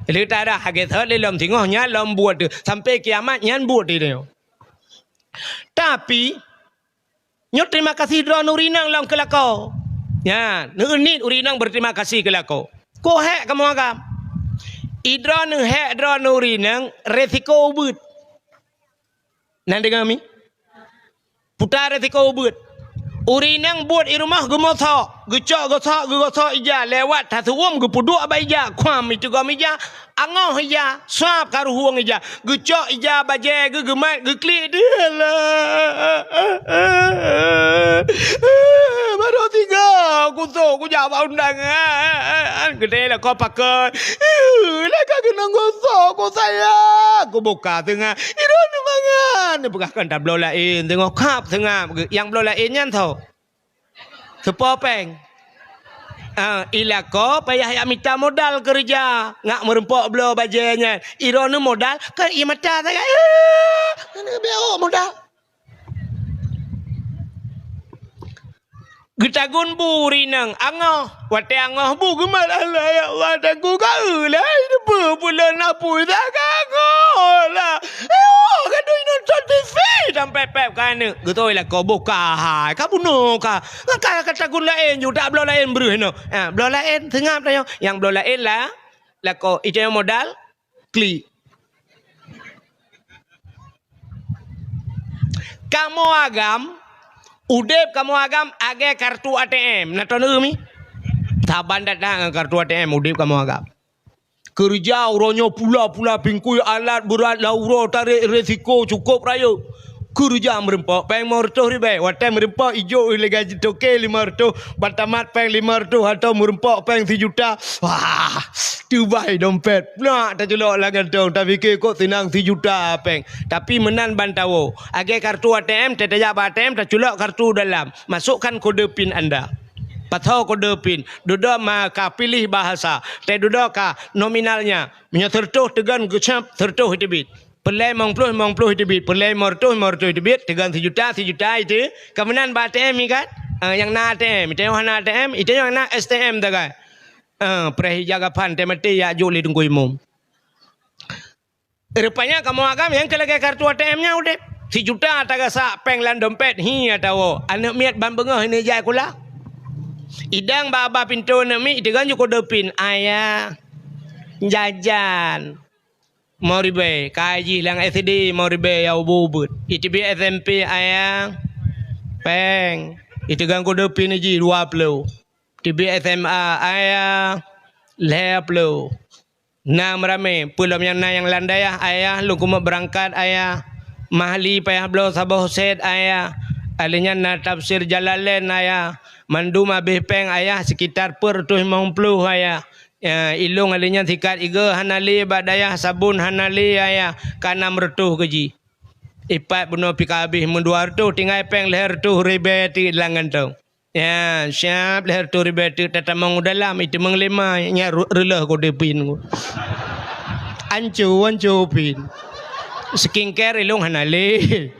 Lheuh tarhah, hagée sot lé lom singoh nyan lom buet teuh. Sampai kiamat nyan buet teuh nyoe. Tapi, nyoe terima kasih droeneuh ureueng inong lom keu lakoe. Nyan, neueunit ureueng inong berterima kasih keu lakoe. Kôb hék kamoe agam. I droeneuh hék droeneuh ureueng inong resiko ubeuet. Na deungoe mi? Puta resiko ubeuet. Ureueng inong buet i rumoh geumosok, geucok gosok, geugosok ija, lewat taseuuem geupeuduek bak ija, kuam itugom ija, angoh ija, sab ka ruhueng ija, geucok ija bajée geuh, geumat, geuklik, alah. Barô tiga kusok kujak bak undangan. Geudeh lakoe pakon. Laka keunong gosok ku sayang. Kubuka teungoh. Droeneuh mangat. Neupeugah kan tabloe laén. Teungoh kap teungoh. Nyang bloe laén nyan tho. Seupôt péng. Ah, i lakoe payah jak mita modal keureuja. Ngak meureumpok bloe bajée nyan. Droeneuh modal kan ie mata sagai. Ah, neubiôk modal. Geutagun bu ureueng inong, angoh. Watée angoh bu geumat, "Alah, ya Allah, taku ka eu lah, hai, teupeue pula na pui dah ka angoh lah. Ayo, gadoh nonton T V, tampék-pék ka aneuk." Geutôi lakoe boh ka hai, ka bunoe ka. Ka, ka tagun laén ju, tak bloe laén breuh inoe. Ha, bloe laén, seungab tanyoe. Nyang bloe laén lah, lakoe, itanyoe modal, klik. Kamoe agam, udeb kamoe agam lagée kartu A T M. Na taneuk mi? Saban that-that ngon kartu A T M udeb kamoe agam. Keureuja uroe nyoe pula-pula pingkui alat beurat lam uroe tarek resiko cukôp rayeuk. Keureuja meureumpok péng limong reutôh ribée. Watée meureumpok ijok lé gaji toke limong reutôh, ban tamat péng limong reutôh atau meureumpok péng sijuta. Wah, teubai dompet. Plak taculok lam gantong, tapike kok seunang sijuta péng. Tapi meunan ban tawoe. Lagée kartu A T M, teuh tajak bak A T M, taculok kartu dalam. Masukkan kode pin anda. Pasoe kode pin. Dudoe ma ka pilih bahasa. Teuh dudoe ka nominalnya. Meunyoe sireutôh teugon geucab, sireutôh iteubiet. Peureulée limong ploh, limong ploh iteubiet. Peureulée limong reutôh, limong reutôh iteubiet. Teugon sijuta, sijuta iteubiet. Ka meunan bak A T M ikat. Ah, nyang na A T M. Itanyoe hana A T M, itanyoe nyang na S T M tagai. Ah, preh ija gapan teuh maté jak jok lé Teungku Imum. Rupanya kamoe agam nyang keu lagée kartu A T M nyan udeb. Sijuta tagasak péng lam dompet, hi atawoe. Aneuk miet ban beungoh hana jai sikula. Idang bak babah pintoe aneuk miet, iteugon ju kode pin. Ayah, jajan. Limong ribée, ka jih lam S D limong ribée nyang ubit-ubit. Iteubiet S M P, ayah, péng. Iteugon kode pin jih dua ploh. Teubiet S M A, ayah, lhée ploh. Na meuramé, peue lom nyang na nyang lam dayah, ayah, lôn keumeung beurangkat, ayah. Mahli payah bloe saboh sét, ayah. Lheueh nyan na tafsir Jalalain, ayah. Mandum habéh péng, ayah, sekitar peuet reutôh limong ploh, ayah. Ya, ilôn lheueh nyan sikat igoe hana lé bak dayah, sabon hana lé, ayah. Ka nam reutôh keu jih. Ipat bunoe pih ka habéh meudua reutôh, tinggai péng lhée reutôh ribée teuk lam gantong. Ya, siap lhée reutôh ribée teuk tatamong u dalam, iteumeung lé ma, nyan ru-, reuloh kode pin. Anco, anco pin. Skincare ilôn hana lé.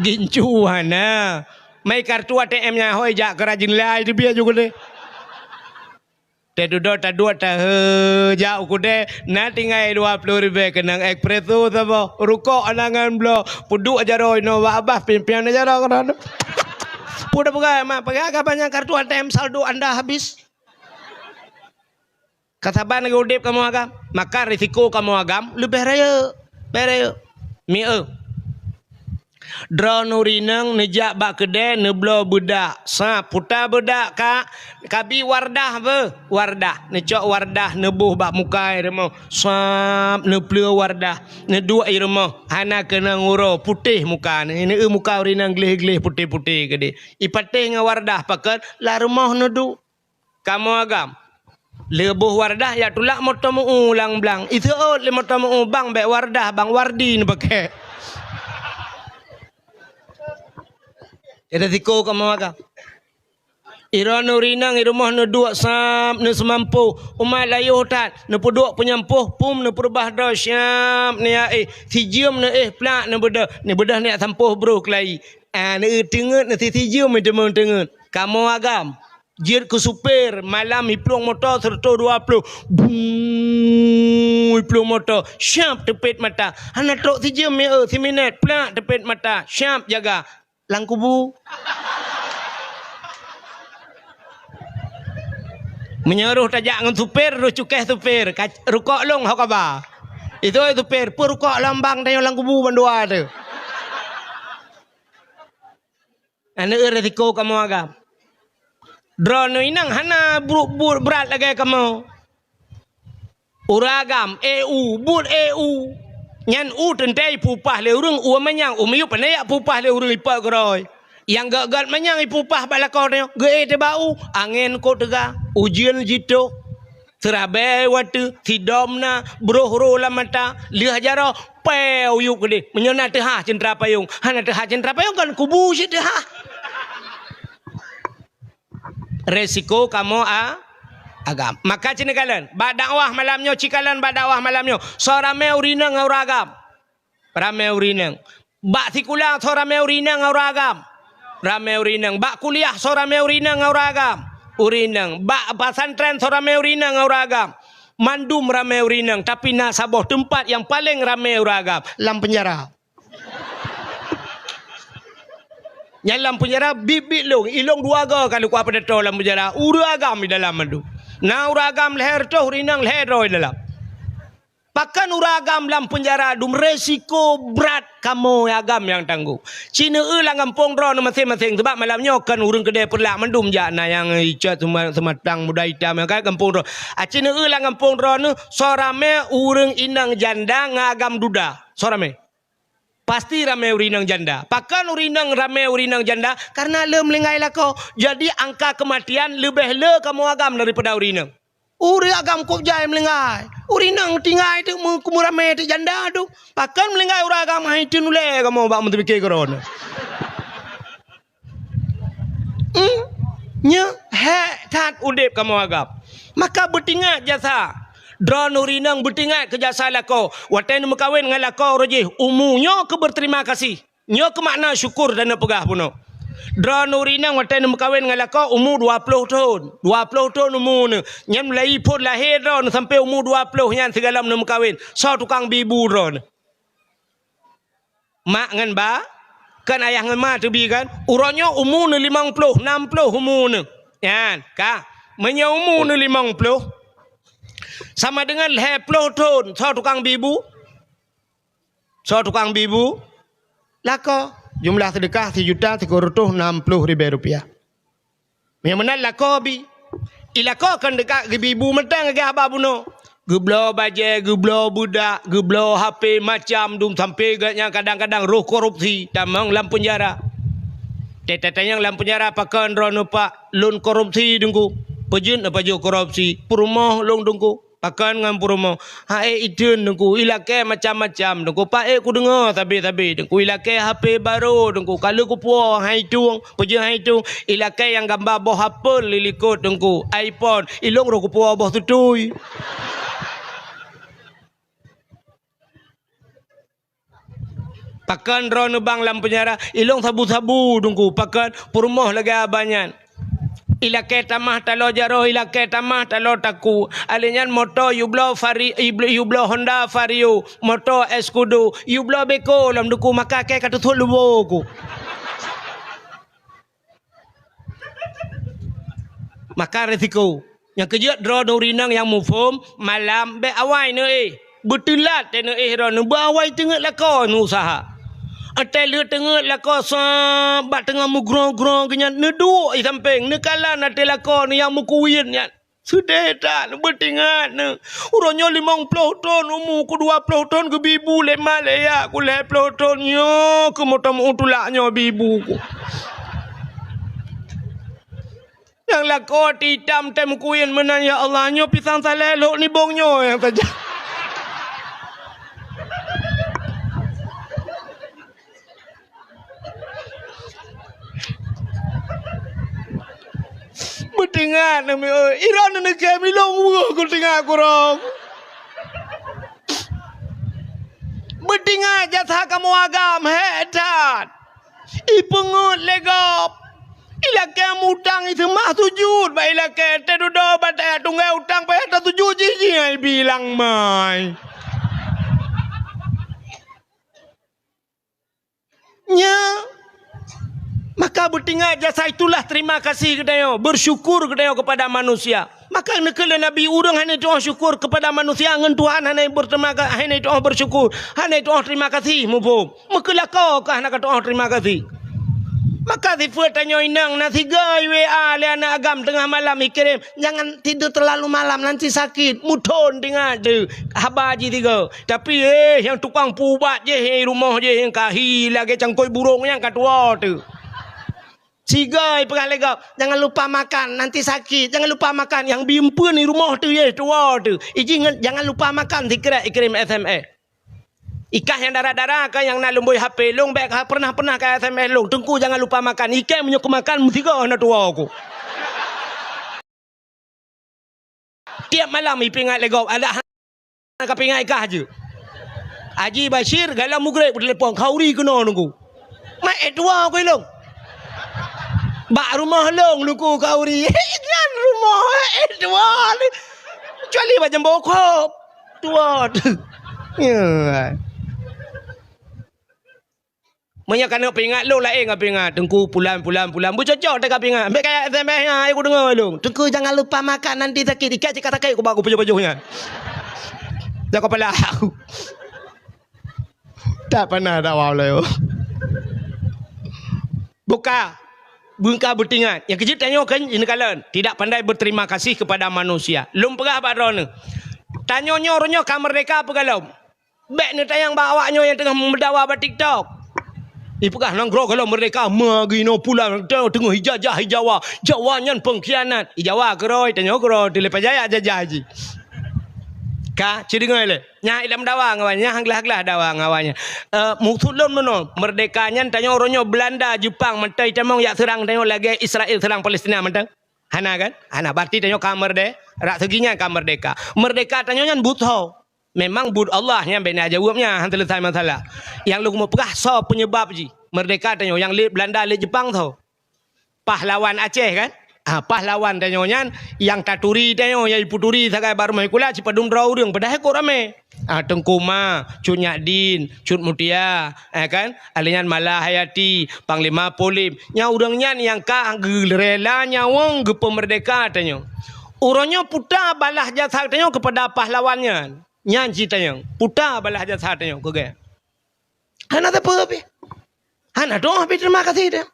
Gincu hana. Mai kartu A T M nyan hôi jak keu rajin lai teubiet ju kudeh. Teuh dudoe taduek tahe jak u kudeh, na tinggai dua ploh ribée keunong espresso saboh, rukok anangan bloe, peuduek jaroe inoe bak babah pimpian jaroe keudroe. Peue tapeugah, mak, peugah ka banyak kartu A T M saldo anda habis. Ka saban lagée udeb kamoe agam, maka risiko kamoe agam leubeh rayeuk, leubeh rayeuk. Mieu. Droeneuh ureueng inong neujak bak keudè neubloe beudak. Sab, puta beudak, Kak. Kabi Wardah beuh, Wardah. Neucok Wardah neuboh bak muka i rumoh. Sab, neupleue Wardah. Neuduek i rumoh. Hana keunong uroe, putéh muka. Neu-, neu-, muka ureueng inong gleh-gleh putéh-putéh keudéh. Ipatéh ngon Wardah pakon, lam rumoh neuduek. Kamoe agam. Leuboh Wardah jak tulak moto meu-u lam blang. Iseuôt lé moto meu-u, "Bang, bèk Wardah, Bang, Wardi neupakè." Jadi siko kamoe agam. Droeneuh ureueng inong i rumoh neuduek sab, neuseumampôh. Umat layoh that, neupeuduek peunyampôh, pum neupeureubah droe siab, neuéh, sijeuem neuéh plak neubeudôh. Neubeudôh neujak sampôh broh keulayi. Ah, neuteungeut, neusijeuem teuma teungeut. Kamoe agam. Jeuet keu supir, malam iplueng moto seratus dua puluh. Bung, iplueng moto. Siap teupet mata. Hana trok sijeuem, meu'eu, siminèt. Plak teupet mata. Siap jaga. Lam kubu. Meunyoe roh tajak ngon supir, roh cukéh supir. Kac-, rukok lôn, ho kaba. Itu supir, peue rukok lôn bang, tanyoe lam kubu bandua tu. Aneuk resiko kamoe agam. Droeneuh inong hana buet-buet brat lagèe kamoe. Ureueng agam, éh u, buet éh u. Nyan u teuntèe ipupah lé ureueng, u manyang, u miyueb, pane jak pupah lé ureueng ipot keudroe. Nyang gèt-gèt manyang ipupah bak lakoe tanyoe, geuéh teuh bak u, angèn kot teuga, ujeuen jitoh. Seurabèe watèe, sidom na, broh roh lam mata, lheueh jaroe, pèe u yup keudéh. Meunyoe na teuhah ceuntra payong, hana teuhah ceuntra payong kan kubu cit teuhah. Resiko kamoe a-, agam. Maka ci neukalon, bak dakwah malam nyoe, ci kalon bak dakwah malam nyoe. Soe ramè ureueng inong ngon ureueng agam? Ramè ureueng inong. Bak sikula soe ramè ureueng inong ngon ureueng agam? Ramè ureueng inong. Bak kuliah soe ramè ureueng inong ngon ureueng agam? Ureueng inong. Bak pesantren soe ramè ureueng inong ngon ureueng agam? Mandum ramè ureueng inong, tapi na saboh teumpat nyang paleng ramè ureueng agam, lam peunjara. Nyan lam peunjara biet-biet lôn, ilôn dua goe ka lôn kuat peudato lam peunjara, ureueng agam di dalam mandum. Na ureueng agam lhèe reutôh, ureueng inong lhèe droe di dalam. Pakon ureueng agam lam peunjara dum, resiko brat kamoe agam nyang tanggong. Ci neueu lam gampông droeneuh maséng-maséng, sabab malam nyoe kon ureueng keudè Peureulak mandum jak, na nyang icok seuma-, seumatang muda itam nyang ka gampông droe. A, ci neueu lam gampông droeneuh, soe ramè ureueng inong janda ngon agam duda. Soe ramè? Pasti ramè ureueng inong janda. Pakon ureueng inong ramè ureueng inong janda? Karena le meuninggai lakoe. Jadi angka kematian leubeh le kamoe agam daripada ureueng inong. Ureueng agam kôb jai meuninggai. Ureueng inong tinggai teuk meu-, meurame teuk janda tu. Pakon meuninggai ureueng agam hai teun ulèe kamoe bak meuteupiké keu droeneuh. Hmm? Nyoe hék that udép kamoe agam. Maka beutingat jasa. Droeneuh ureueng inong beutingat keu jasa lakoe. Watèe neumeukawen ngon lakoe uroe jih, umu nyoe keu beuterima kasih. Nyoe keu makna syukur dan neupeugah bunoe. Droeneuh ureueng inong watèe neumeukawen ngon lakoe umu dua ploh thon. Dua ploh thon umu neuh. Nyan mulai phon lahé droeneuh sampai umu dua ploh nyan sigohlom neumeukawen. Soe tukang bi bu droeneuh? Mak ngon ba, kan ayah ngon ma teubi kan? Uroe nyoe umu neuh limong ploh, nam ploh umu neuh. Nyan, ka. Meunyoe umu neuh limong ploh, sama dengan lhèe ploh thon, soe tukang bi bu? Soe tukang bi bu? Lakoe. Jumlah seudeukah sijuta sikureueng reutôh nam ploh ribèe rupiah. Nyang meunan lakoe bi. I lakoe kon teuka geubi bu mantong lagèe haba bunoe. Geubloe bajèe, geubloe beudak, geubloe H P macam dum sampai geuh nyan kadang-kadang roh korupsi, tamong lam peunjara. Teutatanyong lam peunjara pakon droeneuh pak lôn korupsi Teungku. Peujeuet neupajoh korupsi, peurumoh lôn Teungku. Pakon ngon peurumoh? Hai ék itheun Teungku, ilakèe macam-macam Teungku. Pak ék kudeungö sabe-sabe Teungku, ilakèe H P barô Teungku. Ka lheueh kupuwoe hai tueng, peujeuet hai tueng, ilakèe nyang gamba boh apel di likot Teungku, iPhone. Ilôn roh kupuwoe boh tutui. Pakon droeneuh bang lam peunjara, ilôn sabu-sabu Teungku, pakon peurumoh lagèe haba nyan. Ilakèe tamah taloe jaroe, ilakèe tamah taloe takue. Alèh nyan moto yubloe Vari-, yubloe, yubloe Honda Vario, moto Escudo, yubloe beko lom Teungku, maka kèe ka teusuet lubô ku. Maka resiko. Nyang keujeuet droeneuh ureueng inong nyang muphom, malam bèk awai neuéh. Beuteulat teuh neuéh droeneuh, beuawai teungeut lakoe neuusaha. Watèe lheueh teungeut lakoe sa, bak teungoh meugroe-groe geuh nyan, neuduek i sampéng, neukalon watèe lakoe nyan nyang meukuwien nyan. Seudeh that, beutingat neu. Uroe nyoe limong ploh thon umu ku, dua ploh thon geubi bu lé ma lé ya ku, lhèe ploh thon nyoe keu meuteumèe tulak nyoe bi bu ku. Nyang lakoe ti itam tém kuyen meunan, ya Allah, nyoe pisang saleh lhok nibong nyoe nyang saja. Beutingat nami oi, iron neukém ilong weueh ku tingat kurong. Beutingat jasa kamoe agam hék that. Ipeungeut lé gob. Ilakée mutang iseumah sujut bak ilakée, teududoe bak tayat tunggée utang payah tasujut jih, jih nyan ibi lam mai. Nya, maka beutingat jasa itulah terima kasih geutanyoe, bersyukur geutanyoe kepada manusia. Maka neukheun lé Nabi, ureuëng hana tu'oh syukur kepada manusia ngon Tuhan hana berterima ka-, hana tu'oh bersyukur, hana tu'oh terima kasih, muphom. Meukeulakée ka hana ka tu'oh terima kasih. Maka sifeuet tanyoe inong na sigoe W A lé aneuk agam teungoh malam ikirém, "Jangan tidur terlalu malam, nanti sakit." Muthon tingat teuh haba jih sigoe. Tapi, eh, nyang tukang peuubat jih, eh, rumoh jih, nyang kahi lagée cangkôi burông nyang ka tuwoe teuh. Sigoe peugah lé gob, "Jangan lupa makan, nanti sakit. Jangan lupa makan." Nyang bi eumpeuen di rumoh teuh, eh, tuwoe teuh. Iji ngon, "Jangan lupa makan," sikrek ikirém S M S. Ikah nyang dara-dara ka nyang na lumbôi H P lôn, bék ka pernah-pernah ka S M S lôn, "Teungku, jangan lupa makan." Ikée meunyoe keumakan, meusigoe na tuwoe ku. Tiep malam ipeuingat lé gob, adak hana kapeuingat ikah jeuet. Haji Bashir, galom mugreb telepon, "Khauri keunoe Teungku." Mak, eh, tuwoe ku ilong. Bak rumoh lôn Teungku khauri. Nyan rumoh, eh, tuwoe. Kecuali bak jambô khop. Tuwoe. Ya. Meunyoe keuneuk peuingat lôn laén kapeuingat, "Teungku pulan, pulan, pulan." Beucocok teuka peuingat. Bék kaya S M S nyan, ayo kudeungoe lôn. "Teungku jangan lupa makan, nanti sakit." Ikah cit ka sakét kubak kupajoh-pajoh nyan. Dak kepala aku. Tak pernah dakwah ulée. Buka. Beungka beutingat. Nyang keujeuet tanyoe kan neukalon. Tidak pandai berterima kasih kepada manusia. Lôn peugah bak droeneuh. Tanyoe nyoe uroe nyoe ka meurdeka peue galom. Bék neutanyong bak awak nyoe nyang teungoh meudawa bak TikTok. Ipeugah nanggroe gohlom meurdeka, meugi noe pulan teungoh ijajah Jawa. Jawa nyan pengkhianat. I Jawa keudroe, tanyoe keudroe, teuleupah jaya jajah jih. Ka, ci deungoe lé. Nyan ilom dawa ngon awak nyan, nyang glah-glah dawa ngon awak nyan. Eh, maksud lôn meunoe, meurdeka nyan tanyoe uroe nyoe Belanda, Jepang, mantong itamong jak seurang tanyoe lagée Israel seurang Palestina mantong. Hana kan? Hana, berarti tanyoe ka meurde-, rak seugi nyan ka meurdeka. Meurdeka tanyoe nyan buet soe? Memang buet Allah nyan, bék na jaweueb nyan, han seuleusai masalah. Nyang lôn keumeung peugah soe peunyebab jih? Meurdeka tanyoe, nyang lé Belanda, lé Jepang soe? Pahlawan Aceh kan? Ha, pahlawan tanyoe nyan, nyang taturi tanyoe, nyang ipeuturi sagai bak rumoh sikula, sipadum droe ureuëng, padahai kok ramé. Ah, Teungku Ma, Cut Nyak Din, Cut Mutia, eh kan? Alèh nyan Mala Hayati, Panglima Polip. Nyang ureuëng nyan nyang ka geurela nyawöng geupeumeurdeka tanyoe. Uroe nyoe puta balah jasa tanyoe keupada pahlawan nyan. Nyan cit tanyoe, puta balah jasa tanyoe keu geuh. Hana teupeu pih. Hana doh pih terima kasih dia.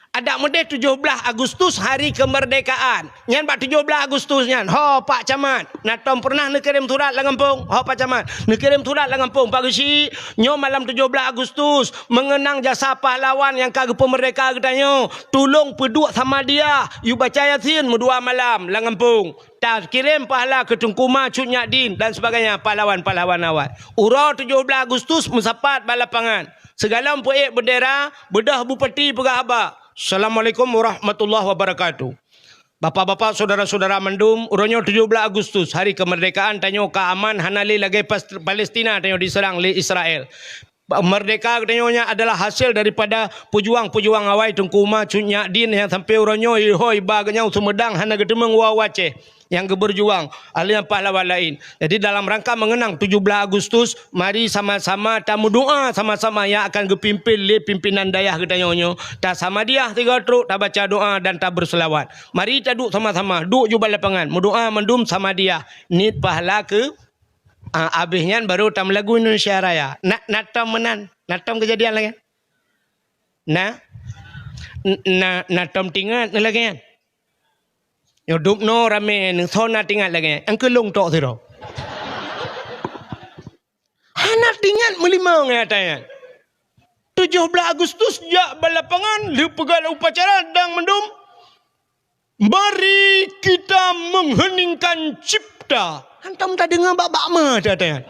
Adak meudeh tujoh blaih Agustus hari kemerdekaan. Nyan bak tujoh blaih Agustus nyan, ho Pak Camat, na tom pernah neukirém surat lam gampông? Ho Pak Camat, neukirém surat lam gampông, Pak Geuchik, nyoe malam tujoh blaih Agustus, mengenang jasa pahlawan nyang ka geupeumeurdeka geutanyoe. Tulông peuduek Samadiyah, yue baca Yasin meudua malam lam gampông. Takirém pahala keu Teungku Ma, Cut Nyak Din dan sebagainya, pahlawan-pahlawan awai. Uroe tujoh blaih Agustus meusapat bak lapangan. Sigohlom peuék beundera, beudôh bupati peugah haba, "Assalamualaikum warahmatullahi wabarakatuh." Bapak-bapak, saudara-saudara mandum, uroe nyoe tujoh blaih Agustus, hari kemerdekaan tanyoe ka aman, hana lé lagée Pas-, Palestina tanyoe diseurang lé Israel. Ba-, meurdeka geutanyoe nyan adalah hasil daripada peujuang-peujuang awai Teungku Ma, Cut Nyak Din nyang sampoe uroe nyoe ihôi ba geutanyoe Sumedang hana geuteumeung woe u Aceh nyang geubeujuang, alèh nyan pahlawan laén. Jadi, dalam rangka mengenang tujoh blaih Agustus, mari sama-sama tameudoa sama-sama nyang akan geupimpin lé pimpinan dayah geutanyoe nyoe. Tasamadiyah sigoe trok, tabaca doa dan taberselawat. Mari taduek sama-sama, duek ju bak lapangan, meudoa mandum samadiyah, niet pahala keu Ah, abéh nyan baru tam lagu Indonesia Raya. Na, na tom meunan, na tom keujadian lagée nyan. Na, n-, na, na tom tingat lagée nyan. Nyoe dub noe ramé, neusoe na tingat lagée nyan. Engkeulong tok sidroe. Hana tingat meulimong nyang ata nyan. Tujoh blaih Agustus jak bak lapangan, lheueh peugah upacara dang mandum. Mari kita mengheningkan cipta. Hantom tadeungoe bak-bak ma ata nyan.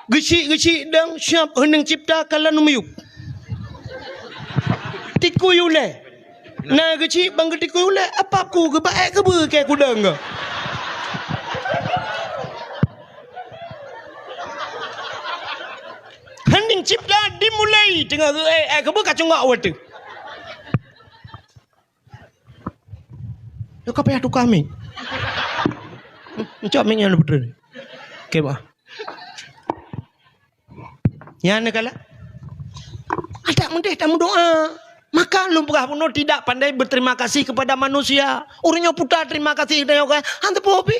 Geuchik-geuchik dang siab heuneng cipta kalon miyueb. Tikui ulée. Na geuchik ban geutikui ulée, apa ku geuba ék keubeue keu kudang geuh. Hening cipta dimulai teungoh geuék ék keubeue ka cunggok watée. Nyoe ka payah tuka mic. Encok mic nyan putri. Oke, bah. Nyan kala. Adak meudeh tameudoa. Maka lôn peugah bunoe tidak pandai berterima kasih kepada manusia. Ureuëng nyoe puta terima kasih dan nyoe kan. Han teupeu pi.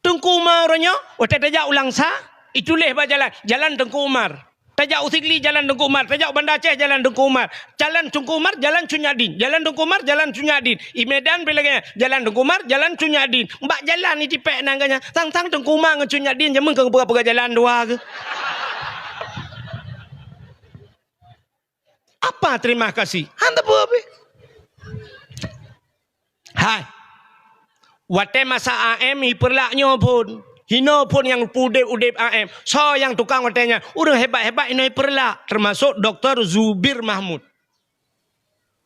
Teungku Umar uroe nyoe, watée tajak u Langsa, ituléh bak jalan, Jalan Teungku Umar. Tajak u Sigli, Jalan Teungku Umar. Tajak u Banda Aceh, Jalan Teungku Umar. Jalan Teungku Umar, Jalan Cut Nyak Dien. Jalan Teungku Umar, Jalan Cut Nyak Dien. I Medan pih lagée nyan, Jalan Teungku Umar, Jalan Cut Nyak Dien. Bak jalan itipék nan geuh nyan, sang-sang Teungku Umar ngon Cut Nyak Dien jameun keu peugah-peugah jalan dua geuh. Apa terima kasih? Han teupeu pi. Hai. Watée masa A M i Peureulak nyoe phon, hinoe phon nyang peudeb-udeb A M. Soe nyang tukang watée nyan? Ureuëng hebat-hebat hinoe i Peureulak, teumasok Doktor Zubir Mahmud.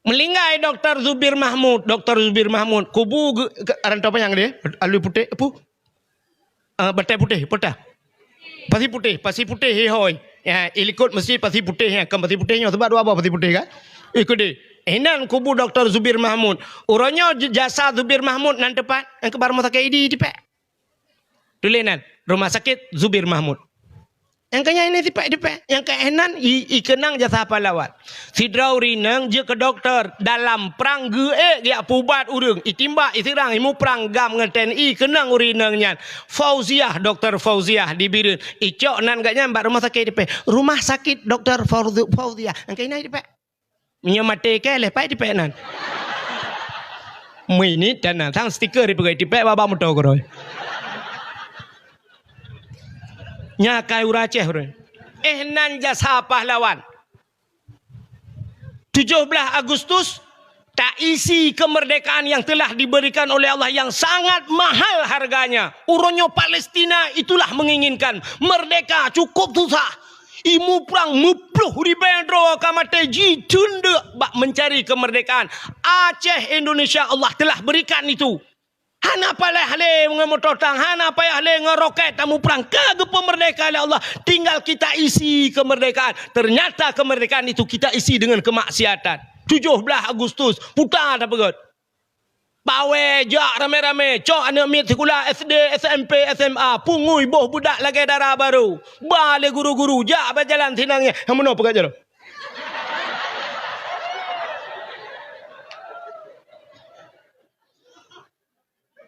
Meulinggai Doktor Zubir Mahmud, Doktor Zubir Mahmud, kubu geu-, geu-, rantau panyang deh, alui putéh, apu? Ah, Batée Putéh, peutah. Pasi Putéh, Pasi Putéh, hei hôi. Ya, i likot meuseujid Pasi Putéh, ya, kan Pasi Putéh nyoe, sebab dua boh Pasi Putéh, kan? Ikut deh. Inan kubu Doktor Zubir Mahmud. Uroe nyoe j-, jasa Zubir Mahmud nan teupat, nyang keubar rumoh sakét Idi teupat. Tuléh nan, Rumah Sakit Zubir Mahmud. Nyang keu nyan ini tipék-tipék, nyang keu nan i, i keunong jasa pahlawan. Sidroe ureuëng inong jeuet keu dokto, dalam prang geuék geujak pubat ureuëng, itimbak, isirang, imuprang GAM ngon T N I, keunong ureuëng inong nyan. Fauziah, Dokto Fauziah di Bireuen. Icok nan geuh nyan bak rumah sakit tipék. Rumah sakit Dokto Fauzi-, Fauziah. Nyang keu inan tipék. Meunyoe maté keu lheueh pai tipék nan. Meuinit dan nang sang stiker dipeugöt tipék bak moto keudroe. Nya kai ureuëng Aceh ureuëng. Eh, nan jasa pahlawan. Tujoh blaih Agustus, taisi kemerdekaan yang telah diberikan oleh Allah yang sangat mahal harganya. Uroe nyoe Palestina itulah menginginkan merdeka cukup susah. Imuprang meuploh ribée droe ka maté jicundeuk bak mencari kemerdekaan. Aceh Indonesia Allah telah berikan itu. Hana payah lé ngon moto tang, hana payah lé ngon roket tamuprang. Ka geupeumerdeka lé Allah. Tinggal kita isi kemerdekaan. Ternyata kemerdekaan itu kita isi dengan kemaksiatan. Tujoh blaih Agustus, puta tapeugöt. Bawée jak ramé-ramé, cok aneuk miet sikula S D, S M P, S M A, pungui boh budak lagée dara barô. Ba lé guru-guru, jak bak jalan sinan nyan. Nyang meunoe peugah jaroe.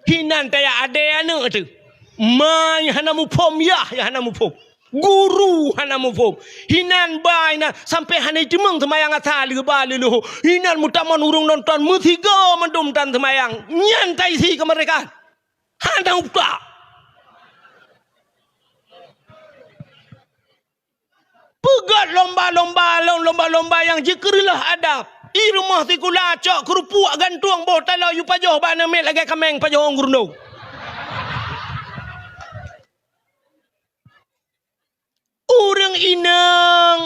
Hinan taya adé aneuk teuh. Ma nyang hana muphom, yah nyang hana muphom. Guru hana muphom. Hinan ba inan sampai hana jiteumeung seumayang asa leuba leuloh. Hinan meutamong ureuëng nonton meusigoe mandum tan seumayang. Nyan taisi kemerdekaan. Hana utak. Peugöt lomba-lomba, lom-, lomba-lomba nyang jikeureuloh adab. I rumoh sikula cok keurupuk gantueng boh taloe yue pajoh bak aneuk miet lagée kaméng pajoh ureuëng gurundong. Ureuëng inong,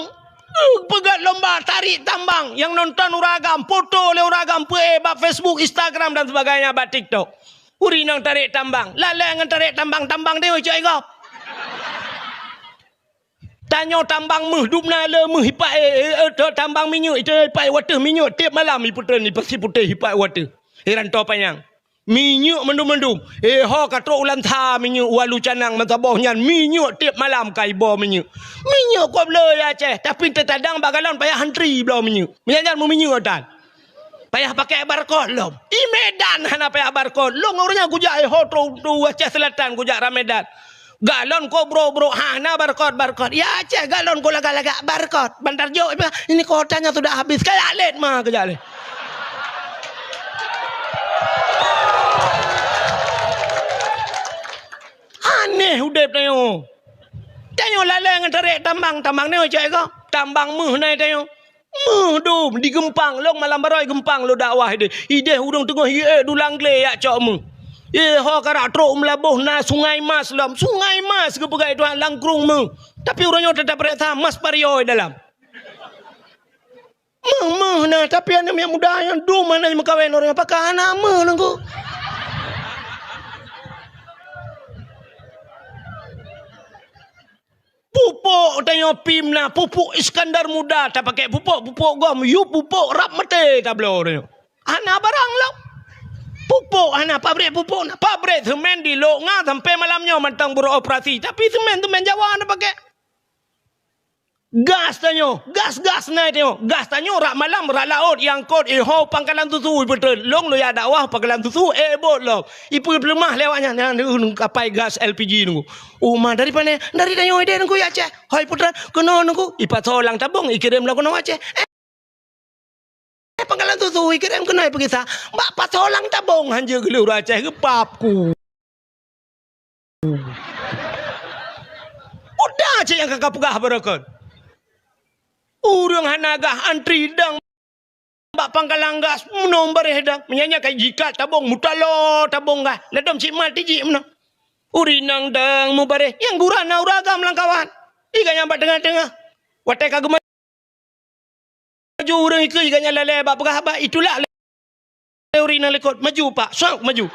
eh, peugöt lomba tarék tambang nyang nonton ureuëng agam, poto lé ureuëng agam peuék bak Facebook, Instagram dan sebagainya, bak TikTok. Ureuëng inong tarék tambang, lalée ngon tarék tambang, tambang deungon cok gob. Tanyoe tambang méuh, dubna le méuh ipak, eh, eh, eh, tambang minyeuk, itu ipak wateuh minyeuk, tieb malam ipeutreun, ipasi putéh ipak wateuh. Iranto panyang. Minyeuk mandum-mandum. Eh, ho ka trok u Langsa minyeuk, u Alu Canang meusaboh nyan, minyeuk tieb malam ka iboh minyeuk. Minyeuk kop le ya Aceh, tapi teutadang bak galon payah antri bloe minyeuk. Meunyan nyan meuminyeuk tan. Payah pakai barcode lom. I Medan hana payah barcode. Lôn ureueng nyan kujak, eh, ho, tu, tu Aceh Selatan kujak rot Medan. Galon ko brok-brok, hana barcode, barcode. Ya Aceh, galon ko lagak-lagak, barcode. Bantar jok, ini kuotanya sudah habis. Kajak lét ma, kajak lét. Aneh udeb tanyoe. Tanyoe lalée ngon tarek tambang, tambang nyoe cok ko. Tambang méuh na tanyoe. Méuh dum di Geumpang, lôn malam baroe Geumpang lôn dakwah ideh. Ideh ureueng teungoh ié dulang glé jak cok méuh. Eh, ho karak trok Meulaboh na Sungai Mas lom. Sungai Mas geupeugah Tuhan, langkrueng méuh. Tapi uroe nyoe teutab rasa mas pario dalam. Méuh, méuh na, tapi aneuk miet muda nyang dum hana meukawen uroe nyoe, pakon hana méuh nangku. Pupuk tanyoe pim na, pupuk Iskandar Muda tapakèk, pupuk, pupuk gom, yue pupuk rab maté tabloe tanyoe. Hana barang lom. Pupuk hana, pabrik pupuk na, pabrik semen di Lhok Nga sampai malam nyoe mantong beroperasi, tapi semen, semen Jawa tapakèk. Gas tanyoe, gas-gas na tanyoe, gas tanyoe rab malam, rab laôt, iangkot, iho pangkalan susu, ipeutreun. Lôn lôn jak dakwah pangkalan susu, eh, bot lom. Ipeuleumah lé awak nyan, nyan, nyan, kapai gas L P G nunggu. Uma dari pane? Dari tanyoe ideh nunggu ya Aceh. Hoi putra, keunoe nunggu. Ipasoe lam tabong, ikirém lom keunoe Aceh. Eh, pangkalan susu, ikirém keunoe peugisa. Bak pasoe lam tabong, hanjeuet geuleuh ureueng Aceh, geupap ku. Udah cit nyang ka peugah barokon. Ureueng hana gah antri dang bak pangkalan gas meunoe bareh dang. Meunyan nyan ka jikat tabong, mutaloe tabong gas. Ladom cit mat tijik meunoe. Ureueng inong dang mubareh, nyang gura na ureueng agam lam kawan. Iga nyang bak teungoh-teungoh. Watèe ka geumaju ureueng ikeue, iga nyang lalè bak peugah haba, itulak lé ureueng inong likot, maju pak, sop maju.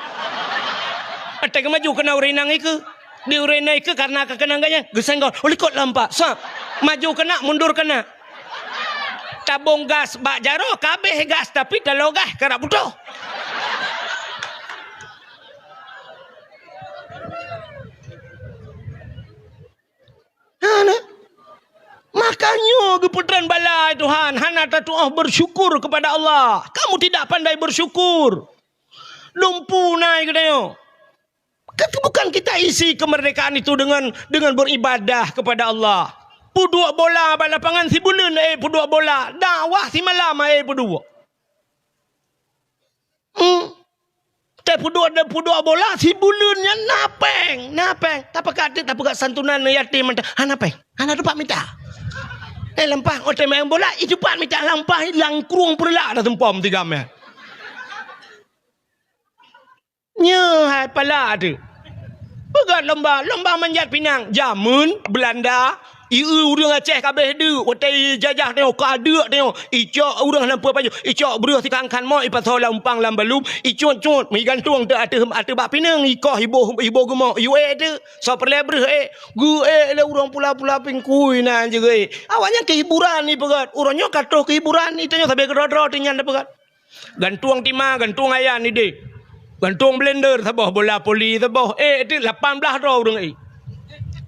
Watèe geumaju keunan ureueng inong ikeue. Di ureueng inong ikeue karena ka keunan gobnyan, geusenggol, oh, likot lom pak, sop. Maju keunan, mundur keunan. Tabong gas bak jaroe, ka abéh gas, tapi taloe gas karap putôh. Hana. Makanya geupeutreun bala, Tuhan, hana tatu'oh bersyukur kepada Allah. Kamu tidak pandai bersyukur. Lumpu na geutanyoe. Kan bukan kita isi kemerdekaan itu dengan, dengan beribadah kepada Allah. Peuduek bola bak lapangan sibuleuen, eh, peuduek bola. Dakwah simalam, eh, peuduek. Hmm. Teupuduek, teupuduek bola sibuleuen nyan na péng, na péng. Tapakat teuk tapeugah santunan yatim mantong. Hana péng, hana teumpat mita. Eh, lampah, oh, teumèe bola, i teumpat mita lampah, langkrueng peureulak dah tumpom tiga mèe. Nyoe hai pala teuk. Peugah lomba, lomba manjat pinang. Jameun Beulanda, i ureueng Aceh ka abéh deuk, watèe jajah tanyoe, ka deuk tanyoe. Icok ureueng hana peue pajoh, icok breuh sikangkan mok, ipasoe lam umpang lam balum, icut-cut, igantung teuk ateueh, ateueh bak pineung, ikoh iboh, iboh geumok, iék teuk, soe peureulèe breuh ék, geuék lé ureueng pula-pula pingkui na jeuet. Awaknyan keuhiburan ipeugöt, uroe nyoe ka troh keuhiburan, itanyoe sabe keudroe-droe teuh nyan tapeugöt. Gantueng tima, gantueng ayan idéh. Gantueng blender saboh, bola voli saboh. Eh, itu lapan blaih droe ureueng ék.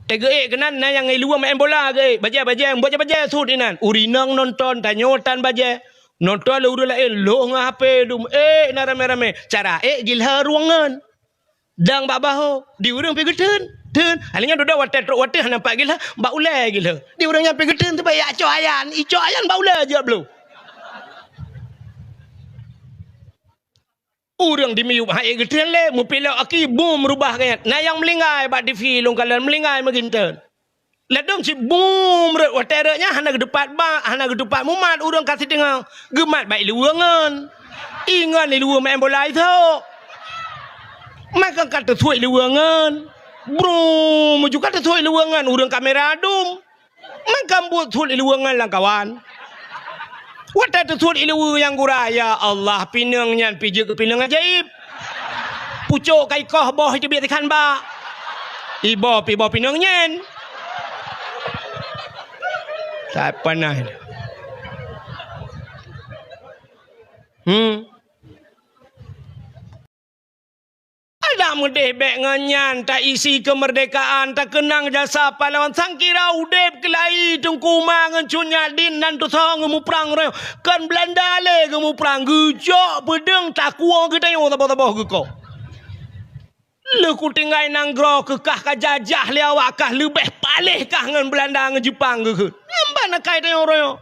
Teuga ék keunan, na nyang i luwa maén bola geuék. Bajèe-bajèe, bajèe-bajèe sut inan. Ureueng inong nonton, tanyoe tan bajèe. Nonton lé ureueng laén, lhôh ngon H P dum. Ék na ramé-ramé. Cara ék gilhé ruweueng ngon. Dang bak bahô, di ureueng pi geuteun, teun. Akhirnya dudoe watèe trok watèe hana pat gila, bak ulèe gila. Di ureueng nyan pi geuteun teubaya cok ayan, icok ayan bak ulèe jeuet bloe. Ureueng di miyueb hai geuteun lé, mupilok aki, bum, rubah geuh nyan. Na nyang meulinggai bak T V lôn kalon meulinggai meuginteun. Ladôm cit bum rot watèe rot nyan hana geutupat bak, hana geutupat mumat ureueng ka siteungoh. Geumat bak i luwa ngon. I ngon i luwa maén bola isok. Maka ka teusuet i luwa ngon. Brum, muju ka teusuet i luwa ngon ureueng kamera dum. Maka buet suet i luwa ngon lam kawan. Watèe teusuet i luwa nyang gura, ya Allah, pineung nyan pi jeuet keu pineung ajaéb. Pucôk ka ikoh boh iteubiet sikhan bak. Iboh pi boh pineung nyan. That panas. Hmm. Ada meudeh bék ngon nyan, taisi keumeurdekaan, takeunang jasa pahlawan. Sangkira udeb keulayi Teungku Ma ngon Cut Nyak Dien nan tusoe ngon muprang roh. Kon Beulanda lé geumuprang, geucok peudeueng takuwoe geutanyoe saboh-saboh geuko. Lheueh kutinggai nanggroe keu kah ka jajah lé awak kah, leubeh paléh kah ngon Beulanda ngon Jeupang geukheun. Nyan ban akai tanyoe uroe nyoe.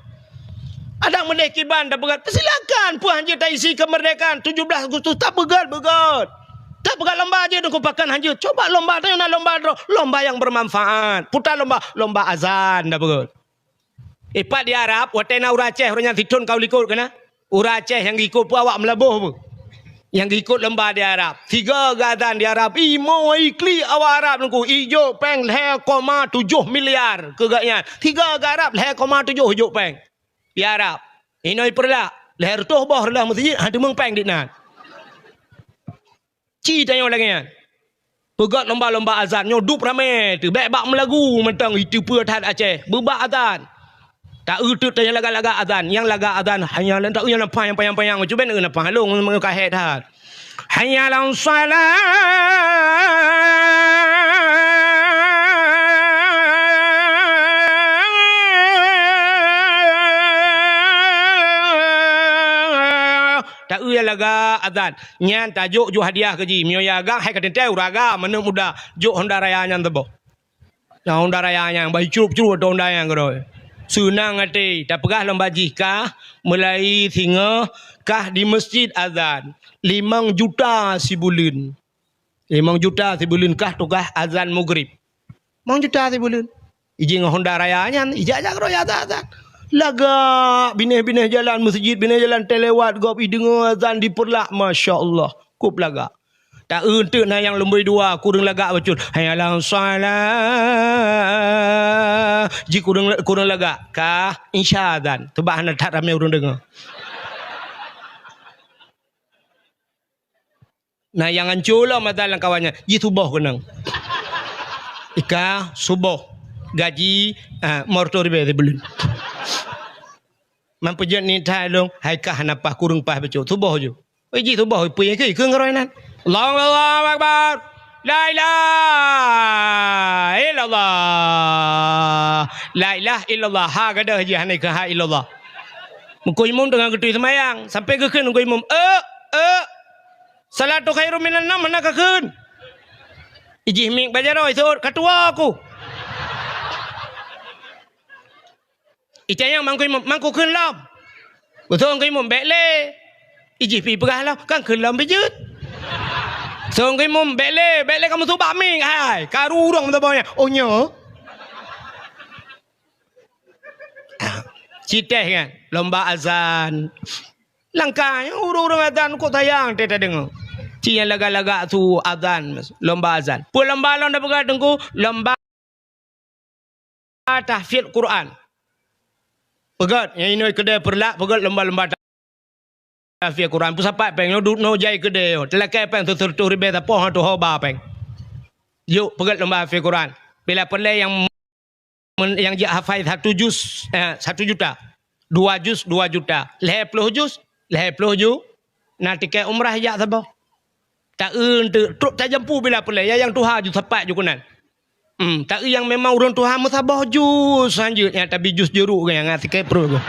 Adak meudeh kiban tapeugöt, silakan, peue han jeuet taisi keumeurdekaan tujoh blaih Agustus, tapeugöt, beugöt. Tapeugöt lomba jeuet, Teungku, pakon han jeuet. Coba lomba tanyoe na lomba droe, lomba nyang beumanfaat. Puta lomba, lomba azan tapeugöt. Ipat di Arab, watée na ureuëng Aceh, ureuëng nyan sithon ka u likot keunan. Ureuëng Aceh nyang geuikot peue awak meulaboh peue? Nyang geuikot lomba di Arab. Siga geuazan di Arab. Imo iklik awak Arab nungku. Ijok péng lhée koma tujoh miliar keu gobnyan. Siga geu Arab lhée koma tujoh ijok péng. Di Arab. Inoe ipeureulah. Lhée reutôh boh reulah meuseujid, han teumeung péng dinan. Ci tanyoe lagée nyan. Peugöt lomba-lomba azan nyoe dup ramé teuh, bék bak meulagu mantong, iteupeue that Aceh, beubak azan. Taeu teuk tanyoe lagak-lagak azan, nyang lagak azan, hanya lan taeu nyang panyang-panyang, cuba eu nafah lôn meukahé that. Hayya 'alas shalah. Taeu nyang lagak azan. Nyan tajok ju hadiah keu jih. Meunyoe ya agam hai ka teuntée ureuëng agam, aneuk muda, jok honda raya nyan teuboh. Nyang honda raya nyan bai crup-crup atau honda nyang keudroe. Seunang até, tapeugah lom bak jih kah meulai singoh kah di meuseujid azan limong juta sibuleuen. Limong juta sibuleuen kah tugaih azan mugrib. Limong juta sibuleuen. Iji ngon honda raya nyan, ijak-jak keudroe azan-azan. Lagak binéh-binéh jalan meuseujid, binéh jalan teulewat gob ideungoe azan dipeurlak, masya Allah. Kup lagak. Taeu teuk na nyang lumboi dua, kureueng lagak bacut. Hayya 'alas shalah. Ji kureueng, kureueng lagak. Kah, insya azan. Teubak hana that ramé ureuëng deungoe. Na nyang anco lom azan lam kawan nyan, ji suboh keunong. Ika suboh. Gaji, ah, morto ribée sibuleuen. Man peujeuet ni that lôn, hai kah hana paih kureueng paih bacut. Suboh ju. Oi, ji suboh, peue nyang keu, keu ngeuroi nan. Allahu, Allahu Akbar. La ilaha illallah. La ilaha illallah. Ha gadôh ji hana keu ha illallah. Meukeu imum teungoh geutui seumayang, sampai geukheun meukeu imum, "Euk, euk. Salatu khairum minan naum," hana kakheun. Ijih mieng bak jaroe seuôt, "Ka tuwoe ku." Itanyong mangkui mum, "Mangkui kheun lom." Beutôi mangkui mum, "Bék lé." Ijih pi peugah lom, "Kan kheun lom pi jeuet." Song mangkui mum, "Bék lé, bék lé kamoe subak mieng, hai." Karu ureuëng meusaboh nyan. "Oh, nyoe?" Ci teh kan, lomba azan. Langkah, ureuëng-ureuëng azan kok sayang teh tadeungoe. Ci nyang lagak-lagak su azan, lomba azan. Peue lomba lom tapeugah Teungku? Lomba tahfiz Quran. Peugöt, nyang inoe keudè Peureulak, peugöt lomba-lomba tahfiz Quran. Peusapat péng, nyoe duek noe jai keudè, teulakèe péng sireutôh ribèe sapoh han tuho ba péng. Jok, peugöt lomba tahfiz Quran. Bila peureulèe nyang men-, nyang jak hafai satu juz, eh, satu juta. Dua juz, dua juta. Lhèe ploh juz, lhèe ploh ju-, na tikèt umrah jak saboh. Ta-eu teuk, trok tajampu bila peureulèe, ya nyang tuha ju sapat ju keunan. Hmm, ta-eu nyang memang ureueng tuha meusaboh juz, selanjutnya tabi juz jeuruk nyang tikèt pruet.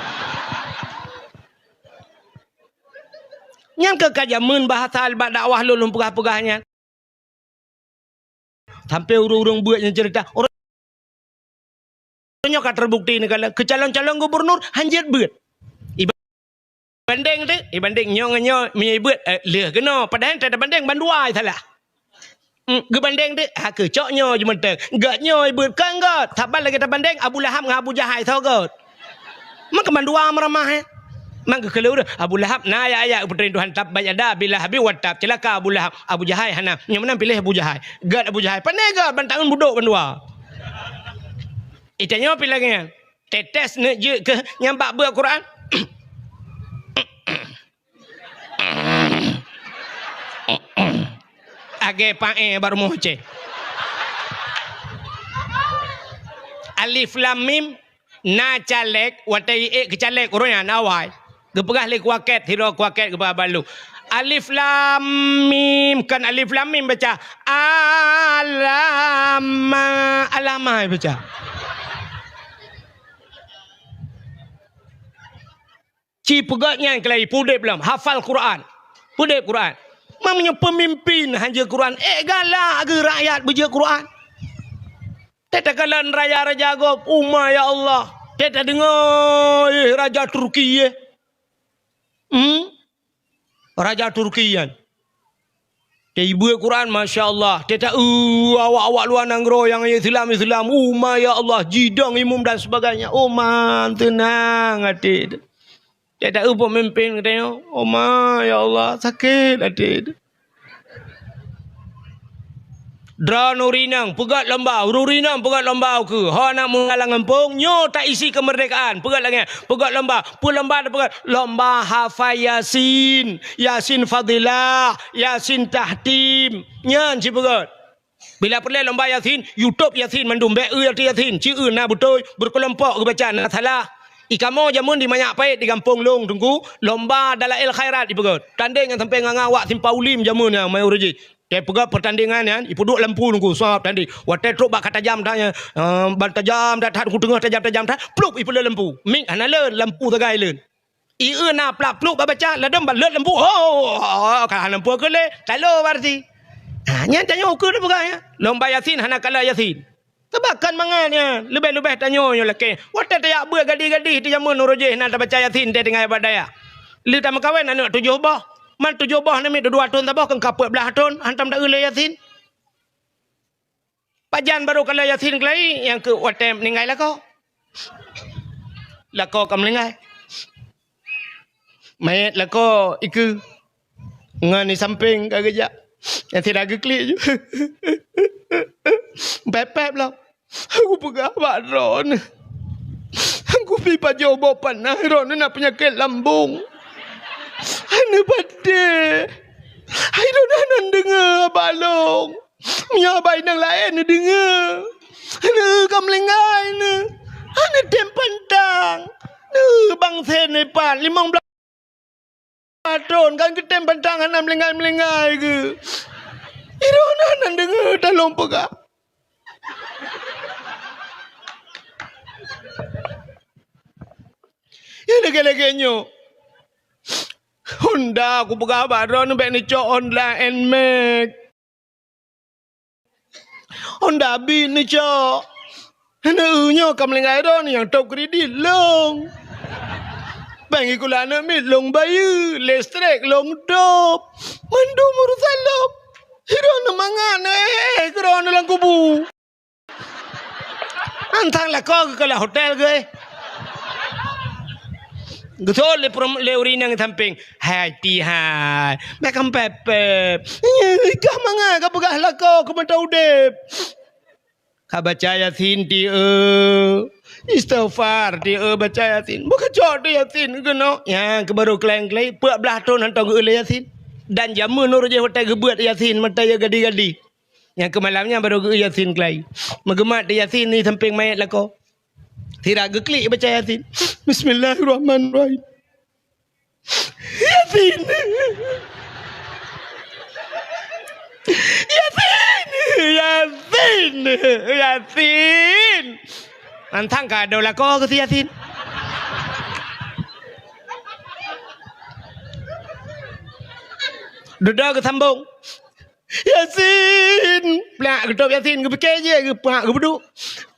Nyan keuh ka jameun bahasa bak dakwah lôn, lôn peugah-peugah nyan. Sampai ureueng-ureueng beuet nyang cerita, ureueng nyoe ka terbukti neukalon keu calon-calon gubernur hanjeuet beuet. Ibandeng teuk, ibandeng nyoe ngon nyoe meunyoe beuet, eh, lheueh keunoe. Padahai tabandeng bandua salah. Hmm, geubandeng teuk, ha keucok nyoe jeumeuteueng. Gèt nyoe beuet kan gèt. Saban lagèe tabandeng Abu Lahab ngon Abu Jahai soe gèt. Maka mandua meuramah, eh. Maka keu lôn, Abu Lahab na ayat-ayat geupeutren Tuhan, "Tabbat yada Abi Lahabin wa tab." Ceulaka Abu Lahab, Abu Jahai hana. Nyang meunan piléh Abu Jahai. Gèt Abu Jahai. Pané gèt ban taeun budok bandua. Itanyoe pih lagèe nyan. Tetes neuk jeuet keu nyang bak beuet Quran. Agèe paé bak rumoh Aceh. Alif Lam Mim. Na caleg, watèe iék keu caleg ureueng nyan awai. Geupeugah lé kuakét, sidroe kuakét geupeugah bak lôn, "Alif lam mim," kon alif lam mim baca, "Alama, alama," baca. Ci peugét nyan keulai peudeb lom, hafal Quran. Peudeb Quran. Meunyoe peumimpin hanjeuet Quran, ék galak geu rakyat beujeuet Quran. Teuh takalon raja-raja gob, uma ya Allah. Teuh tadeungoe, eh, raja Turki, eh. Hmm? Raja Turki nyan. Teuh ibeuet Quran, masya Allah. Teuh ta-, eu, awak-awak luwa nanggroe nyang Islam-Islam, uma ya Allah, jidong imum dan sebagainya. Uma, teunang até. Teuh ta-, eu peumimpin geutanyoe, uma ya Allah, sakét até. Droeneuh ureueng inong peugét lomba, ureueng inong peugét lomba ukeue. Ho na muda lam gampông, nyoe taisi keumeurdekaan, peugét lagée nyan, peugét lomba. Peue lomba tapeugét? Lomba hafai Yasin, Yasin Fadilah, Yasin Tahtim. Nyan ci peugét. Bila peureulée lomba Yasin, YouTube Yasin mandum, bék eu Yasin, ci eu na beutôi, beukeulompok geubaca na salah. I kamoe jameun di Manyak Payet di gampông lôn Teungku, lomba Dalail Khairat jipeugét. Tandeng nyang sampoe ngon awak Simpang Ulim jameun nyan mayô reuji. Teuh peugét peutandengan nyan, ipeuduek lampu Teungku, sab tandeng. Watée trok bak ka tajam that nyan, eh, ban tajam that, that Teungku teungoh tajam-tajam that, plup ipeuleuet lampu. Mik hana leuet, lampu sagai leuet. I eu na plak-pluk bak baca, ladom bak leuet lampu. Oh, oh, oh, ka hana lampu keuleh, talo berarti. Ha, nyan tanyoe ukeue teupeugah nyan. Lomba Yasin hana kala Yasin. Teubakan mangat nyan, leubeh-leubeh tanyoe nyoe lakée. Watée tajak beuet gadih-gadih di jameun uroe jih na tabaca Yasin teuh tinggai bak dayah. Lé tameukawen aneuk tujoh boh. Man tujoh boh namiet dua thon saboh, keu ka peuet blaih thon, hantom ta-eu lé Yasin. Pajan barô kala Yasin keulai, nyang keu watée meuninggai lakoe. Lakoe ka meuninggai. Manyét lakoe ikeue. Ngon di sampéng ka geujak. Nyang sira geuklik ju. Pép-pép lom. Aku peugah bak droeneuh. Aku pi pajoh boh panah, droeneuh na peunyakét lambông. Hana patéh. Hai droeneuh hana deungoe haba lôn. Meunyoe haba inong laén neudeungoe. Neuh ka meulinggai neuh. Hana tem pantang. Neuh bangsa neuh pat limong blaih thon kan geutem pantang hana meulinggai-meulinggai geuh. Droeneuh hana deungoe talông peugah. Ya lagée-lagée nyoe. Honda kupeugah bak droeneuh bék neucok Honda Nmax. Honda Beat neucok. Hana eu nyoe ka meulinggai droeneuh nyang top kredit lông. Péng sikula aneuk miet lông bayeue, listrik lông top. Mandum urusan lông. Droeneuh mangat neuh éh, éh, droeneuh lam kubu. Antang lakoe geukalon hotel geuh. Geusol lé peurum-, lé ureueng inong sampéng. Hai, tihai. Bék kampepep. Kah mangat ka peugah lakoe keu mata udeb. Ka baca Yasin tieu. Istighfar tieu baca Yasin. Bukon cok tu Yasin keunoe. Nyang keu barô keulai-keulai, peuet blaih thon hantom geu-eu lé Yasin. Dan jameun uroe jih watée geubeuet Yasin, mata ya gadi-gadi. Nyang keu malam nyan barô geu-eu Yasin keulai. Meugeumat di Yasin di sampéng manyét lakoe. Sira geuklik baca Yasin. Bismillahirrahmanirrahim. Yasin. Yasin. Yasin. Yasin. Antang ka adoe lakoe keu si Yasin. Dudoe geusambong. Yasin! Plak geutôb Yasin, geupike jih, geupak, geupeuduek.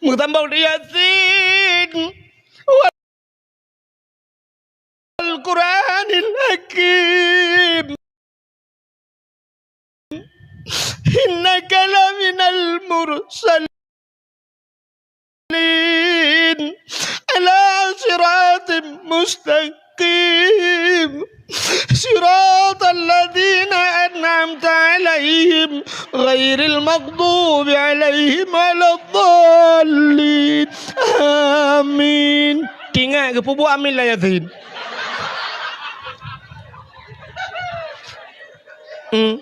Meusambong di Yasin. Wal Qur'anil Hakim. Innaka laminal mursalin. على صراط مستقيم. صراط الذين أنعمت عليهم غير المغضوب عليهم ولا الضالين. آمين. Teuingat geupeubuet amin lam Yasin. Hmm.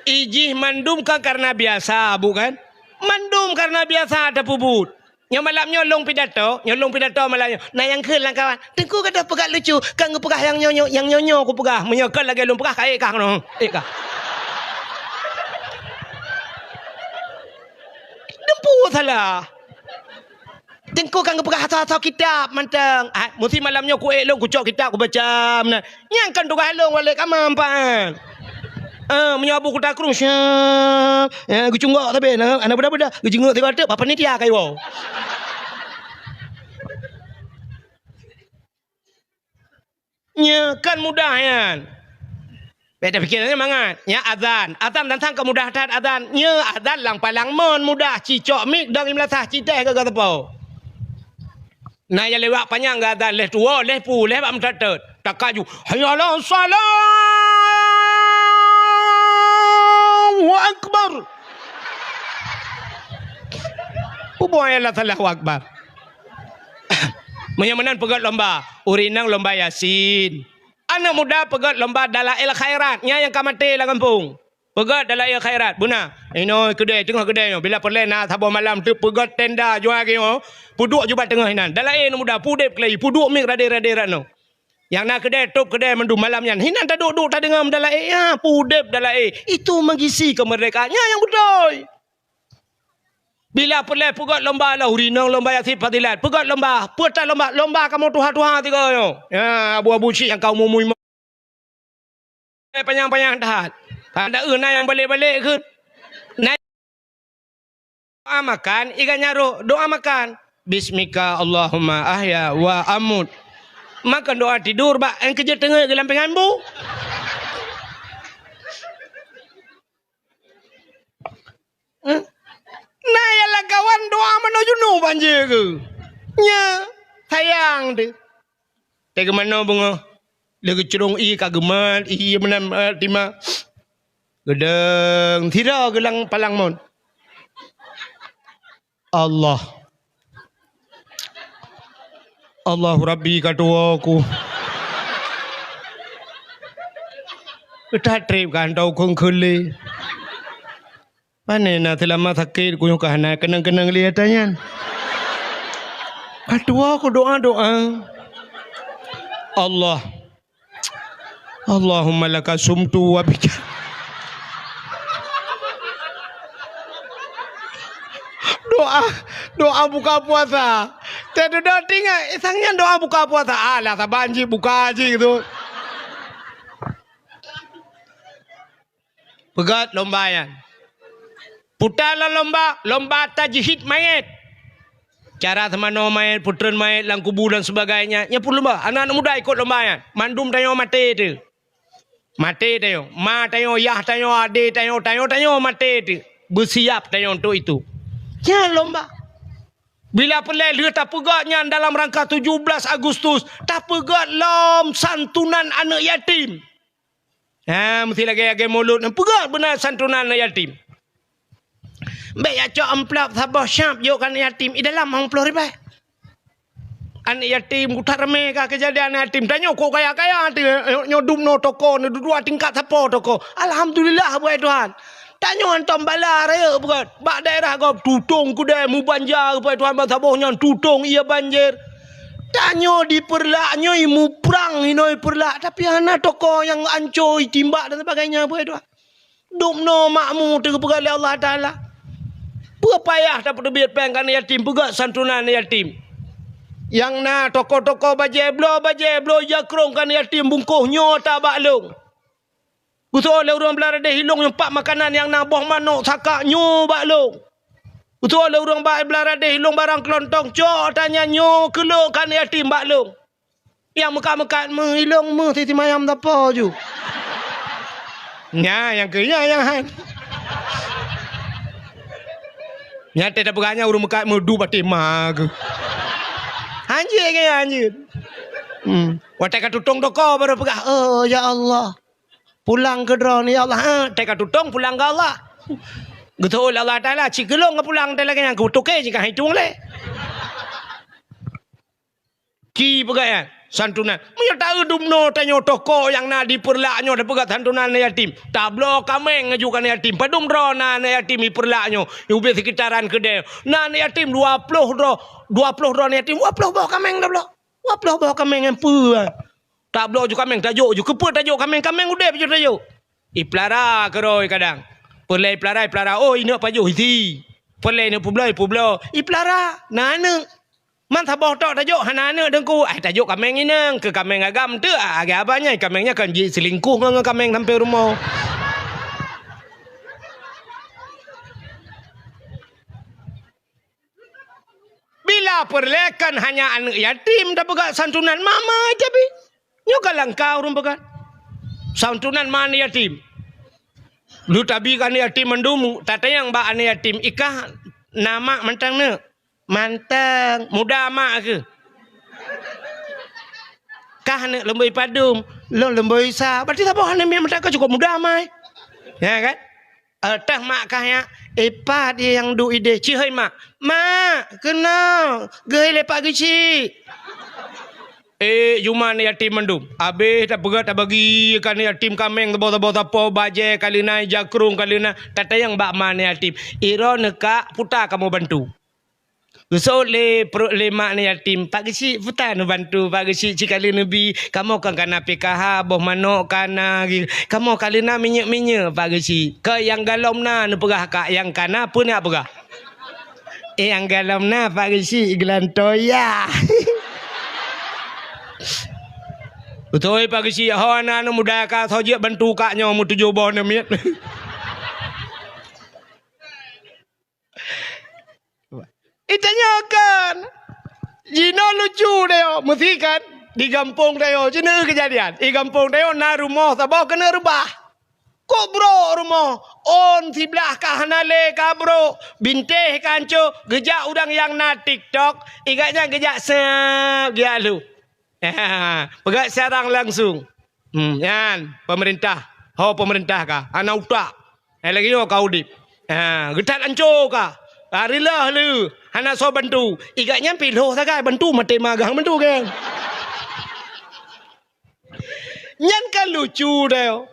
Ijih mandum ka karena biasa, bukan? Mandum karena biasa tapeubuet. Nyoe malam nyoe lôn pidato, nyoe lôn pidato malam nyoe. Na nyang kheun lam kawan, "Teungku ka peugah lucu, ka geupeugah nyang nyoe nyoe, nyang nyoe nyoe kupeugah. Meunyoe kon lagèe lôn peugah, ka ék kah keunoe, ék kah." Teungku salah. Teungku ka geupeugah asoe-asoe kitab mantong. Ah, meusi malam nyoe kuék lôn kucok kitab kubaca meunan. Nyan kan tugaih lôn walek kama empat. Ah, meunyoe Abu Kuta Krueng, syap. Ya, geucunggok sabe, na, aneuk beuda-beuda, geujeungok sigoe teuk, bak panitia ka iwoe. Nya kan mudah nyan. Bèk tapikir nyan mangat. Nya azan. Azan tantang keumudahan azan. Nya azan lam palang mon mudah. Cicok mik dong i meulasah citeh keu geuteupeu. Na nyang lewat panyang geuazan lheuh tuwoe, lheuh pu, lheuh bak meuteut-teut. Takaju, "Hayya 'alas shalah! Allahu akbar!" Peue buet nyang Allahu akbar? Meunyoe meunan peugöt lomba, ureueng inong lomba Yasin. Aneuk muda peugöt lomba dalail khairat, nyan nyang ka maté lam gampông. Peugöt dalail khairat, beuna. Inoe keudè, teungoh keudè nyoe. Bila peureulèe na saboh malam teuk peugöt tenda juai nyoe, peuduek ju bak teungoh inan. Dalail aneuk muda, peuudép keulayi, peuduek miek radé-radé rot nyoe. Nyang na keudè, tôp keudè mandum malam nyan. Hinan taduek-duek tadeungoe dalail, ya, peuudép dalail. Itu mengisi kemerdekaan. Nyan nyang beutôi. Bila peureulèe peugöt lomba lah, ureueng inong lomba Yasin fadilat. Peugöt lomba, peue that lomba, lomba kamoe tuha-tuha sigoe nyoe. Ya, abu-abu cit nyang ka umu-umu limong. Eh, panyang-panyang that. Tanda eu na nyang balek-balek kheun. Na doa makan, iga nyarok, doa makan. Bismika Allahumma ahya wa amut. Makan doa tidur bak, eh, keujeuet teungeut geulam pingan bu. Eh? Na nyang lam kawan doa manoe junub banjir keu. Nya, sayang teuh. Teuh geumanoe beungoh. Lé geucurong ié ka geumat, ié meunan, eh, tima. Geudong, sidroe geulang palang mon. Allah. Allahu Rabbi ka tuwoe ku. That trép ka hantom kheun-kheun lé. Pane na seulama sakét ku nyoe ka hana keunong-keunong lé ata nyan. Ka tuwoe ku doa-doa. Allah. Allahumma laka sumtu wa bika. Doa, doa buka puasa. Teududoe tingat, sang nyan doa buka puasa. Alah, saban jih buka jih tu. Peugöt lomba nyan. Puta lom lomba, lomba tajhid mayét. Cara seumanoe mayét, peutreun mayét lam kubu dan sebagainya. Nyan pun lomba. Aneuk-aneuk muda ikot lomba nyan. Mandum tanyoe maté teuh. Maté tanyoe. Ma tanyoe, yah tanyoe, adé tanyoe, tanyoe, tanyoe maté teuh. Beusiap tanyoe untuk itu. Nyan lomba. Bila peureulèe lheueh tapeugöt nyan dalam rangka tujuh belas Agustus, tapeugöt lom santunan aneuk yatim. Ha, meusti lagèe-lagèe mulod nyan peugah beuna santunan aneuk yatim. Bèk jak cok amplop saboh syap jok keu aneuk yatim, i dalam limong ploh ribèe. Aneuk yatim, kuthat ramé ka keujadian aneuk yatim. Tanyoe kok kaya-kaya teuh, nyoe dumnoe toko, nyoe dua tingkat sapo toko. Alhamdulillah, buet Tuhan. Tanyoe hantom bala rayeuk beugöt. Bak daerah gob tutong keudè mubanja, buet Tuhan, ban saboh nyan tutong ié banjir. Tanyoe di Peureulak nyoe muprang inoe Peureulak, tapi hana toko nyang anco, itimbak dan sebagainya, peue dua. Dumnoe makmu teupeugah lé Allah Taala. Peue payah tapeuteubiet péng keu aneuk yatim, peugah santunan aneuk yatim. Nyang na toko-toko bajèe bloe, bajèe bloe, jakrong keu aneuk yatim bungkôh nyoe ata bak lôn. Geusoe lé ureueng Beularang Deh Ilong nyang pat makanan nyang na boh manok sakak nyoe bak lôn. Geusoe lé ureueng ba-, Beularang Deh Ilong barang keulontong cok ata nyan nyoe keu lôn keu aneuk yatim bak lôn. Nyang meukat-meukat meuh ilong meuh siti mayam sapo ju. Nya nyang keu nya nyang han. Nya teuh tapeugah nyan ureueng meukat meuh duek até ma geuh. Hanjeuet nyan hanjeuet. Hmm. Watèe ka tutong toko baru peugah, "Oh ya Allah." Pulang keu droeneuh, ya Allah. Ha, teuka tutong pulang keu Allah. Geuteuôt lé Allah Taala, ci geulong geupulang teuh lagèe nyan, keu tuké jih ka hitueng lé. Ci peugah nyan, santunan. Meunyoe taeu dumnoe tanyoe toko nyang na di Peureulak nyoe tapeugah santunan aneuk yatim. Tabloe kaméng laju keu aneuk yatim. Padum droe na aneuk yatim di Peureulak nyoe. Ubé sekitaran keudè. Na aneuk yatim dua ploh droe. Dua ploh droe aneuk yatim. Dua ploh boh kaméng tabloe. Dua ploh boh kaméng nyan peue? Tabloe ju kaméng, tajok ju. Keupeue tajok kaméng? Kaméng udeb ju tajok. Ipeulara keudroe kadang. Peureulèe ipeulara, ipeulara. Oh, ineuk pajoh isi. Peureulèe ineuk peubloe, ipeubloe. Ipeulara. Na aneuk. Man saboh tok tajok hana aneuk teungku. Ai tajok kaméng inong, keu kaméng agam teuk. Ah, lagèe abah nyan, kaméng nyan kan jeuet selingkuh ngon, ngon kaméng sampai rumoh. Bila peureulèe kan hanya aneuk yatim tapeugah santunan mama tapi. Nyoe ka langka ureueng peugah. Santunan ma aneuk yatim. Lu tabi keu aneuk yatim mandum, tatanyong bak aneuk yatim, "Ikah na mak mantong neuk?" "Mantong." "Muda mak keuh?" "Kah neuk leumbôi padum?" "Lôn leumbôi sa." Berarti saboh aneuk miet mantong ka cukôp muda mai. Ya kan? Eh, teuh mak kah nyak, "Eh, pat nyang duek idéh?" "Cit hôi mak." "Mak, keunoe, geuhôi lé Pak Geuchik." Eh, juma aneuk yatim mandum. Abéh tapeugah tabagi keu aneuk yatim kaméng saboh-saboh sapo, bajèe ka leunan, jakrong ka leunan, tatanyong bak ma aneuk yatim. "Droeneuh kak, peue ta kamoe bantu?" Geuseuôt lé pruet lé mak aneuk yatim, "Pak Geuchik, peue ta neubantu, Pak Geuchik, cit ka lheueh neubi, kamoe kan ka na P K H, boh manok ka na, kamoe ka lheueh na minyeuk-minyeuk, Pak Geuchik." Keu nyang galom na neupeugah kak, nyang ka na peue neuk peugah? "Eh, nyang galom na, Pak Geuchik, geulantoe ya." Beutôi, Pak Geuchik, ho na aneuk muda ka, soe jeuet bantu kak nyoe meutujoh boh aneuk miet. Itanyoe kan. Jinoe lucu tanyoe, meusti kan? Di gampông tanyoe, jinoe keujadian. Di gampông tanyoe na rumoh saboh keuneuk reubah. Kok brok rumoh? Ôn siblah ka hana lé ka brok. Bintéh ka ancô, geujak ureueng nyang na TikTok, igat nyan geujak seup, geujak lhôh. Peugah siarang langsung. Hmm, nyan, pemerintah. Ho pemerintah ka, hana utak. Eh, lagèe nyoe ka udép. Ha, geuthat ancô ka. Ka rilah lé, hana soe bantu. Igat nyan pih lhôh sagai bantu maté magang bantu kan. Nyan kan lucu deh.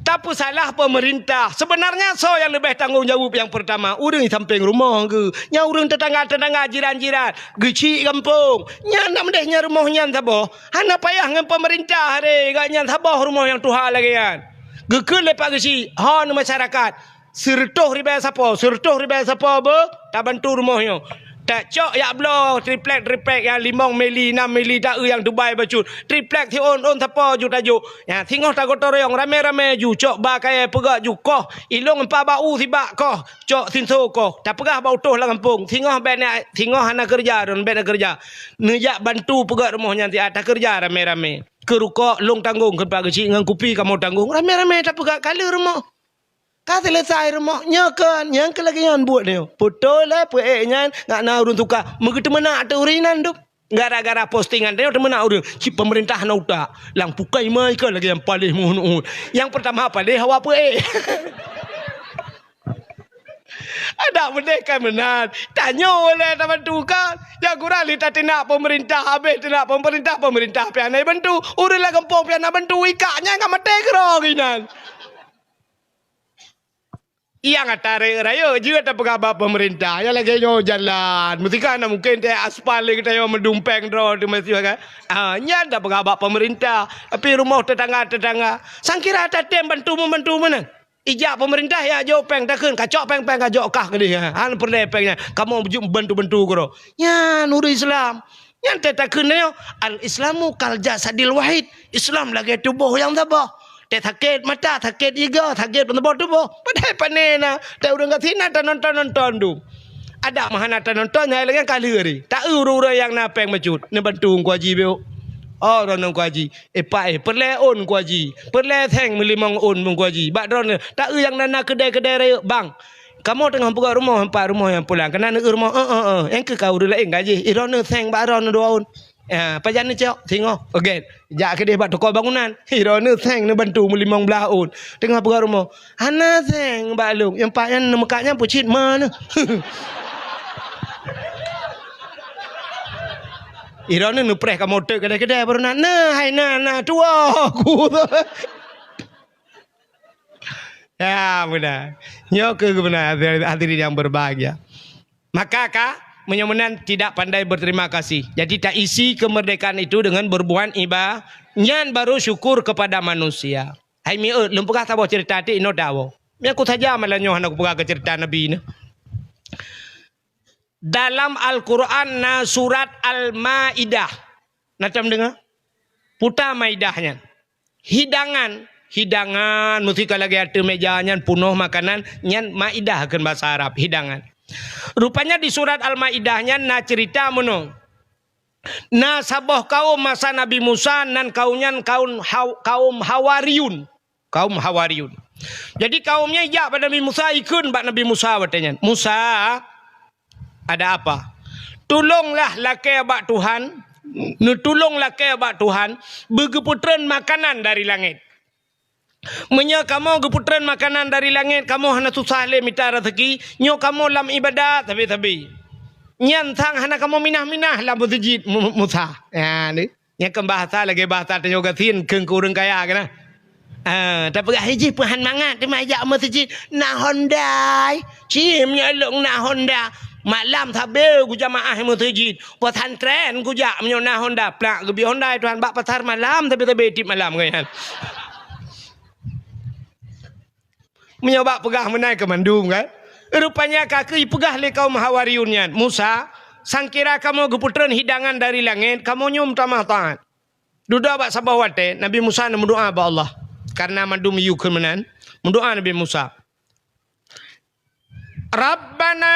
Tapeusalah pemerintah. Sebenarnya soe nyang leubeh tanggong jaweueb nyang pertama? Ureueng di sampéng rumoh geuh. Nyan ureueng tetangga-tetangga, jiran-jiran. Geuchik gampông. Nyan nak meudeh nyan rumoh nyan saboh. Hana payah ngon pemerintah re, gak nyan saboh rumoh nyang tuha lagèe nyan. Geukheun lé Pak Geuchik, ho neuh masyarakat, sireutôh ribèe sapo, sireutôh ribèe sapo beuh tabantu rumoh nyoe. Tacok jak bloe triplek-triplek nyang limong mili, nam mili, taeu nyang Dubai bacut. Triplek siôn-ôn sapo ju tajok. Nyan singoh tagotong royong ramè-ramè ju cok ba kayèe peugöt ju koh. Ilông empat bak u sibak koh, cok sinso koh. Tapeugah bak utôh lam gampông, singoh bèk na, singoh hana keureuja, droeneuh bèk na keureuja. Neujak bantu peugöt rumoh nyan siat, takeureuja ramè-ramè. Keu rukok lôn tanggong, keu Pak Geuchik ngon kupi kamoe tanggong, ramè-ramè tapeugöt ka lheueh rumoh. Ka seuleusai rumoh, nyoe kon, nyang keu lagèe nyan buet nyoe. Putôh lé peuék nyan, ngat na ureueng tuka, meugeuteumeuna ateueh ureueng inan dum. Gara-gara postingan nyoe teumeuna ureueng, cit pemerintah na utak. Lam pukai mai kon lagèe nyan paléh meuhun-uhun. Nyang pertama paléh awak peuék. Adak beudeh kan meunan. Tanyoe lé tabantu kan. Nyang kurang lé tateunak pemerintah, habéh teunak pemerintah, pemerintah pih hana bantu. Ureueng lam gampông pih hana bantu, ikak nyan ka maté keudroe inan. Nyang ata rayeuk-rayeuk jeuet tapeugah bak pemerintah. Nyang lagèe nyoe jalan. Meusti kan hana mungken teuh aspal lé geutanyoe meudumpéng droe teuh meusti kan. Ah, nyan tapeugah bak pemerintah. Tapi rumoh tetangga-tetangga. Sangkira tatem bantu-membantu meunan. Ijak pemerintah ya jok péng takheun, kacok péng-péng kajok kah keudeh, ha. Han peureulèe péng nyan, kamoe beujeuet bantu-bantu keudroe. Nyan ureueng Islam. Nyan teuh takheun nyoe, al-Islamu kal jasadil wahid. Islam lagèe tuboh nyang saboh. Teuh sakét mata, sakét iga, sakét saboh tuboh. Padahai pané na, teuh ureueng gasien na tanonton-nonton dum. Adak meuhana tanonton, hai lagèe ka lheueh ri. Taeu ureueng-ureueng nyang na péng bacut, neubantu Teungku Haji beu. Oh, droeneuh Teungku Haji. Eh, Pak, eh, peureulèe ôn Teungku Haji. Peureulèe seng meulimong ôn Teungku Haji. Bak droeneuh, taeu nyang na, na keudè-keudè rayeuk bang. Kamoe teungoh peugöt rumoh, empat rumoh nyang pulang. Keunan neueu rumoh, eh, eh, eh. Nyang keu ka ureueng laén ka jih. Eh, droeneuh seng bak droeneuh dua ôn. Ya, pajan neucok, singoh. Oke. Jak keudeh bak toko bangunan. Eh, droeneuh seng neubantu meulimong blah ôn. Teungoh peugöt rumoh. Hana seng bak lôn. Nyang pat nyan neumeukat nyan peucit ma neuh. Droeneuh neupreh kamoe teuk keudè-keudè baru na, "Na, hai na, na tuwoe ku." Ya, beuna. Nyoe keuh beuna, hadirin yang berbahagia. Maka ka, meunyoe meunan tidak pandai berterima kasih. Jadi, taisi kemerdekaan itu dengan berbuat iba-, nyan baru syukur kepada manusia. Hai miet, lôn peugah saboh cerita tik inoe tawoe. Meunyoe ku saja malam nyoe hana kupeugah keu cerita Nabi nyoe. Dalam Al-Quran na surat Al-Maidah. Na tom deungoe? Puta Maidah nyan. Hidangan, hidangan, meusti ka lagèe ateueh meja nyan punoh makanan, nyan maidah kheun basa Arab, hidangan. Rupanya di surat Al-Maidah nyan na cerita meunoe. Na saboh kaum masa Nabi Musa, nan kaum nyan kaum Haw-, kaum Hawariyun. Kaum Hawariyun. Jadi kaum nyan jak bak Nabi Musa, ikheun bak Nabi Musa watèe nyan, "Musa, ada apa? Tulonglah lakèe bak Tuhan, neutulong lakèe bak Tuhan, beugeupeutreun makanan dari langèt. Meunyoe kamoe geupeutreun makanan dari langèt, kamoe hana susah lé mita raseuki, nyoe kamoe lam iébadat sabe-sabe. Nyan sang hana kamoe minah-minah lam meuseujid Mu-, Musa." Ya, ni. Nyan kan bahasa lagèe bahasa tanyoe gasien keu ureueng kaya keunan. Ah, tapeugah, "Hijih peuhan mangat teuma jak meuseujid na Honda. Cim nyoe lôn na Honda. Malam sabe kujamaah meuseujid. Pesantren kujak meunyoe na Honda." Plak geubri Honda Tuhan bak pasar malam sabe-sabe tiep malam kan. Meunyoe bak peugah meunan keu mandum kan. Rupanya ka keuh ipeugah lé kaum Hawariyun nyan, "Musa, sangkira kamoe geupeutreun hidangan dari langèt, kamoe nyoe meutamah taat." Dudoe bak saboh watèe, Nabi Musa neumeudoa bak Allah. Karena mandum yue kheun meunan, meudoa Nabi Musa. "Rabbana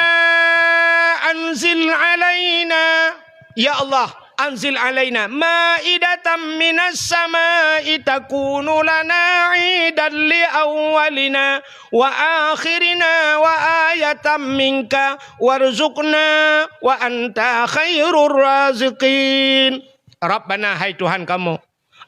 anzil alaina," ya Allah, "anzil alaina maidatan minas sama'i takunu lana idan li awwalina wa akhirina wa ayatan minka warzuqna wa anta khairur raziqin." Rabbana, hai Tuhan kamoe,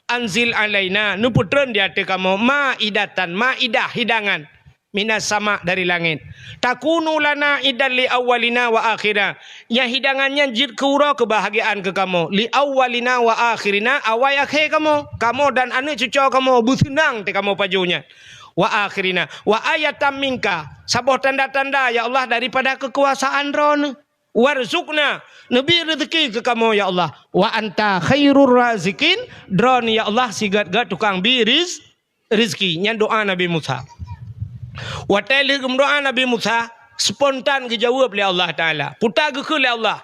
"anzil alaina," neupeutreun di ateueh kamoe, "maidatan," maidah, hidangan, "minas sama," dari langèt, "takunu lana idan li awwalina wa akhirina," nyang hidangan nyan jeuet keu uroe keubahgiaan keu kamoe, "li awwalina wa akhirina," awai akhé kamoe, kamoe dan aneuk cucoe kamoe beuseunang teuh kamoe pajoh nyan, "wa akhirina," "wa ayatan minka," saboh tanda-tanda, ya Allah, daripada keukuasaan Droeneuh. "Warzuqna," neubri reuzeuki keu kamoe, ya Allah. "Wa anta khairur raziqin," Droeneuh, ya Allah, sigét-gét tukang bri riz-, reuzeuki. Nyan doa Nabi Musa. Watèe lheueh geumeudoa Nabi Musa, spontan geujaweueb lé Allah Taala. Peue geukheun lé Allah,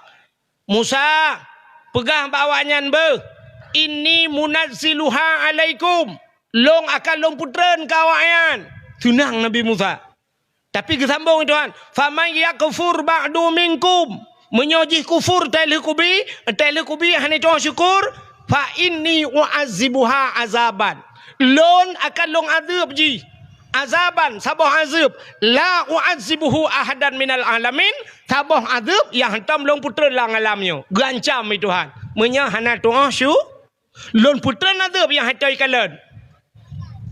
"Musa, peugah bak awaknyan beuh, 'Inni munazziluha 'alaikum,' lôn akan lôn peutreun keu awaknyan." Seunang Nabi Musa. Tapi geusambong Tuhan, "Faman yakfur ba'du minkum," meunyoe jih kufur teuh lheueh kubi, teuh lheueh kubi hana tu'oh syukur, "fa inni u'adzibuha azaban," lôn akan lôn azeueb jih, "azaban," saboh azeueb, "la u'adzibuhu ahadan minal alamin," saboh azeueb nyang hántom lôn peutreun lam alam nyoe. Geuancam lé Tuhan, meunyoe hana tu'oh syu-, Lôn peutreun azeueb nyang hana ikalon.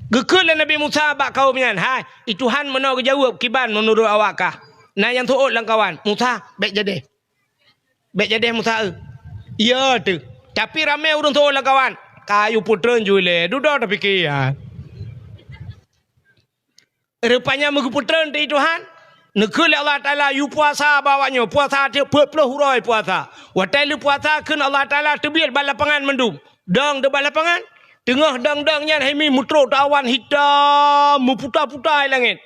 Geukheun lé Nabi Musa bak kaum nyan, "Hai, i Tuhan meunoe geujaweueb kiban meunurot awak kah? Na nyang seuôt lam kawan, 'Musa, bèk jadeh. Bèk jadeh Musa eu.'" Iya teuh. Tapi ramé ureueng seuôt lam kawan, "Ka yue peutreun ju ilèe, dudoe tapike, ya." Rupanya meugeupeutreun teuh i Tuhan. Neukheun lé Allah Taala, "Yue puasa bak awak nyoe, puasa tiep peuet ploh uroe puasa." Watèe lheueh puasa kheun Allah Taala teubiet bak lapangan mandum. Dong teuh bak lapangan. Teungoh dong-dong nyan hai mi meutrok teuh awan hitam meuputa-puta i langèt.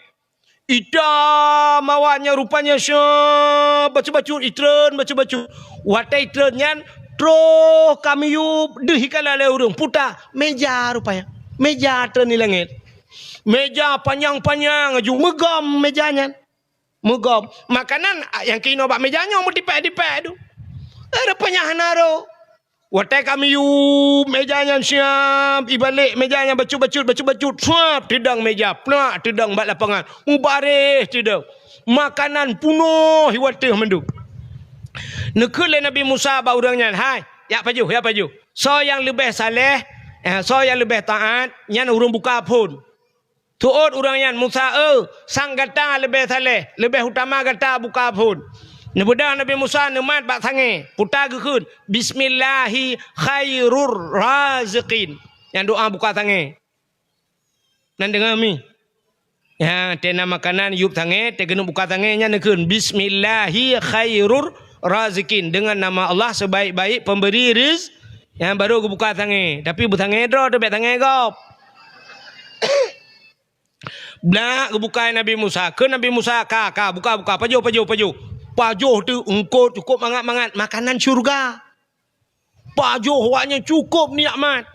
Hitam awan nyan rupanya syeuh bacut-bacut, itreun bacut-bacut. Watèe itreun nyan troh ka miyueb deuh ikalon lé ureueng puta meja rupanya. Meja treun i langèt. Meja panyang-panyang laju meugom meja nyan. Meugom. Makanan, ah, nyang keunoe bak meja nyoe meutipèk-tipèk tu. Eh, rupanya hana rôh. Watèe ka miyueb meja nyan siab, ibalek meja nyan bacut-bacut, bacut-bacut, suab teudong meja, plak teudong bak lapangan. Mubareh teudong. Makanan punoh iwat teuh mandum. Neukheun lé Nabi Musa bak ureueng nyan, "Hai, jak pajoh, jak pajoh. Soe nyang leubeh saleh, eh, soe nyang leubeh taat, nyan ureueng buka phon." Seuôt ureueng nyan, "Musa, eu, sang gata leubeh saleh, leubeh utama gata buka phon. Neubeudôh Nabi Musa neumat bak sangè, puta geukheun, "Bismillahi khairur raziqin." Nyang doa buka sangè. Nan deungoe mi. Ya, tena makanan yup sangè, teugeuneup buka sangè nyan neukheun, "Bismillahi khairur raziqin." Dengan nama Allah sebaik-baik pemberi riz-, nyan baru geubuka sangè. Tapi beusangè droe teuh, bèk sangè gob. Blak geubuka Nabi Musa. Kheun Nabi Musa, "Ka, ka, buka, buka. Pajoh, pajoh, pajoh." Pajoh teuh eungkôt cukôp mangat-mangat. Makanan syeuruga. Pajoh awaknyan cukôp nikmat.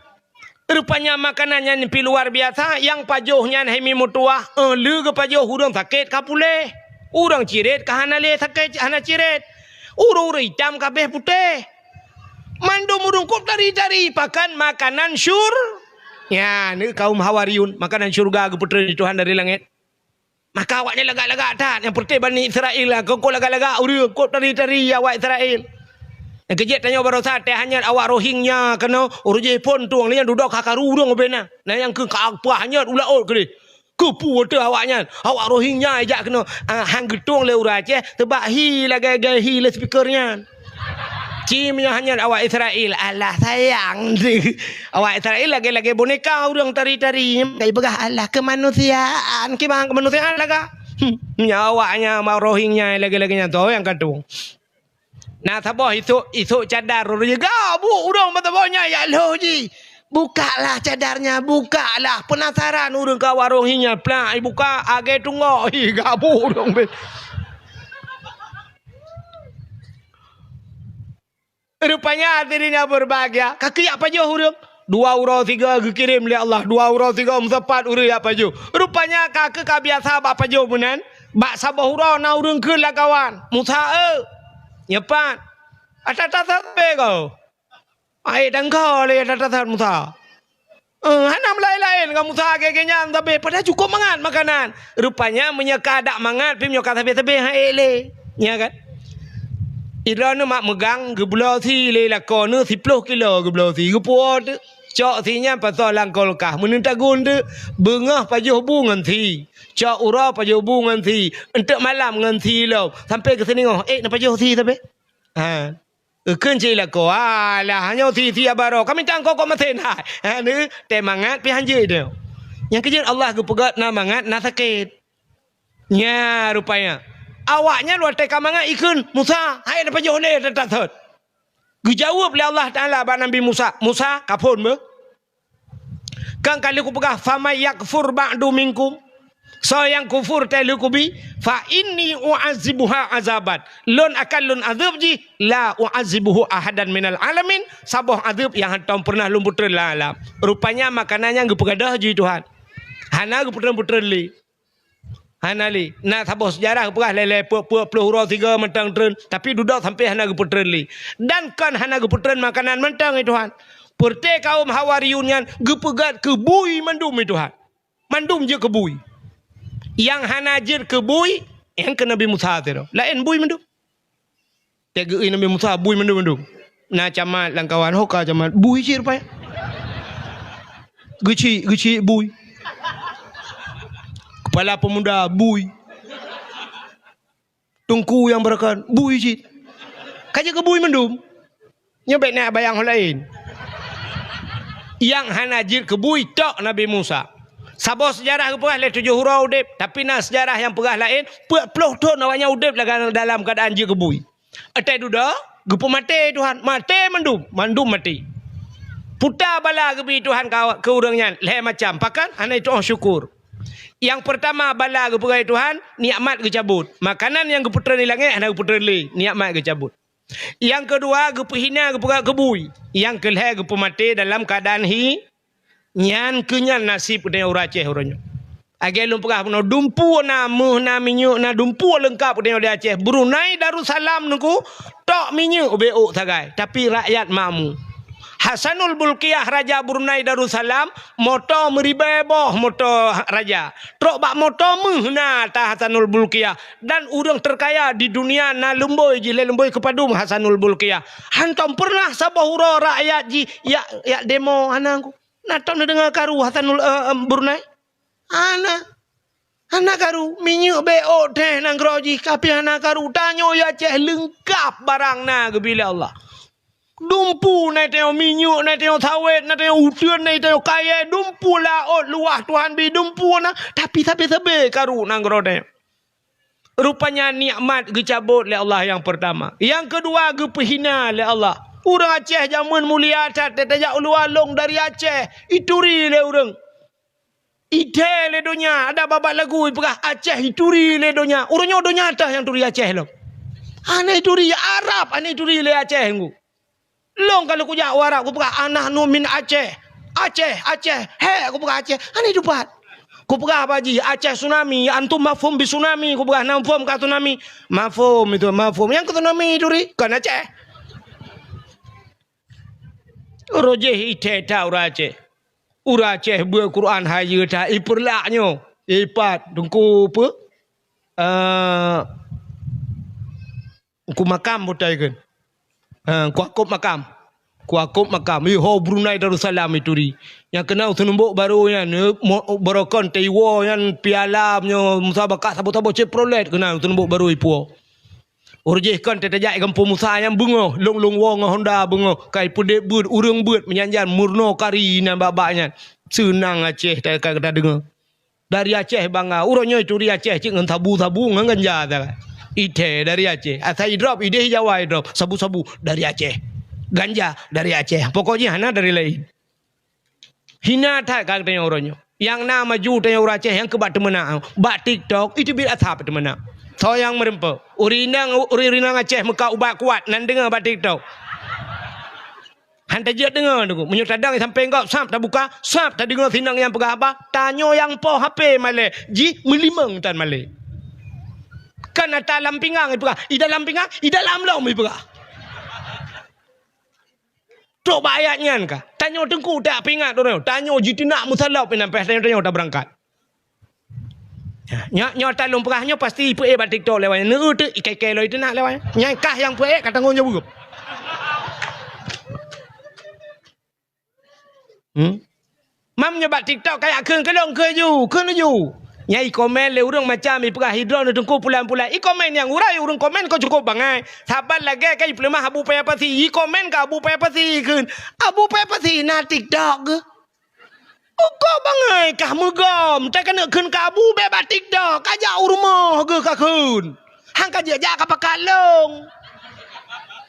Rupanya makanan nyan pih luar biasa, nyang pajoh nyan hai mi meutuwah, eh, le geupajoh ureueng sakét ka puléh. Ureueng cirét ka hana lé sakét, hana cirét. Ureueng-ureueng itam ka abéh putéh. Mandum ureueng kôb tari-tari pakan makanan syur-, nyan, kaum Hawariyun, makanan syeuruga geupeutreun lé Tuhan dari langét. Maka awaknyan lagak-lagak that, nyang peureté Bani Israel lah, kon lagak-lagak ureueng, kôb tari-tari awak Israel. Nyang keujeuet tanyoe baroesa, teuh hanyot awak Rohingya keunoe, ureueng jih phôn tueng, nyan dudoe ka karu ureueng ubé na. Na nyang keu ka pah hanyot u laôt keudeh. Keupeue teuh awaknyan, awak Rohingya jak keunoe, ah, han geutueng lé ureueng Aceh, teubak hi lagèe-lagèe hi lé speaker nyan. Ci meunyoe hanyot awak Israel, alah sayang. Awak Israel lagèe-lagèe boneka ureueng tari-tari. Kai peugah alah kemanusiaan, kiban kemanusiaan laga. Hmm, nyawa awaknyan ma Rohingya lagèe-lagèe nyan toh nyang ka tueng. Na saboh isôk, isôk cadar ureueng gabuek ureueng meusaboh nyan yak lhôh jih. Bukalah cadarnya, bukalah. Penasaran ureueng keu awak Rohingya, plak ibuka, agèe tunggok. Hi, gabuek ureueng beh. Rupanya hadirin yang berbahagia, ka keuyak pajoh ureueng. Dua uroe sigoe geukirém lé Allah, dua uroe sigoe meusapat ureueng yak pajoh. Rupanya ka keu ka biasa bak pajoh meunan, bak saboh uroe na ureueng kheun lam kawan, "Musa, eu, nyoe pat, ata-ata sabe kau." Ai tangka lé ata-ata Musa. Eh, hana meulaén-laén ngon Musa lagèe nyan sabe, padahai cukôp mangat makanan. Rupanya meunyoe ka dak mangat, pih meunyoe ka sabe-sabe, han ék lé. Nya kan? Idroeneuh mak meugang, geubloe sie lé lakoe neuh siploh kilo geubloe sie. Geupuwoe teuk, cok sie nyan pasoe lam kulkas. Meuneuk tagun teuk, beungoh pajoh bu ngon sie. Cok uroe pajoh bu ngon sie. Eunteuk malam ngon sie lom. Sampoe keu seuningoh, ék neupajoh sie sabe. Ha. Eukheun cit lakoe, "Alah, nyoe sie-sie baroe, ka mita eungkôt-eungkôt maté hai." Ha, neu, teuh mangat pih han jeuet nyoe. Nyang keujeuet Allah geupeugöt na mangat, na sakét. Nya rupanya. Awaknyan watèe ka mangat ikheun, "Musa, hai neupajoh lé ata-ata thot." Geujaweueb lé Allah Taala bak Nabi Musa, "Musa, ka phôn beuh?" Kan ka lheueh kupeugah, "Faman yakfur ba'du minkum," soe nyang kufur teuh lheueh kubi, "fa inni u'adzibuha azaban," lôn akan lôn azeueb jih, "la u'adzibuhu ahadan minal alamin," saboh azeueb nyang hántom peureunah lôn peutreun lam alam. Rupanya makanan nyan geupeugah deuh jih Tuhan. Hana geupeutreun-peutreun lé. Hana lé. Na saboh seujarah geupeugah lé-lé peuet-peuet ploh uroe sigoe mantong treun, tapi dudoe sampoe hana geupeutreun lé. Dan kon hana geupeutreun makanan mantong, ya Tuhan. Peureuté kaum Hawariyun nyan geupeugöt keu bui mandum, ya Tuhan. Mandum jeuet keu bui. Nyang hana jeuet keu bui, nyang keu Nabi Musa sidroe. Laén bui mandum. Teugeui Nabi Musa bui mandum-mandum. Na camat lam kawan, "Ho ka camat, bui cit rupanya." Geuchik, geuchik bui. Kepala pemuda bui. Teungku nyang beurakan bui cit. Ka jeuet keu bui mandum. Nyoe bèk na bayang ho laén. Nyang hana jeuet keu bui tok Nabi Musa. Saboh seujarah geupeugah lé tujoh uroe udép, tapi na seujarah nyang peugah laén, peuet ploh thon awaknyan udép lam, dalam keuadaan jeuet keu bui. Watèe dudoe, geupeumaté Tuhan, maté mandum, mandum maté. Puta bala geubi Tuhan ka, keu ureueng nyan, lhèe macam. Pakon? Hana jitu'oh syukur. Nyang peurtama bala geupeugöt Tuhan, nikmat geucabot. Makanan nyang geupeutreun di langèt hana geupeutreun lé, nikmat geucabot. Nyang keudua, geupeuhina, geupeugöt keu bui. Nyang keulhèe, geupeumaté dalam keuadaan hi-, nyan keuh nyan naseb geutanyoe ureueng Aceh uroe nyoe. Lagèe lôn peugah bunoe, dumpeue na, méuh na, minyeuk na, dumpeue leungkap geutanyoe di Aceh. Brunei Darussalam Teungku, tok minyeuk ubé ôk sagai, tapi rakyat makmu. Hasanul Bolkiah, Raja Brunei Darussalam, moto meuribèe boh moto raja. Trok bak moto méuh na ata Hasanul Bolkiah. Dan ureueng teukaya di dunia na lumbôi jih lé lumbôi keu padum Hasanul Bolkiah. Hántom peureunah saboh uroe rakyat jih jak, jak demo hana. Na tom neudeungoe karu Hasanul, eh, em, Brunei? Hana. Hana karu, minyeuk bèk ôk teuh nanggroe jih, ka pih hana karu. Tanyoe Aceh leungkap barang na geubri lé Allah. Dumpeue na tanyoe, minyeuk na tanyoe, sawét na tanyoe, uteuen na tanyoe, kayèe, dumpeue laôt luwah Tuhan bri, dumpeue na, tapi sabé-sabé karu nanggroe tanyoe. Rupanya nikmat geucabot lé Allah nyang peurtama. Nyang keudua geupeuhina lé Allah. Ureueng Aceh jameun mulia that, tajak u luwa lôn dari Aceh, ituri lé ureueng. Ithèe lé donya, ada babah lagu ipeugah Aceh ituri lé donya. Uroe nyoe donya teuh nyang turi Aceh lom. Hana ituri Arab, hana ituri lé Aceh ngku. Lôn ka lheueh kujak u Arab kupeugah, "Ana nu min Aceh." "Aceh, Aceh." "He," kupeugah, "Aceh." Hana itupat. Kupeugah bak jih, "Aceh tsunami, antum mafhum bi tsunami?" Kupeugah, "Na mafhum ka tsunami?" "Mafhum itu, mafhum." Nyang keu tsunami ituri, kon Aceh. Roh jih ithèe that ureueng Aceh. Ureueng Aceh beuet Quran hayeue that, ipeurlak nyoe. Ipat, teungku peue? Eh, Teungku Makam butai kheun. Ha, Teungku Yakub Makam. Teungku Yakub Makam. Iho Brunei Darussalam ituri. Nyang keunan u Seunumbok Barô nyan, eh, mo-, barokon teuiwoe nyan piala meunyoe musabaqah saboh-saboh Chevrolet keunan u Seunumbok Barô ipuwoe. Ureueng jih kon tajak i Gampông Musa nyan beungoh, lôn-lôn woe ngon Honda beungoh, ka ipeudép beuet, ureueng beuet meunyan-nyan meurunoe kari inan bak-bak nyan. Seunang Aceh ta-, ka tadeungoe. Dari Aceh bangga, uroe nyoe ituri Aceh cit ngon sabu-sabu ngon ganja sagai. Ithèe dari Aceh, asai idrop idéh Jawa idrop, sabu-sabu dari Aceh. Ganja dari Aceh, pokok jih hana dari laén. Hina that ka geutanyoe uroe nyoe. Nyang na maju tanyoe ureueng Aceh nyang keu bak teumeunak. Bak TikTok, iteubiet asab teumeunak. Soe nyang meureumpok? Ureueng inong, ureueng inong Aceh meukat ubat kuat, nan deungoe bak TikTok. Han tajeuet deungoe, Teungku. Meunyoe tadong sampéng gob, sab tabuka, sab tadeungoe sinong nyang peugah haba, tanyoe nyang po H P malèe, jih meulimong tan malèe. Kan ata lam pingang ipeugah, i dalam pingang, i dalam lom ipeugah. Trok bak ayat nyan ka. Tanyoe teungku tak peuingat droeneuh. Tanyoe jiteunak meusalop inan pih tanyoe, tanyoe tabeurangkat. Nyoe, nyoe ata lôn peugah nyoe pasti ipeuék bak TikTok lewat nyan. Neu teuk ikai-kai lom iteunak lewat nyan. Nyan kah nyang peuék ka tanggong jaweueb. Hmm? Mam nyoe bak TikTok kayak kheun keu lôn kheun ju, kheun ju. Nyan ikomen lé ureueng macam ipeugah hidroe neuteungku pulan-pulan. Ikomen nyang urai ureueng komen kok cukup bangai. Saban lagèe ka ipeuleumah Abu Paya Pasi. Ikomen keu Abu Paya Pasi kheun. Abu Paya Pasi na TikTok geuh. Uko bangai kah meugom, teuka neuk kheun keu Abu bèk bak TikTok, ka jak u rumoh geuh ka kheun. Han ka jeuet jak ka pakat lôn.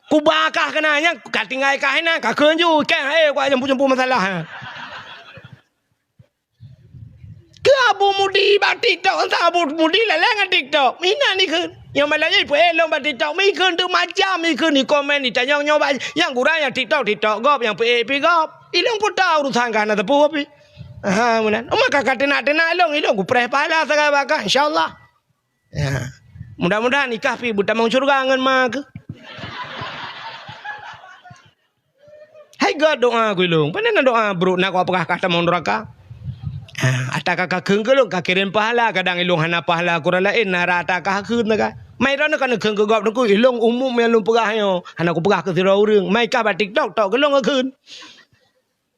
Kuba kah keunan nyan, ka tinggai kah inan, ka kheun ju, kèe, eh, kuat jampu-jampu masalah. Keu Abu Mudi bak TikTok, entah Abu Mudi lalai ngon TikTok. Inan ikheun. Nyang malam nyoe ipeuék lôn bak TikTok, mi kheun teuk macam, mi kheun, ikomen, itanyong nyoe bak, nyang gura nyang TikTok, TikTok gob, nyang peuék pih gob. Ilôn peue tao urusan kah na teupeu pih. Ha, meunan. Maka ka teunak-teunak ilôn, ilôn kupreh pahala sagai bak kah, insya Allah. Ya. Mudah-mudahan ikah pih beutamong syeuruga ngon ma keuh. Hai gèt doa keu ilôn. Pane na doa brok na kok peugah ka tamong nuraka. Ha, ata ka, ka kheun keu lôn, ka kirém pahala, kadang ilôn hana pahala keu ureueng laén, na rata ka kheun ka. Mai droeneuh ka neukheun keu gob teungku, ilôn umum nyang lôn peugah nyoe, hana kupeugah keu sidroe ureueng. Mai kah bak TikTok, tok keu lôn kheun.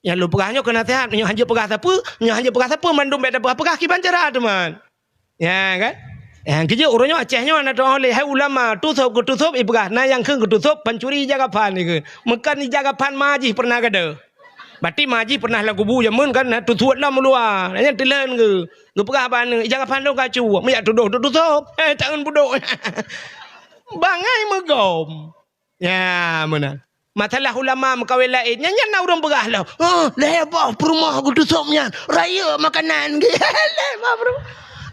Nyang lôn peugah nyoe keu naseuhat, nyoe hanjeuet peugah sapeue, nyoe hanjeuet peugah sapeue, mandum bèk tapeugah-peugah ki ban cara teuma. Ya kan? Ya, keujeuet uroe nyoe Aceh nyoe na tu'oh lé hai ulama, tusôb keu tusôb ipeugah, na nyang kheun keu tusôb pancuri ija kafan ikheun. Meukan ija kafan ma jih pernah gada. Berarti ma jih pernah lam kubu jameun kan na tusôb lam luwa. Na nyan teuleuen geu. Geupeugah bak aneuk, "Ija kafan lôn ka cu." Meujak tudoh tusôb. Eh, tangan budok. Bangai meugom. Ya, meunan. Masalah ulama meukawen laén, nyan, nyan na ureueng peugah lom. "Oh, lhèe boh peurumoh geutusôb nyan, rayeuk makanan." Lhèe boh peurumoh.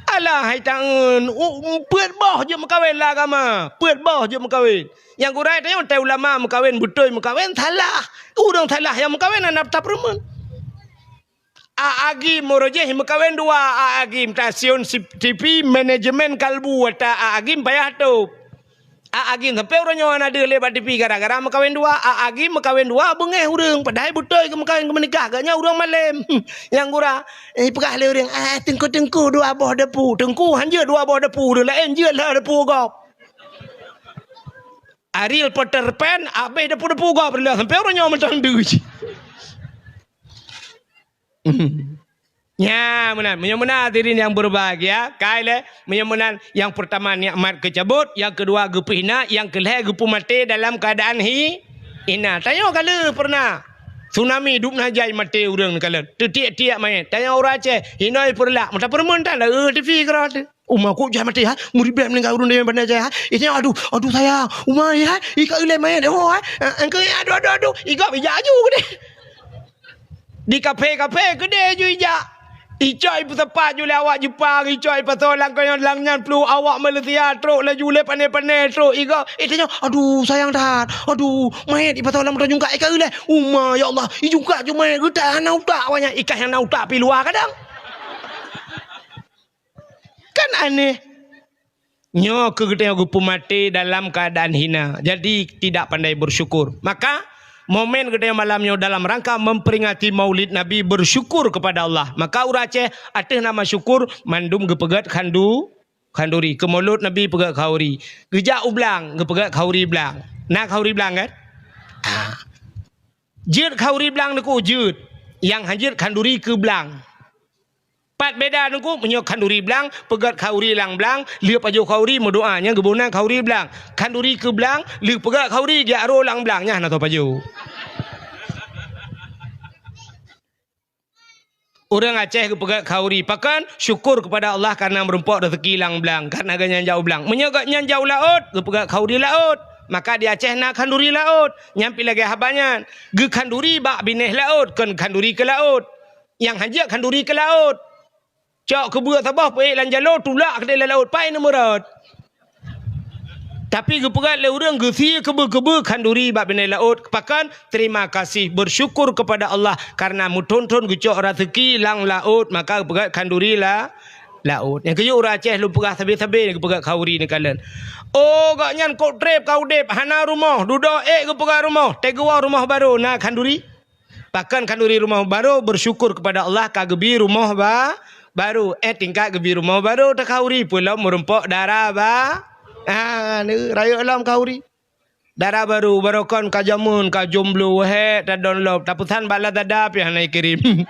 Alah, hai tangeun, u, peuet boh jeuet meukawen lam agama. Peuet boh jeuet meukawen. Nyang gura tanyoe, tai ulama meukawen, beutôi meukawen, salah. Ureueng salah nyang meukawen hana tapeurumeun. A Agim uroe jih meukawen dua, A Agim, stasiun T V manajemen kalbu ata A Agim payah tôb. A Agim sampoe uroe nyoe hana deuh lé bak T V gara-gara meukawen dua. A Agim meukawen dua beungéh ureueng, padahai beutôi keu meukawen keu meunikah, geuh nyan ureueng malém. Nyang gura, eh, peugah lé ureueng, "Ah, teungku-teungku dua boh depu." Teungku han jeuet dua boh depu, ureueng laén jeuet lhèe depu gob. Ariel Peter Pan, abéh depu-depu gob, sampoe uroe nyoe mantong deuh. Hmm. Nya, meunan. Meunyoe meunan hadirin yang berbahagia, kai lé, meunyoe meunan yang pertama nikmat keucabot, yang kedua geupeuhina, yang keulhée geupeumaté dalam keadaan hi-, hina. Tanyoe ka lheueh pernah tsunami dub na jai maté ureuëng kalon. Teutiek-tiek manyét. Tanyoe ureuëng Aceh, hinoe peureulak, meuta peureumeun tan, eh, T V keudroe teuh. Uma kok jai maté, ha? Meuribée meuninggai ureuëng deungon banda jai, ha? Itanyoe, aduh, aduh sayang, uma, ha? Ika ilée manyét, oh, ha? Eh, engkau, aduh, aduh, aduh. Igop ija aju keudeh. Di kaphé-kaphé keudeh ju ijak. Icok ipeusapat ju lé awak Jepang, icok ipasoe lam kayong lam nyan pluek awak Malaysia trok laju lé pané-pané trok igop. Eh, tanyoe, aduh, sayang that. Aduh, manyét ipasoe lam moto jungkat, eh, ka ilée. Uma, ya Allah, ijungkat ju manyét geutak hana utak awak nyan. Ikah nyang na utak pi luwa kadang. Kan aneh. Nyoe keuh geutanyoe geupeumaté dalam keadaan hina, jadi tidak pandai bersyukur. Maka, momen geutanyoe malam nyoe dalam rangka memperingati Maulid Nabi, bersyukur kepada Allah. Maka ureuëng Aceh ateueh nama syukur, mandum geupeugét khandu-, khanduri. Keu Maulud Nabi peugét khauri. Geujak u blang, geupeugét khauri blang. Na khauri blang kan? Ah. Jeuet khauri blang neuku jeuet. Nyang han jeuet khanduri keu blang. Pat beda neuku, meunyoe khanduri blang, peugét khauri lam blang, lheueh pajoh khauri meudoá, nyan geubuna khauri blang. Khanduri keu blang, lheueh peugét khauri, geujak ro lam blang, nyan hana soe pajoh. Ureuëng Aceh geupeugét khauri, pakon? Syukur kepada Allah karena meurumpok rezeki lam blang, karena gobnyan jak u blang. Meunyoe gobnyan jak u laôt, geupeugét khauri laôt. Maka di Aceh na khanduri laôt. Nyan pi lagée haba nyan. Geukhanduri bak binéh laôt, kon khanduri keu laôt. Nyang han jeuet khanduri keu laôt. Cok keubeue saboh peuék lam jaloe, tulak keudeh lam laôt, pai neumeurot. Tapi geupeugét lé ureuëng geusie keubeue-keubeue khanduri bak binéh laôt. Pakon? Terima kasih, bersyukur kepada Allah karena meuthon-thon geucok rezeki lam laôt, maka geupeugét khanduri la-, laôt. Nyang keuyok ureuëng Aceh lôn peugah sabe-sabe geupeugét khauri neukalon. Oh, gobnyan kok treb ka udeb, hana rumoh, dudoe ék geupeugét rumoh, teugoe rumoh barô, na khanduri? Pakon khanduri rumoh barô, bersyukur kepada Allah ka geubi rumoh ba-, barô. Eh, tingkat geubi rumoh barô, takhauri peulom meurumpok dara ba-, ah, ni, rayeuk lom khauri. Dara barô, barokon ka jameun, ka jomblo, wahé, tadon lom, tapeusan bak Lazada pih hana ikirém.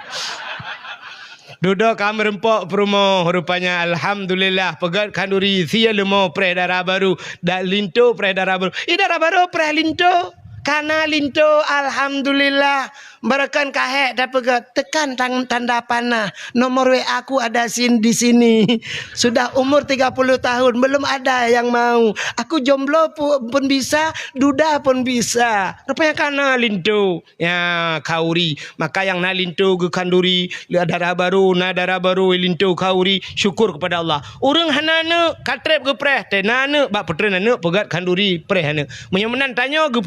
Dudoe ka meurumpok peurumoh, rupanya alhamdulillah, peugét khanduri, sie leumo preh dara barô, dak linto preh dara barô. Ih, dara barô preh linto. Kana linto, alhamdulillah. Barokon ka hék tapeugét, tekan tang-, tanda panah. Nomor W A ku ada sin-, di sini. Sudah umur tiga puluh tahun, belum ada yang mau. Aku jomblo pu-, pun bisa, duda pun bisa. Rupanya kana linto. Ya, khauri. Maka nyang na linto geukhanduri, le dara barô, na dara barô, linto khauri, syukur kepada Allah. Ureuëng hana aneuk, ka treb geupreh, teuh na aneuk, bak peutrön aneuk, peugét khanduri, preh aneuk. Meunyoe meunan tanyoe geupeu-